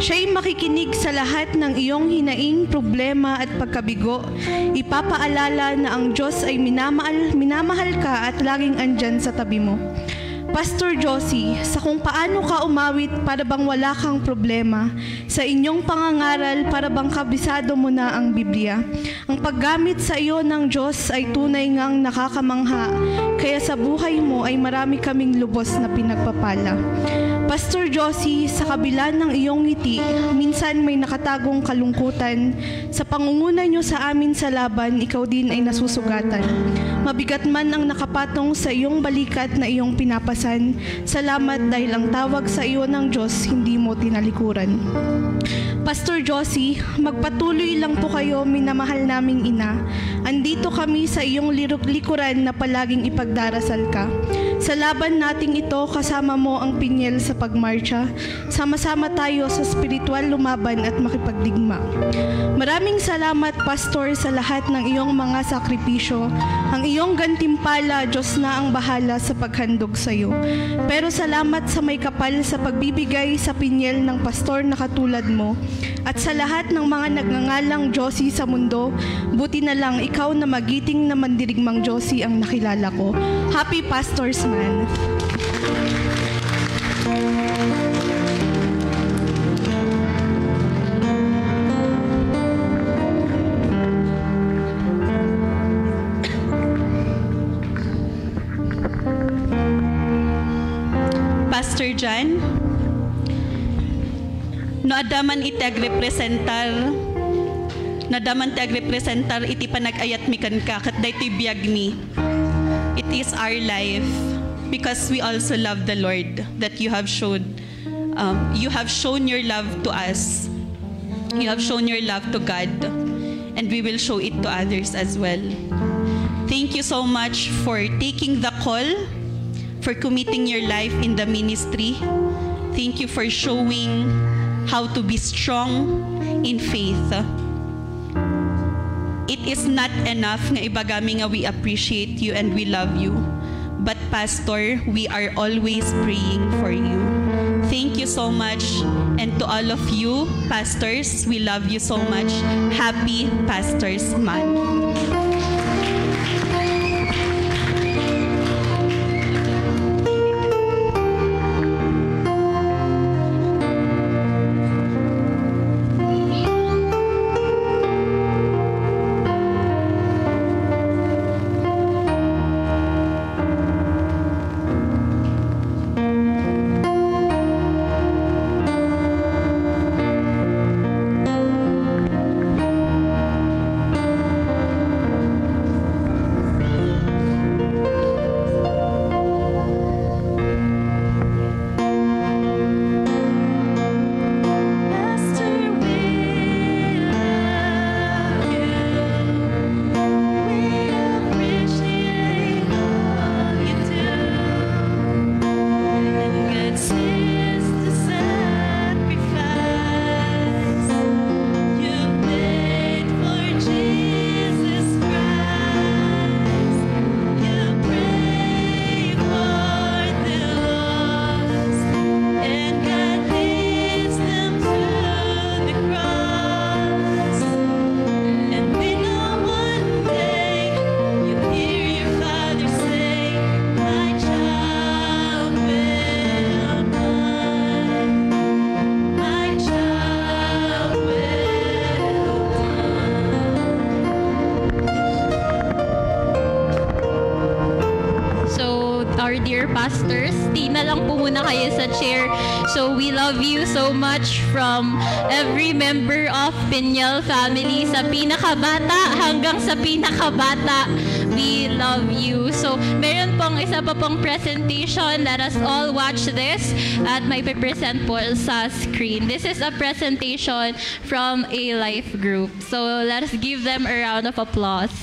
Siya'y makikinig sa lahat ng iyong hinaing, problema at pagkabigo. Ipapaalala na ang Diyos ay minamahal, minamahal ka at laging andyan sa tabi mo. Pastor Josie, sa kung paano ka umawit para bang wala kang problema, sa inyong pangangaral para bang kabisado mo na ang Biblia. Ang paggamit sa iyo ng Diyos ay tunay ngang nakakamangha, kaya sa buhay mo ay marami kaming lubos na pinagpapala. Pastor Josie, sa kabila ng iyong ngiti, minsan may nakatagong kalungkutan. Sa pangunguna niyo sa amin sa laban, ikaw din ay nasusugatan. Mabigat man ang nakapatong sa iyong balikat na iyong pinapasan, salamat dahil ang tawag sa iyo ng Diyos hindi mo tinalikuran. Pastor Josie, magpatuloy lang po kayo, minamahal naming ina. Andito kami sa iyong liru-, likuran na palaging ipagdarasal ka. Sa laban nating ito, kasama mo ang pinyel sa pagmartsa. Sama-sama tayo sa espiritual lumaban at makipagdigma. Maraming salamat, Pastor, sa lahat ng iyong mga sakripisyo. Ang iyong gantimpala, Diyos na ang bahala sa paghandog sa iyo. Pero salamat sa may kapal sa pagbibigay sa pinyel ng pastor na katulad mo. At sa lahat ng mga nagngangalang Josie sa mundo, buti na lang ikaw na magiting na mandirigmang Josie ang nakilala ko. Happy Pastor's Month! Pastor John, no Adda man iti agrepresentar, nadda man ti agrepresentar iti panagayatmi kenka, ket daytoy biagmi. It is our life because we also love the Lord that you have showed, um, you have shown your love to us. You have shown your love to God, and we will show it to others as well. Thank you so much for taking the call, for committing your life in the ministry. Thank you for showing how to be strong in faith. It is not enough nga ibagami nga we appreciate you and we love you. But Pastor, we are always praying for you. Thank you so much. And to all of you, pastors, we love you so much. Happy Pastors Month. So, our dear pastors, stay na lang po muna kayo sa chair. So, we love you so much from every member of Piñol family, sa pinakabata hanggang sa pinakabata. We love you. So, meron pong isa pa pong presentation. Let us all watch this at may present po sa screen. This is a presentation from a life group. So, let us give them a round of applause.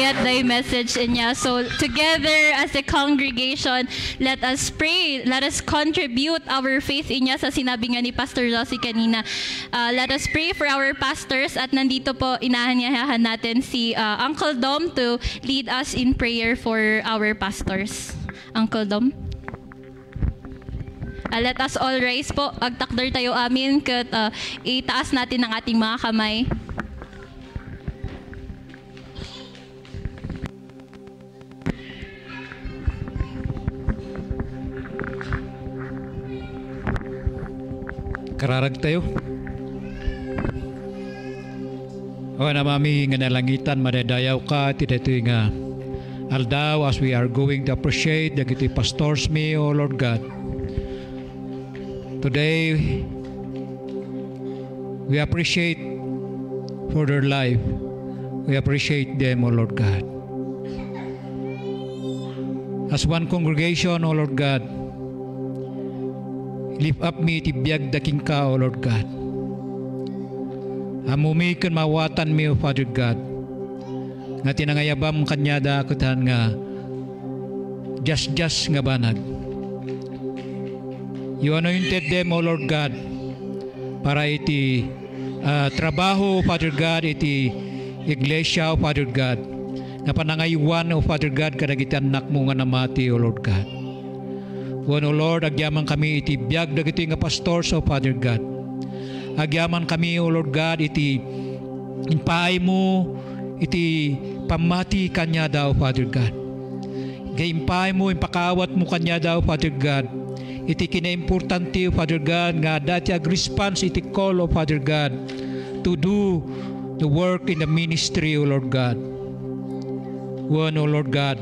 Thy message inya. So, together as a congregation, let us pray. Let us contribute our faith inya sa sinabi nga ni Pastor Josie kanina. Uh, let us pray for our pastors. At nandito po, inaanyayahan natin si, uh, Uncle Dom to lead us in prayer for our pastors. Uncle Dom? Uh, let us all rise po. Agtakder tayo amin ket, uh, itaas natin ang ating mga kamay. Kararag tayo. O Amami nga nalangitan, madaydayaw ka ti daytoy nga aldaw as we are going to appreciate dagiti pastors mi, O Lord God. Today, we appreciate for their life. We appreciate them, O Lord God. As one congregation, O Lord God, lift up mi iti biagda kenka, O Lord God. Ammomi ken maawatanmi, O Father God, nga ti nangayabam kaniada ket han nga diasdias nga banag. You anointed them, O Lord God, para iti, ah, trabaho, Father God, iti iglesia, Father God, nga panangaywan, O Father God, kadagiti annakmo nga namati, O Lord God. Wen, O Lord, agyamankami iti biag dagitoy nga pastors, O Father God. Agyamankami, O Lord God, iti impaaymo iti pammati kaniada, O Father God. Nga impaaymo, impakaawatmo kaniada, O Father God, iti kinaimportante, O Father God, nga adda ti agresponse iti call, O Father God, to do the work in the ministry, O Lord God. Wen, O Lord God,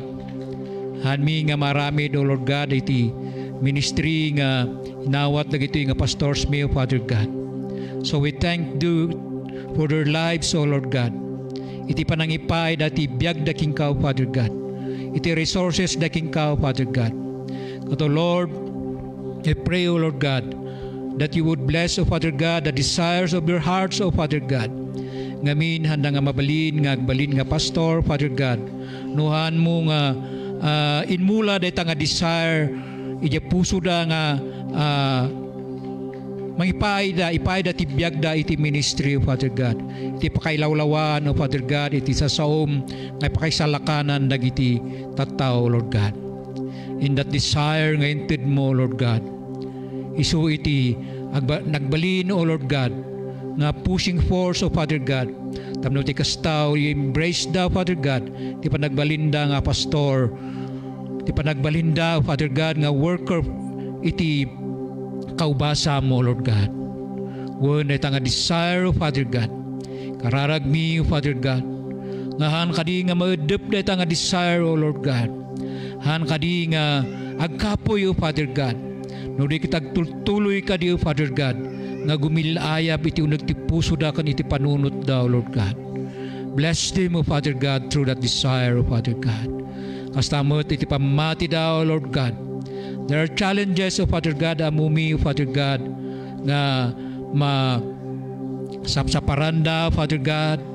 hanmi nga maaramid, O Lord God, iti ministry nga inawat dagitoy nga pastors mi, O Father God. So we thank you for their lives, O Lord God. Iti panangipaayda ti biagda kenka, O Father God. Iti resources da kenka, O Father God. Ket, O Lord, I pray, O Lord God, that you would bless, O Father God, the desires of their hearts, O Father God. Ngamin, handa nga mabalin, nga agbalin nga pastor, Father God. No hanmo nga, ah, inmula dayta nga desire, idiay pusoda nga, ah, mangipaayda, ipaayda ti biagda iti ministry, O Father God. Iti pakailawlawan, O Father God, iti sasaom nga pakaisalakanan dagiti tattao, Lord God. In that desire nga intedmo, Lord God. Isu iti agba-, nagbalin, O Lord God, nga pushing force, O Father God. Tapno ti kasta, you embrace da, Father God, ti panagbalinda nga pastor, ti panagbalinda, Father God, nga worker iti kaubasam, O Lord God. Wen, dayta nga desire, O Father God. Kararagmi, O Father God. Nga han kadi nga maeddep dayta nga desire, O Lord God. Han kadi nga agkapuy, O Father God. No di ket agtultuloy kadi, O Father God, nga gumil-ayab iti uneg ti pusoda ken iti panunotda, O Lord God. Bless them, O Father God, through that desire, O Father God. Kasta met iti pammatida, O Lord God. There are challenges, O Father God, ammomi, O Father God, nga ma-, sapsaparanda, Father God.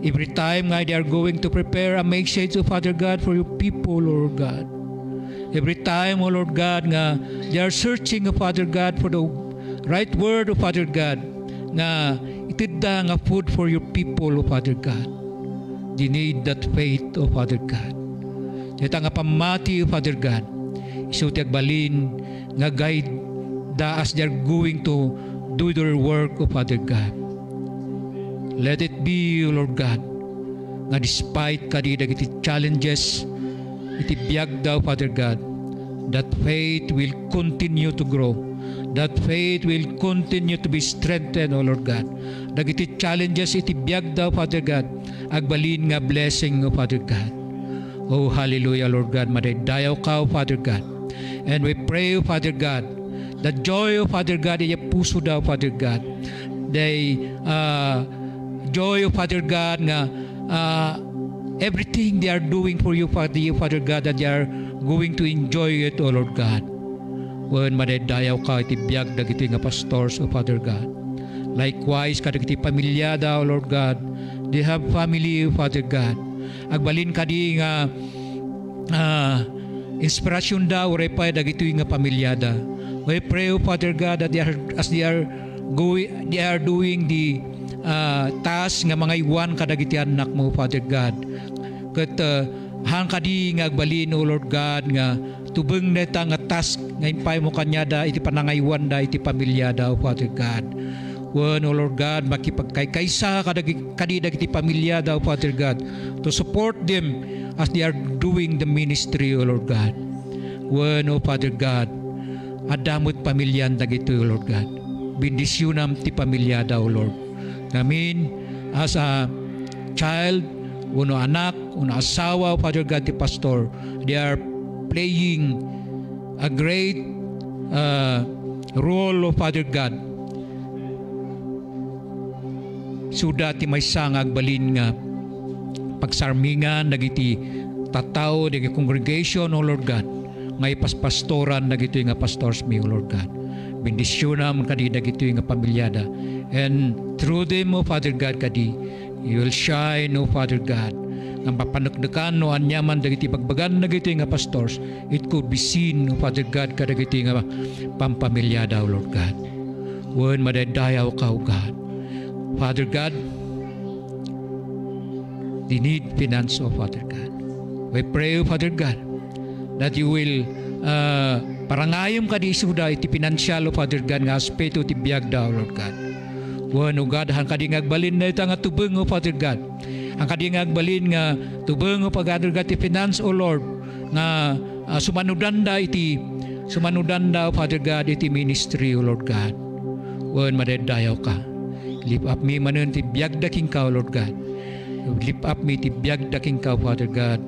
Every time nga they are going to prepare a message, O Father God, for your people, Lord God. Every time, O Lord God, nga they are searching, O Father God, for the right word, O Father God, nga itedda nga food for your people, O Father God. They need that faith, O Father God. Dayta nga pammati, O Father God, isu ti agbalin nga guide da as they are going to do their work, O Father God. Let it be, O Lord God, nga despite kadi dagiti challenges iti biagda, O Father God, that faith will continue to grow. That faith will continue to be strengthened, O Lord God. Dagiti challenges iti biagda, O Father God, agbalin nga blessing, O Father God. Oh, hallelujah, Lord God. Madaydayaw ka, O Father God. And we pray, O Father God, the joy, O Father God, iti pusoda, O Father God. They, uh, joy, O Father God, nga, uh, everything they are doing for you, Father, Father God, that they are going to enjoy it, O Lord God. Wen, madaydayaw ka iti biag dagiti nga pastors, O Father God. Likewise, kadagiti pamilyada, O Lord God, they have family, O Father God. Agbalin kadi nga, ah, inspirasyonda, uray pay dagitoy nga pamilyada. We pray, O Father God, that they are, as they are going, they are doing the, ah, task nga mangaywan kadagiti annakmo, Father God. Ket, ah, haan kadi nga agbalin, O Lord God, nga tubeng dayta nga task nga impaymo kaniada iti panangaywanda iti pamilyada, O Father God. Wen, O Lord God, makipagkaykaysa kadagi-, kadi dagiti pamilyada, O Father God, to support them as they are doing the ministry, O Lord God. Wen, O Father God, adda met pamilyan dagitoy, O Lord God. Bendisyonam ti pamilyada, O Lord. Ngamin, as a child, wenno anak, wenno asawa, O Father God, ti pastor, they are playing a great, uh, role, O Father God. Isuda ti maysa nga agbalin nga pagsarmingan dagiti tattao, dagiti congregation, O Lord God, nga ipaspastoran dagitoy nga pastors mi, O Lord God. Bendisyonam kadi dagitoy nga pamilyada. And through them, O Father God, kadi, you will shine, O Father God. Nga mapaneknekan no aniaman dagiti bagbagan dagitoy nga pastors, it could be seen, O Father God, kadagitoy nga pampamilyada, O Lord God. Wen, madaydayaw ka, O God. Father God, they need finance, O Father God. We pray, O Father God, that you will, uh, parangayem kadi isuda iti financial, O Father God, nga aspeto ti biagda, O Lord God. Wen, O God, haan kadi nga agbalin dayta nga tubeng, O Father God. Haan kadi nga agbalin nga tubeng, O Father God, ti finance, O Lord, nga, ah, sumanudanda iti, sumanudanda, O Father God, iti ministry, O Lord God. Wen, madaydayaw ka. Lift up mi manen ti biagda kenka, O Lord God. Lift up mi ti biagda kenka, O Father God,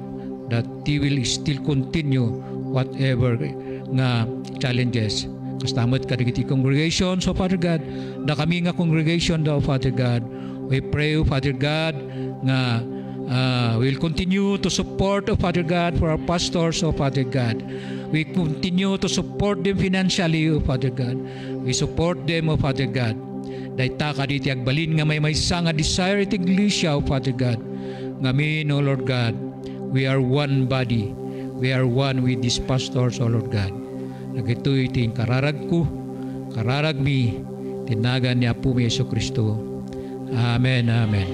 that they will still continue whatever nga challenges. Kasta met kadagiti congregations, O Father God, dakami nga congregation da, O Father God. We pray, O Father God, nga, ah, we'll continue to support, O Father God, for our pastors, O Father God. We continue to support them financially, O Father God. We support them, O Father God. Dayta kadi ti agbalin nga maymaysa nga desire iti iglesia, O Father God. Ngamin, O Lord God, we are one body. We are one with these pastors, O Lord God. Dagitoy ti inkararagko, kararagmi, ti nagan ni Apomi Jesu-Cristo. Amen, amen.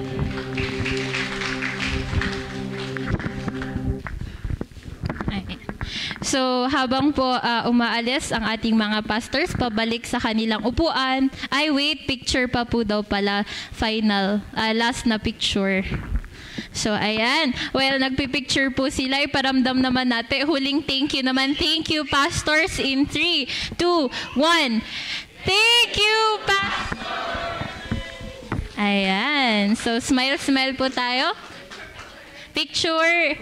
So, habang po, ah, umaalis ang ating mga pastors pabalik sa kanilang upuan, ay wait, picture pa po daw pala, final, ah, last na picture. So, ayan. Well, nagpipicture po sila. Iparamdam naman natin. Huling thank you naman. Thank you, pastors, in three, two, one. Thank you, pastor. Ayan. So, smile, smile po tayo. Picture.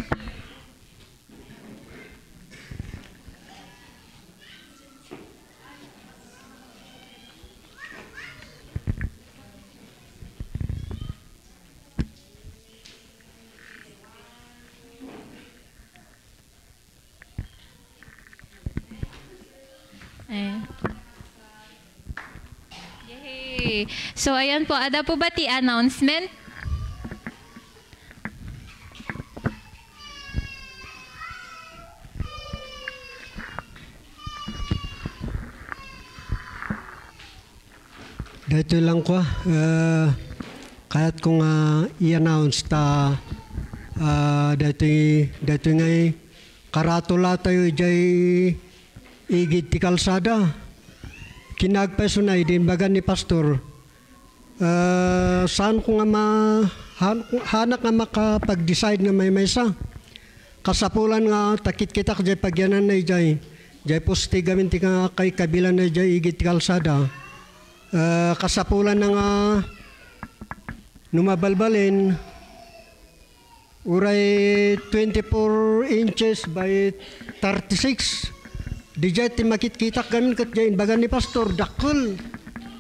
Eh. Yay! So, ayan po. Ada po ba ti announcement? Daytoy lang ko, ah, kayat ko nga i-announce ta, ah, daytoy, daytoy ngay karatulatayo idiay igid ti kalsada. Kinagpayso na idi imbagan ni Pastor. Ah, saan ko nga ma-, han-, hanak nga makapag-decide nga maymaysa. Kasapulan nga takitkitak jay pagyananna idiay, jay poste gamin ti nga kaikabilanna idiay igid ti kalsada. Ah, kasapulan na nga no mabalbalin, uray twenty-four inches by thirty-six. Dijay ti makitkitak gamin ket jay inbagan ni Pastor, dakkel.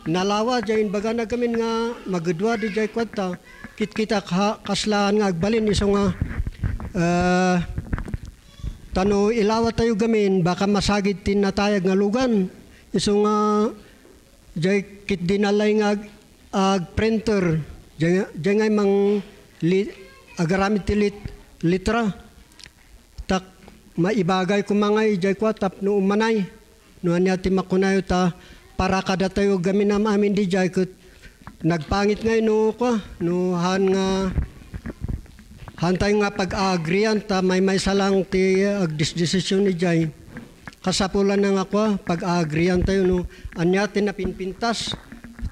Nalawa jay inbagana gamin nga magedua dijay kuarta. Kitkitak ha, kaslaan nga agbalin isu nga, ah, ta no ilawatayo gamin, baka masagid ti natayag nga lugan. Isu nga, jay ket dinalay nga ag-, agprinter. Jay, jay ngay mang li-, agaramid ti lit-, litra. Tak, maibagay koma nga idiay kua tapno umanay. No ania ti makunayo ta para kadatayo gamin am-amin didiay ket nagpangit ngay no kua, no han nga, han tayo nga pag-aagrian ta maymaysa lang ti agdesdesisyon idiay. Kasapulan na nga kua, pag-aagrian tayo no ania ti napinpintas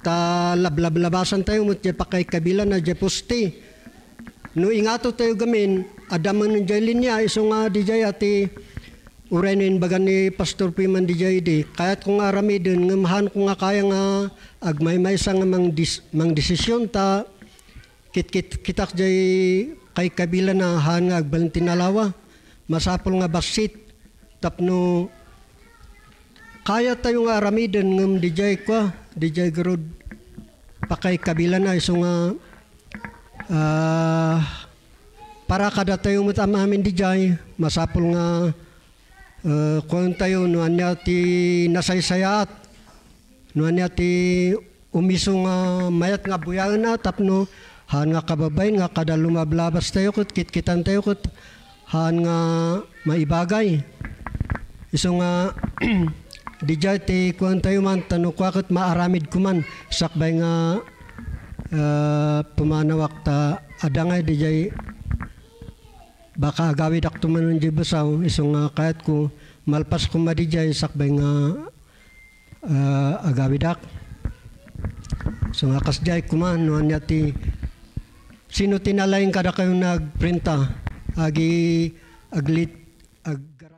ta lablablabasan tayo met diay pakaikabilana diay poste. No ingato tayo gamin, adda man diay linya, isu nga didiay a ti uray no inbagan ni Pastor Piman didiay idi, kayatko nga aramiden, ngem hanko nga kaya nga agmaymaysa nga mangdis-, mangdesisyon ta kitkit-, kitak diay kaikabilana han nga agbalin ti nalawa. Masapul nga bassit tapno kaya tayo nga aramiden ngem didiay kua, didiay garud pakaikabilana isu nga, ah, para kadatayo met am-amin didiay, masapul nga, eh, kuwan tayo no ania ti nasaysayaat, no ania ti umiso nga mayat nga buyaenna tapno han nga kababain nga kada lumablabas tayo ket kitkitan tayo ket han nga maibagay. Isu nga didiay ti kuwan tayo man, ta no kua ket maaramid ko man sakbay nga, ah, pumanawak ta adda ngay didiay baka agawidakto man diay besaw, isu nga kayatko malpas koma didiay sakbay nga, ah, agawidak. Isu nga kas diay koma, no ania ti, sino ti nalaing kadakayo nagprinta? Agi, aglit, ag-,